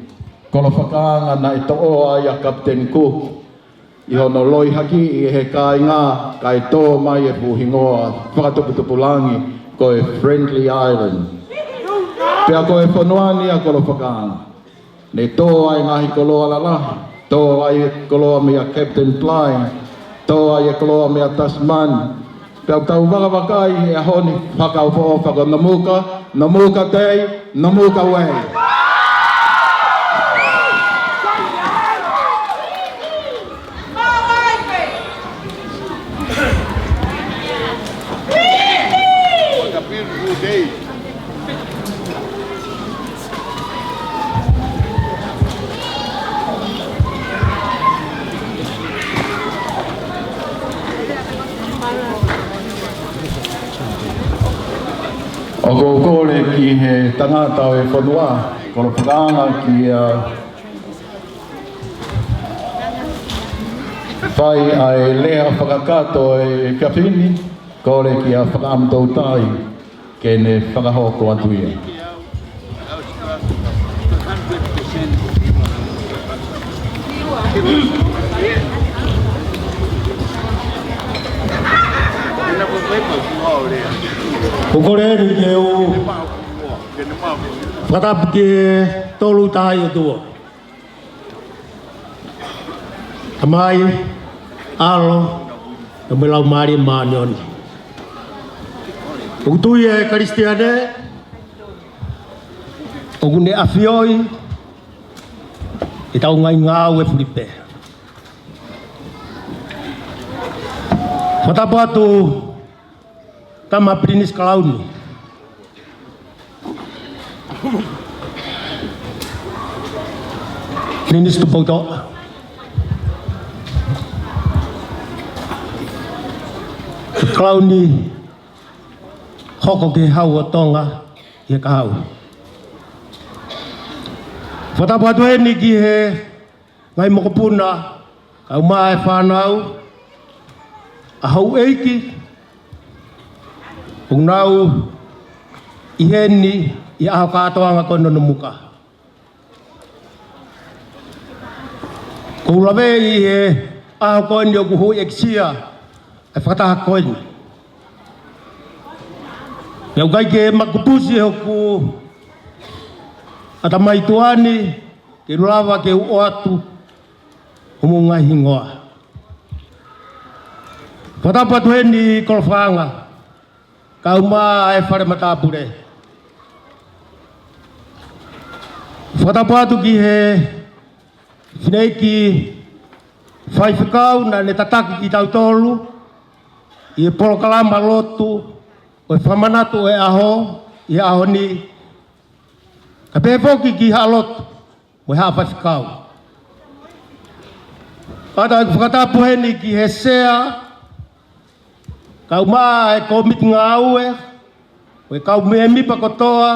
kolo fakaanga, naʻe toʻo ai ʻa Kapiteni Cook ʻi hono loi haki ʻe he kāinga, kae tō mai e fuʻu hingoa fakatuputupulangi ko e Friendly Island. Pea ko e fonua ni ʻa kolo fakaanga. Ne tō ai e ngaahi koloa lalahi, tō ai e koloa meia Captain Bligh, tō ai e koloa meia Tasman. Pea ʻoku tau vakavakai he ʻaho ni, fakaʻofoʻofa ko Namuka, Namuka Day, Namuka Way. What a beautiful day. ʻOku ou kole ki he tangata ʻo e fonua, kolo fakaanga, kia fai ʻa e lea fakakakato ʻo e efiafi ni, kole kia Fakaʻamu Toutai ke ne fakahoko atu ia. ʻOku ou kole eni ke u fakatapu ki he Tolu Tahaʻi ʻOtua. Tamai, ʻAlo, pea mo e Laumālie Māʻoniʻoni. ʻOku ou tui ʻa e Kalisitiane ʻoku ne ʻafioʻi ʻetau ngaahi ngāue fuli pē. Fakatapu atu Tama Pilinisi Kalauni, Pilinisi Tupoutoʻa, Kalauni hoko ki he Hau ʻo Tonga ʻi he kahaʻu. Fakatapu atu eni ki he ngaahi mokopuna, kae ʻumaʻā e fānau, ʻa houʻeiki ʻoku nau ʻi heni ʻi he ʻaho kātoanga ko eni ʻo Namuka. ʻOku ou laveʻi he ʻaho ko eni ʻoku houʻeikisia e fakataha ko eni. Pea ʻoku ʻikai ke makupusi hoku ʻatamai tuʻa ni ke u lava ke u ʻoatu homou ngaahi hingoa. Fakatapu atu heni kolo fakaanga, kae ʻumaʻā e fale matāpule. Fakatapu atu ki he fineʻeiki faifekau naʻa ne tataki kitautolu ʻi he polokalama lotu ʻo e fakamanatu ʻo e ʻaho ʻi he ʻaho ni, kae pehē foki ki Haʻa Lotu mo e Haʻa Faifekau. ʻOatu ʻeku fakatapu heni ki he sea, kae ʻumaʻā e kōmiti ngāue, ʻo e kau mēmipa kotoa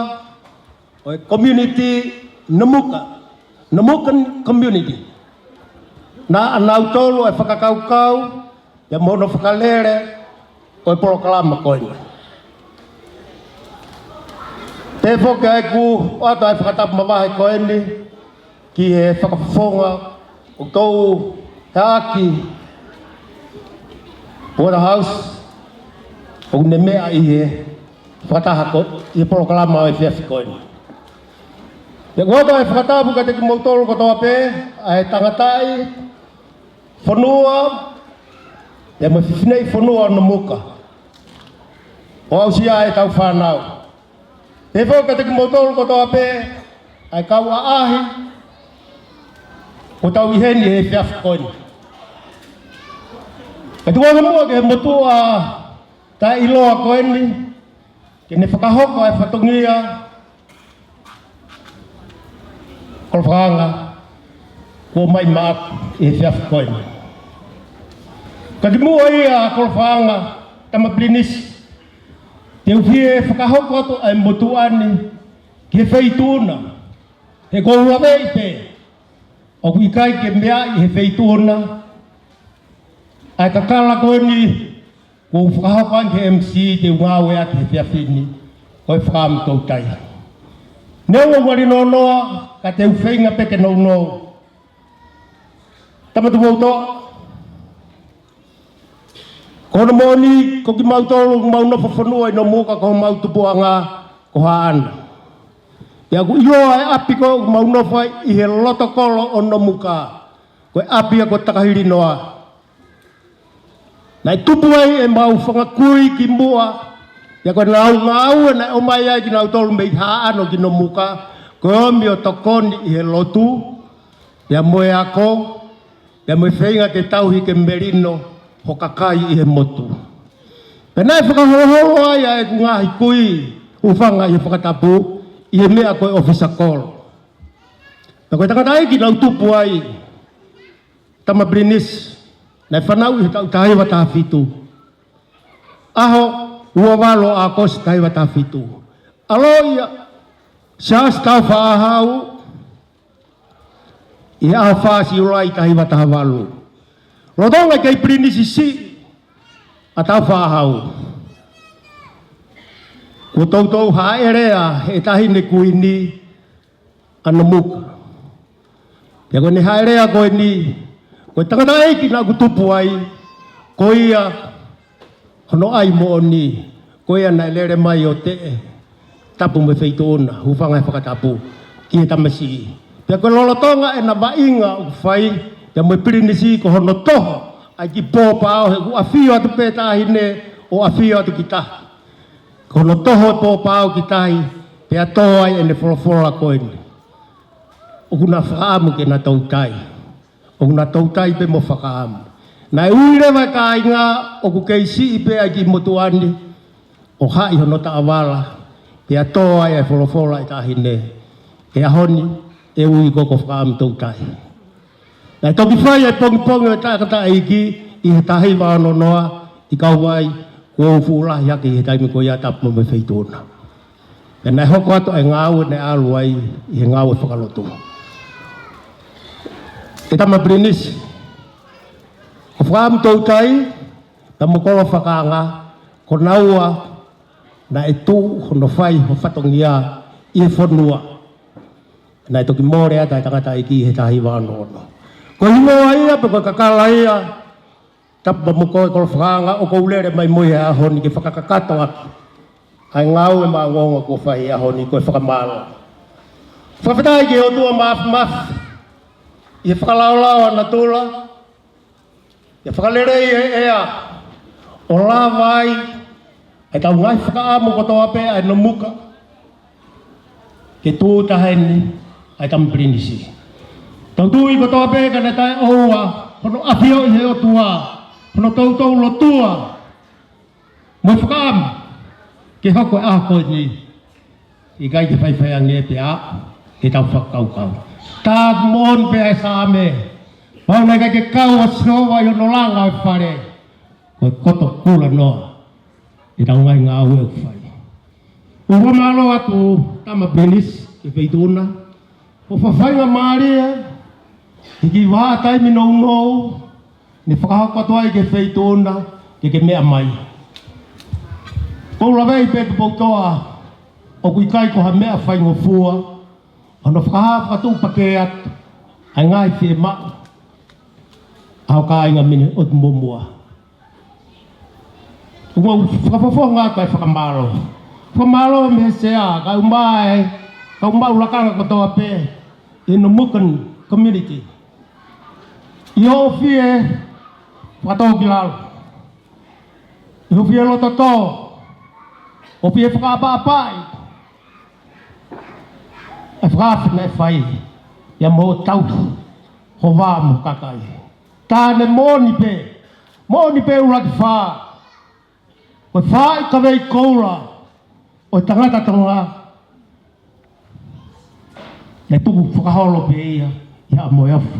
ʻo e community Namuka, Namukan community. Naʻa nautolu e fakakaukau pea mo hono fakalele ʻo e polokalama ko eni. Pehē foki ʻeku ʻoatu e fakatapu mavahe ko eni ki he fakafofonga ʻOku tau ʻaʻaki Waterhouse, ʻoku ne meʻa ʻi he fakataha ko, ʻi he polokalama ʻo e efiafi ko eni. Pea ʻoku ʻoatu ʻa e fakatapu kiate kimoutolu kotoa pē, ʻa e tangataʻi fonua, pea mo e fineʻi fonua ʻo Nomuka, ʻo aʻusia ʻetau fānau. Pea foki kiate kimoutolu kotoa pē, ʻa e kau ʻaʻahi ʻoku tau ʻi heni he efiafi ko eni. Ka tuku ange muʻa ki he motuʻa taʻeʻiloa ko eni, ke ne fakahoko ʻa e fatongia, Kolofaʻanga, kuo ʻomai maʻaku ʻi he efiafi ko eni. Ka kimuʻa ia, Kolofaʻanga, Tama Pilinisi, te u fie fakahoko atu ʻa e motuʻa ni ki he Feituʻuna, he ʻoku ou laveʻi pē ʻoku ʻikai ke meaʻi he Feituʻuna ʻa e kakala ko eni kuo u fakahoko ange ki he M C te u ngāueʻaki he efiafi ni, ko e Fakaʻamu Toutai. Neongo ʻoku ngali nonoa, ka te u feinga pē ke nounou. Tama Tupoutoʻa, ko hono moʻoni, ko kimautolu ʻoku mau nofo fonua ʻi Nomuka, ko homau tupuʻanga ko Haʻana. Pea ʻoku ʻiloa e ʻapi ko ē ʻoku mau nofo ai ʻi he loto kolo ʻo Nomuka, ko e ʻapi ia ko Takahilinoa. Naʻe tupu ai ʻemau fanga kui kimuʻa, pea ko ʻenau ngāue naʻe ʻomai ai kinautolu mei Haʻano ki Nomuka, ko e ʻomi ʻo tokoni ʻi he lotu, pea mo e ako, pea mo e feinga ke tauhi ke melino ho kakai ʻi he motu. Pea naʻe fakaholoholo ai ʻa ʻeku ngaahi kui, hūfanga ʻi he fakatapu, ʻi he meʻa ko e ʻōfisa kolo. Pea ko e tangataʻeiki naʻa ku tupu ai, Tama Pilinisi, naʻe fanauʻi he taʻu taha hiva taha fitu. ʻAho ua valu ʻAokosi taha hiva taha fitu. ʻAlu ia Siaosi Tāufaʻāhau ʻi he ʻaho fā Siulai taha hiva taha valu. Lolotonga kei Pilinisi siʻi ʻa Tāufaʻāhau, kuo toutou haʻele ʻa e Taʻahine Kuini ʻa Nomuka. Pea ko ʻene haʻele ko eni, ko e tangataʻeiki naʻa ku tupu ai, ko ia hono ʻai moʻoni, ko ia naʻe lele mai ʻo teʻe tapu mo e Feituʻuna, hūfanga he fakatapu ki he tamasiʻi. Pea ko e lolotonga ʻena vaʻinga ʻoku fai, pea mo e Pilinisi ko hono toho ʻa e kiʻi pōpao, he ʻoku ʻafio atu pē Taʻahine ʻo ʻafio atu ki tahi. Ko hono toho e pōpao ki tahi, pea tō ai ʻene folofola ko eni. ʻOku na fakaʻamu ke na toutai. ʻOku na toutai pē mo fakaʻamu. Naʻe ui leva e kāinga ʻoku kei siʻi pē ʻa e kiʻi motuʻa ni, ʻo haʻi hono taʻavala, pea tō ai e folofola ʻa e Taʻahine. ʻI he ʻaho ni, ʻe ui ko e Fakaʻamu Toutai. Naʻe toki fai e pongipongi ʻo e tangataʻeiki ʻi he taha hiva ono noa ʻi Kauvai, kuo u fuʻu lahi hake ʻi he taimi ko ia tapu mo e Feituʻuna. Pea naʻe hoko atu ʻa e ngāue naʻe ʻalu ai ʻi he ngāue fakalotu. ʻE Tama Pilinisi, ko Fakaʻamu Toutai, pea mo Kolofaʻanga, ko naua naʻe tuʻu hono fai ho fatongia ʻi he fonua. Naʻe toki mole atu ʻa e tangataʻeiki ʻi he taha hiva ono ono. Ko e hingoa ia, pe ko e kakala ia, tapu mo koe Kolofaʻanga, ʻoku ou lele mai mo ia he ʻaho ni ke fakakakato ʻaki ʻa e ngāue maʻongoʻonga kuo fai he ʻaho ni, ko e fakamālō. Fakafetaʻi ki he ʻOtua Māfimafi, ʻi he fakalaolao ʻa natula, ʻi he fakalelei e ʻea, ʻo lava ai ʻa e tau ngaahi fakaʻamu kotoa pē ʻa e Nomuka, ke tūʻuta heni ʻa e Tama Pilinisi. Tau tui kotoa pē ka naʻe taʻeʻoua hono ʻafioʻi he ʻOtua hono toutou lotua mo e fakaʻamu ke hoko e ʻaho ko eni, ʻikai ke faifai ange pea ʻe tau fakakaukau. Tāku moʻoni pē ʻa e Saame, pau naʻe ʻikai ke kau ʻa Sihova ʻi hono langa ʻo e fale, ko e koto kulanoa ʻetau ngaahi ngāue ʻoku fai. ʻOku ou fakamālō atu Tama Pilinisi ki he Feituʻuna, ʻo fakafaingamālie, he kiʻi vahaʻa taimi nounou ne fakahoko atu ai ki he Feituʻuna ke ke meʻa mai. ʻOku ou laveʻi pē Tupoutoʻa, ʻoku ʻikai ko ha meʻa faingofua hono fakahā fakatuʻupakē atu ʻa e ngaahi fiemaʻu ʻa hoʻo kāinga mei he ʻotu muʻomuʻa. ʻOku mau fakafofonga atu ʻa e fakamālō. Fakamālō mei he Sea, kae ʻumaʻā e kau maʻu lakanga kotoa pē ʻi he Namuka community. ʻI hoʻo fie fakatōkilalo, ʻi hoʻo fie lototō, hoʻo fie fakaʻapaʻapaʻi ʻa e fakaafe naʻe fai, ʻi hoʻomou tauhi ho vā mo e kakai. Taʻane moʻoni pē, moʻoni pē ʻuluaki fā, ko e faaʻi kavei koula ʻo e tangata Tonga, naʻe tuku fakaholo pē ia ʻi Haʻa Moheofo.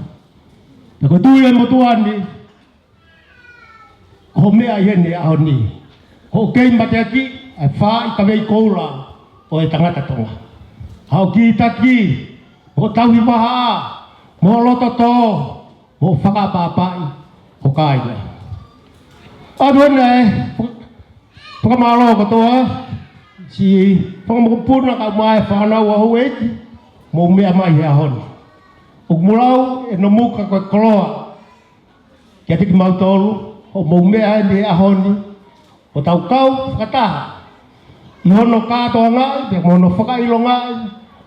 Pea ko e tui ʻa e motuʻa ni, ko hoʻo meʻa ʻi heni he ʻaho ni, ko hoʻo kei mateakiʻi ʻa e faaʻi kavei koula ʻo e tangata Tonga. Haʻu ki taki, mo tauhi vahaʻa, mo lototō, mo fakaʻapaʻapaʻi ho kāinga. ʻOatu ʻa e fakamālō kotoa, siʻi fanga mokopuna kae ʻumaʻā e fānau ʻa houʻeiki, mou meʻa mai he ʻaho ni. ʻOku mou lau e Namuka ko e koloa kiate kimautolu, hoʻomou meʻa mai he ʻaho ni, ʻo tau kau fakataha ʻi hono kātoangaʻi, pea mo hono fakaʻilongaʻi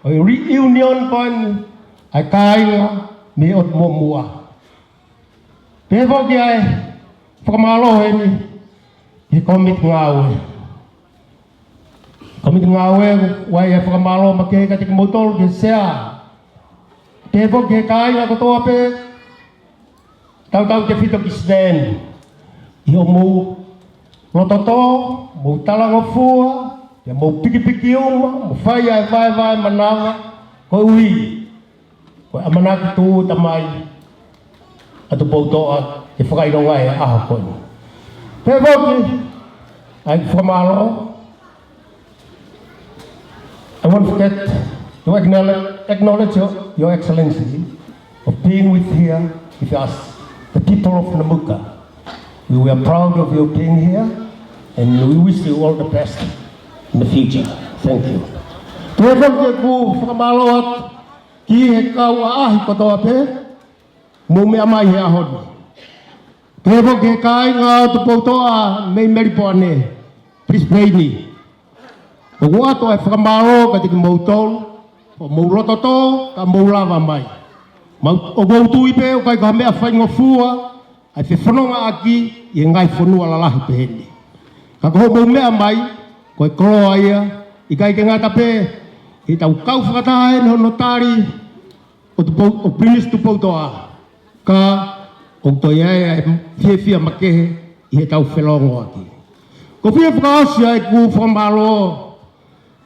ʻo e reunion ko eni ʻa e kāinga mei he ʻotu muʻomuʻa. Pehē foki ʻa e fakamālō heni ki he kōmiti ngāue. Kōmiti ngāue, ʻoku ʻi ai e fakamālō makehe kiate kimoutolu, ki he Sea. Pehē foki ki he kāinga kotoa pē, tautautefito ki Stan, ʻi hoʻomou lototō, mou talangofua, pea mou pikipiki uma, mou fai ʻa e vaevae manava, koeʻuhi ko e ʻamanaki tuʻuta mai ʻa Tupoutoʻa ke fakaʻilongaʻi e ʻaho ko eni. Pehē foki ʻa e fakamālō, I won't forget to acknowledge, acknowledge your, your Excellency of being with here with us, the people of Namuka. We were proud of your being here, and we wish you all the best in the future. Thank you. Pehē foki ʻeku fakamālō atu ki he kau ʻaʻahi kotoa pē, mou meʻa mai he ʻaho ni. Pehē foki ki he kāinga ʻo Tupoutoʻa mei Melipoane, Brisbane. ʻOku ʻoatu ʻa e fakamālō kiate kimoutolu, hoʻomou lototō, ka mou lava mai. Mau, ʻoku ou tui pē, ʻoku ʻikai ko ha meʻa faingofua ʻa e fefonongaʻaki ʻi he ngaahi fonua lalahi pehē ni. Ka ko hoʻomou meʻa mai, ko e koloa ia, ʻikai ke ngata pē ʻi heʻetau kau fakataha ʻi hono tali ʻo Tupou-, ʻo Pilinisi Tupoutoʻa, ka ʻoku toe ʻi ai ʻa e fiefia makehe ʻi heʻetau felōngoaki. ʻOku ou fie fakaʻosi ʻa ʻeku fakamālō,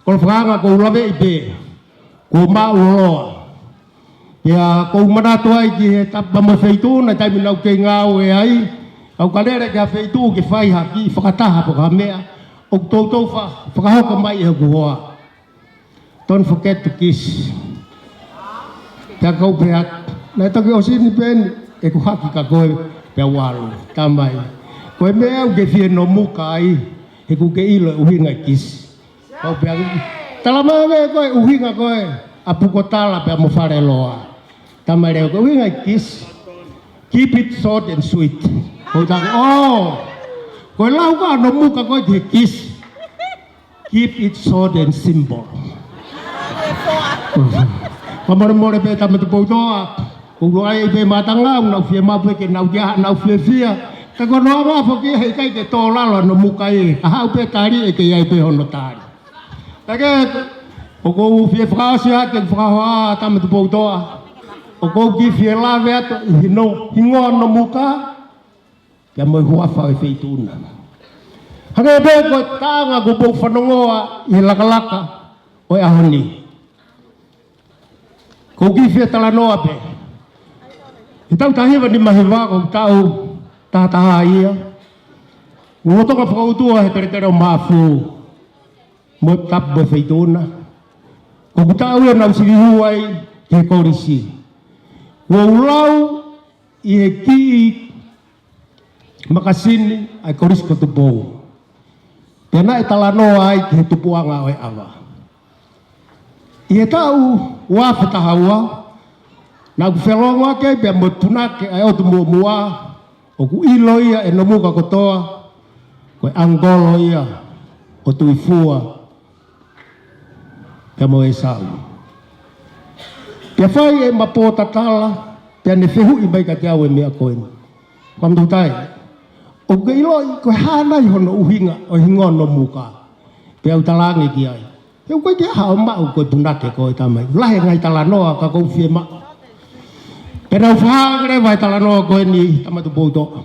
ko e fakaʻanga ʻoku ou laveʻi pē, kuo maʻu loloa. Pea ʻoku ou manatu ai ki he Tapa mo e Feituʻu, ʻi he taimi naʻa ku kei ngāue ai, ka u ka lele ki ha feituʻu ke fai ha kiʻi fakataha pe ko ha meʻa, ʻoku toutou fa-, fakahoko mai ʻe hoku hoa. Don't forget to kiss. Pea kau pehē atu, naʻe toki ʻosi ni pē eni, ʻeku haki kia koe, pea u ʻalu, tamai. Ko e meʻa ʻoku ke fie Namuka ai, he ʻoku ke ʻilo e ʻuhinga e kiss. Kau pehē atu, talamai ange ko e ʻuhinga ko ē ʻa Pukotala pea mo Faleloa. Tamai leva ko e ʻuhinga e kiss. Keep it short and sweet. Ko e taku, oh, ko e lau ko ē ʻa Namuka ko ē ki he kiss. Keep it short and simple. Fakamolemole pē Tama Tupoutoʻa, ʻoku ou ʻai pē mātanga, ʻoku nau fiemaʻu pē ke nau kia, nau fiefia. Ka ko hono ʻaonga foki he ʻikai ke tō lalo ʻa Namuka ē, ka haʻu pē tali ʻe kei ʻi ai pē hono tali. Ka ke, ʻoku ou fie fakaʻosi atu ʻeku fakahohaʻa Tama Tupoutoʻa. ʻOku ou kiʻi fie lave atu ʻi he hingoa ʻo Namuka, pea mo e huafa ʻo e feituʻu na. Hangē pē ko e taʻanga kuo mou fanongoa ʻi he lakalaka ʻo e ʻaho ni. ʻOku ou kiʻi fie talanoa pē. He taʻu taha hiva nima hiva ko e taʻu taha taha ia. Kuo u lolotonga fakautua he teletele ʻo Maʻafu mo e Tapa mo e Feituʻu na. Ko e taʻu ia naʻa ku sivi hū ai ki he kolisi. Kuo u lau ʻi he kiʻi makasini ʻa e Kolisi ko Tupou. Pea naʻe talanoa ai ki he tupuʻanga ʻo e ʻava. ʻI he taʻu ua afe taha ua, Naʻa ku felongoaki ai pea mo e punake ʻa e ʻOtu Muʻomuʻa, ʻoku ʻilo ia ʻe Nomuka kotoa, ko e ʻangolo ia ʻo Tuʻifua pea mo ʻEsau. Pea fai ʻema pōtatala, pea ne fehuʻi mai kiate au e meʻa ko eni. Fakamatala, ʻoku ke ʻiloʻi ko e hā nai hono ʻuhinga ʻo e hingoa Nomuka? Pea u talaange ki ai, he ʻoku ʻikai ke ʻi ai haʻo maʻu ko e punake ko e tamai. Lahi e ngaahi talanoa ka ʻoku ou fiemaʻu. Pea naʻa ku fakahā leva e talanoa ko eni, Tama Tupoutoʻa.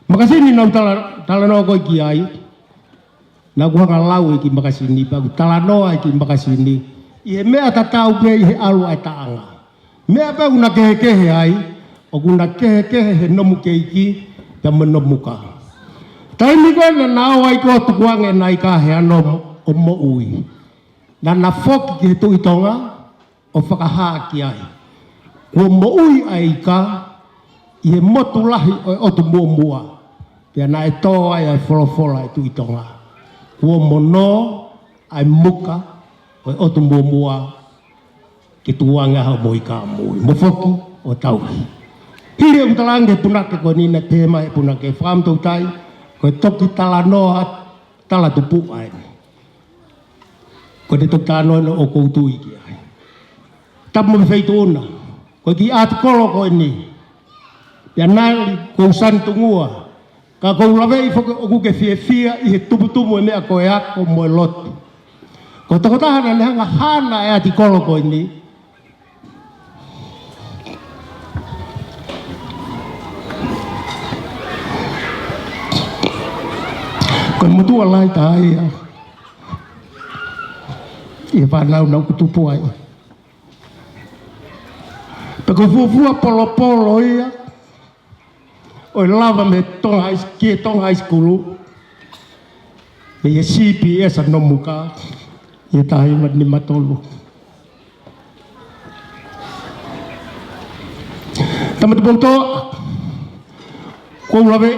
Makasini naʻa ku tala-, talanoa ko ē ki ai. Naʻa ku hanga ʻo lau e kiʻi makasini, pea ku talanoa e kiʻi makasini ʻi he meʻa tatau pē ʻi he ʻalu ʻa e taʻanga. Meʻa pē ʻoku na kehekehe ai, ʻoku na kehekehe he Nomukeiki pea mo Nomuka. Taimi ko ē naʻa na ō ai ko ē ʻo tukuange ʻena ika he ano mo-, ʻo moʻui, naʻa na foki ki he Tuʻi Tonga ʻo fakahā ki ai, kuo moʻui ʻa e ika ʻi he motu lahi ʻo e ʻOtu Muʻomuʻa. Pea naʻe tō ai ʻa e folofola ʻa e Tuʻi Tonga, kuo monō ʻa e muka ʻo e ʻOtu Muʻomuʻa ke tukuange ʻa hoʻomo ika moʻui, mo foki ʻo tauhi. Hili ʻeku talaange ki he punake ko eni, naʻe pehē mai e punake, Fakamatala, ko e toki talanoa talatupuʻa eni. Ko e toki talanoa eni ʻoku ou tui ki ai. Tapu mo e Feituʻuna, ko e kiʻi ʻatikolo ko eni, pea naʻe ʻikai ke u sani tungua, ka ʻoku ou laveʻi foki ʻoku ke fiefia ʻi he tumutumu e meʻa ko e ako mo e lotu. Ko e tokotaha naʻa ne hanga ʻo hana e ʻatikolo ko eni, ko e motuʻa lahi taha ia ʻi he fānau naʻa ku tupu ai. Pea ko e fuofua polopolo ia ʻo e lava mei Tonga High S-, ki he Tonga High School, mei he C P S ʻa Nomuka, ʻi he taha hiva nima tolu. Tama Tupoutoʻa, ʻoku ou laveʻi,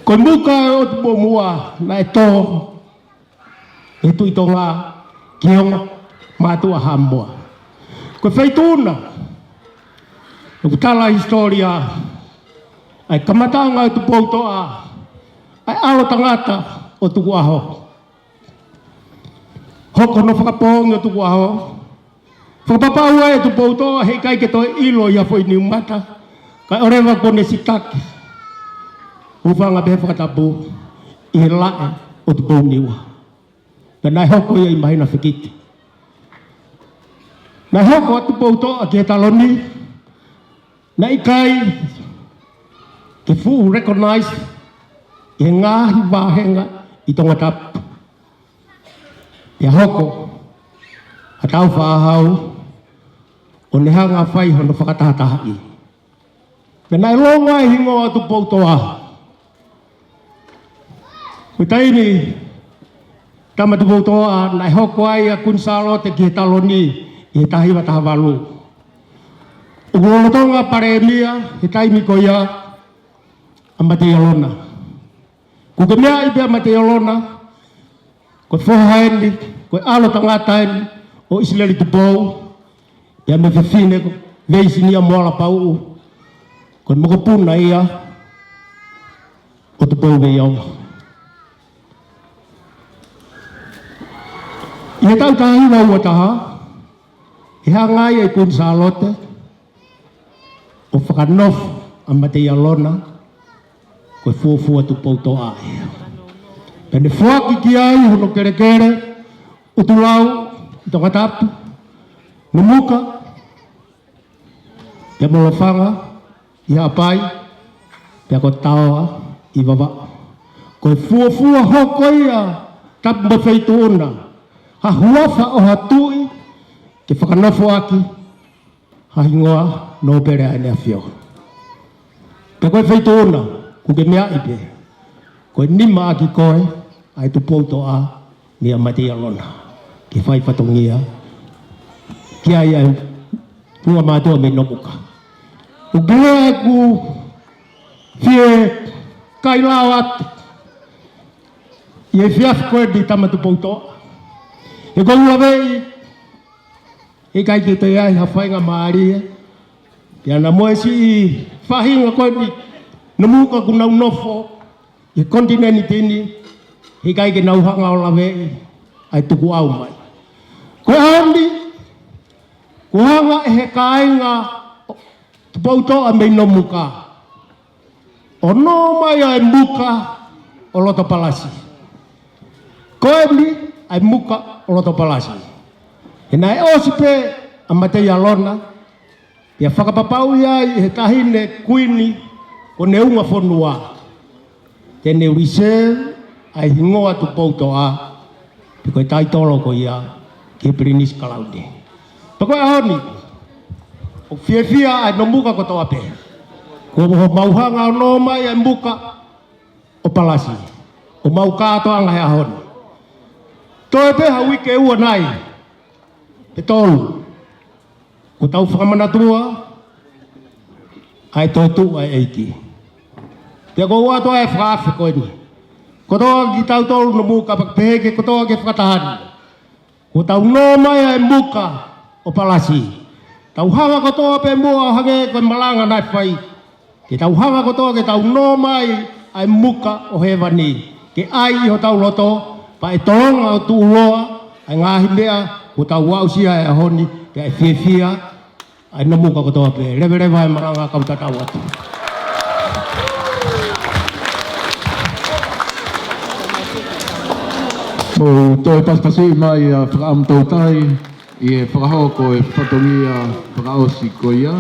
ko e muka ʻo e ʻOtu Muʻomuʻa naʻe tō ʻe he Tuʻi Tonga ki he ongo mātuʻa Haʻamoa. Ko e Feituʻuna, ʻoku tala e hisitōlia ʻa e kamataʻanga ʻo Tupoutoʻa, ʻa e ʻAlo Tangata ʻo Tukuʻaho. Hoko hono fakapoongi ʻo Tukuʻaho, fakapapau ai ʻe Tupoutoʻa heʻikai ke toe ʻilo ʻi ha foʻi niu mata, kae ʻoua leva kuo ne sitaki ʻo hūfanga pē he fakatapu ʻi he laʻe ʻo Tupouniua. Pea naʻe hoko ia ʻi Mahinafekiti. Naʻe hoko ʻa Tupoutoʻa ki he taloni, naʻe ʻikai ke fuʻu recognize ʻi he ngaahi vāhenga ʻi Tongatapu. Pea hoko ʻa Tāufaʻāhau ʻo ne hanga ʻo fai hono fakatahatahaʻi. Pea naʻe longo ai e hingoa ʻo Tupoutoʻa. Ko e taimi, Tama Tupoutoʻa, naʻe hoko ai ʻa Kuini Sālote ki he taloni ʻi he taha hiva taha valu. ʻOku lolotonga palēmia he taimi ko ia ʻa Mateialona. Kuo ke meaʻi pē ʻa Mateialona, ko e foha eni, ko e ʻAlo Tangata eni ʻo ʻIsileli Tupou, pea mo e fefine ko Veisinia Moala Pauʻu, ko e mokopuna ia ʻo Tupou Veiongo. ʻI he taʻu taha hiva ua taha, ʻi he hanga ai ʻe Kuini Sālote ʻo fakanofo ʻa Mateialona, ko e fuofua Tupoutoʻa ia. Pea ne foaki ki ai hono kelekele ʻutulau ʻi Tongatapu, Nomuka, pea mo Lofanga ʻi Haʻapai, pea ko Taoa ʻi Vavaʻu. Ko e fuofua hoko ia, Tama Feituʻuna, ha huafa ʻo ha tuʻi ke fakanofoʻaki ha hingoa nōpele ʻa ʻEne ʻAfio. Pea ko e Feituʻuna, kuo ke meaʻi pē, ko e nima ʻaki koe ʻa e Tupoutoʻa meia Mateialona, ke fai fatongia ki ai ʻa e funga mātuʻa mei Nomuka. ʻOku ou lea ʻeku fiekailao atu ʻi he efiafi ko eni, Tama Tupoutoʻa, he ʻoku ou laveʻi ʻIkai ke toe ʻi ai ha faingamālie. Pea naʻa mo e siʻi faʻahinga ko eni Nomuka kuo nau nofo ʻi he konitinēniti ni, ʻikai ke nau hanga ʻo laveʻi ʻa e tukuʻau mai. Ko e ʻaho ni, kuo hanga ʻe he kāinga Tupoutoʻa mei Nomuka ʻo nō mai ʻa e muka ʻo Lotopalasi. Ko eni ʻa e muka ʻo Lotopalasi. He naʻe ʻosi pē ʻa Mateialona, pea fakapapauʻi ai ʻe he taʻahine kuini ko Neungafonua te ne reserve ʻa e hingoa Tupoutoʻa, pe ko e taitolo ko ia ki he Pilinisi Kalauni. Pea ko e ʻaho ni, ʻoku fiefia ʻa e Nomuka kotoa pē. Kuo mau hanga ʻo nō mai ʻa e muka ʻo Palasi, ʻo mau kātoanga he ʻaho ni. Toe pē ha uike ʻe ua nai, pe tolu, kuo tau fakamanatua ʻa e toetuʻu ʻa e ʻEiki. Pea ʻoku ou ʻoatu ʻa e fakaafe ko eni kotoa kitautolu Nomuka, pea pehē ki he kotoa ki he fakataha ni. Kuo tau nō mai ʻa e muka ʻo Palasi. Tau hanga kotoa pē muʻa ʻo hangē ko e malanga naʻe fai, ke tau hanga kotoa ke tau nō mai ʻa e muka ʻo hēvani, ke ʻai ʻi hotau loto, pea ʻe tōʻonga ʻo tuʻuloa ʻa e ngaahi meʻa kuo tau aʻusia he ʻaho ni, pea ʻe fiefia ʻa e Nomuka kotoa pē. Leveleva e malanga, kau tatau atu. Mou toe pasipasi mai ʻa Fakaʻamu Toutai ʻi he fakahoko e fatongia fakaʻosi ko ia.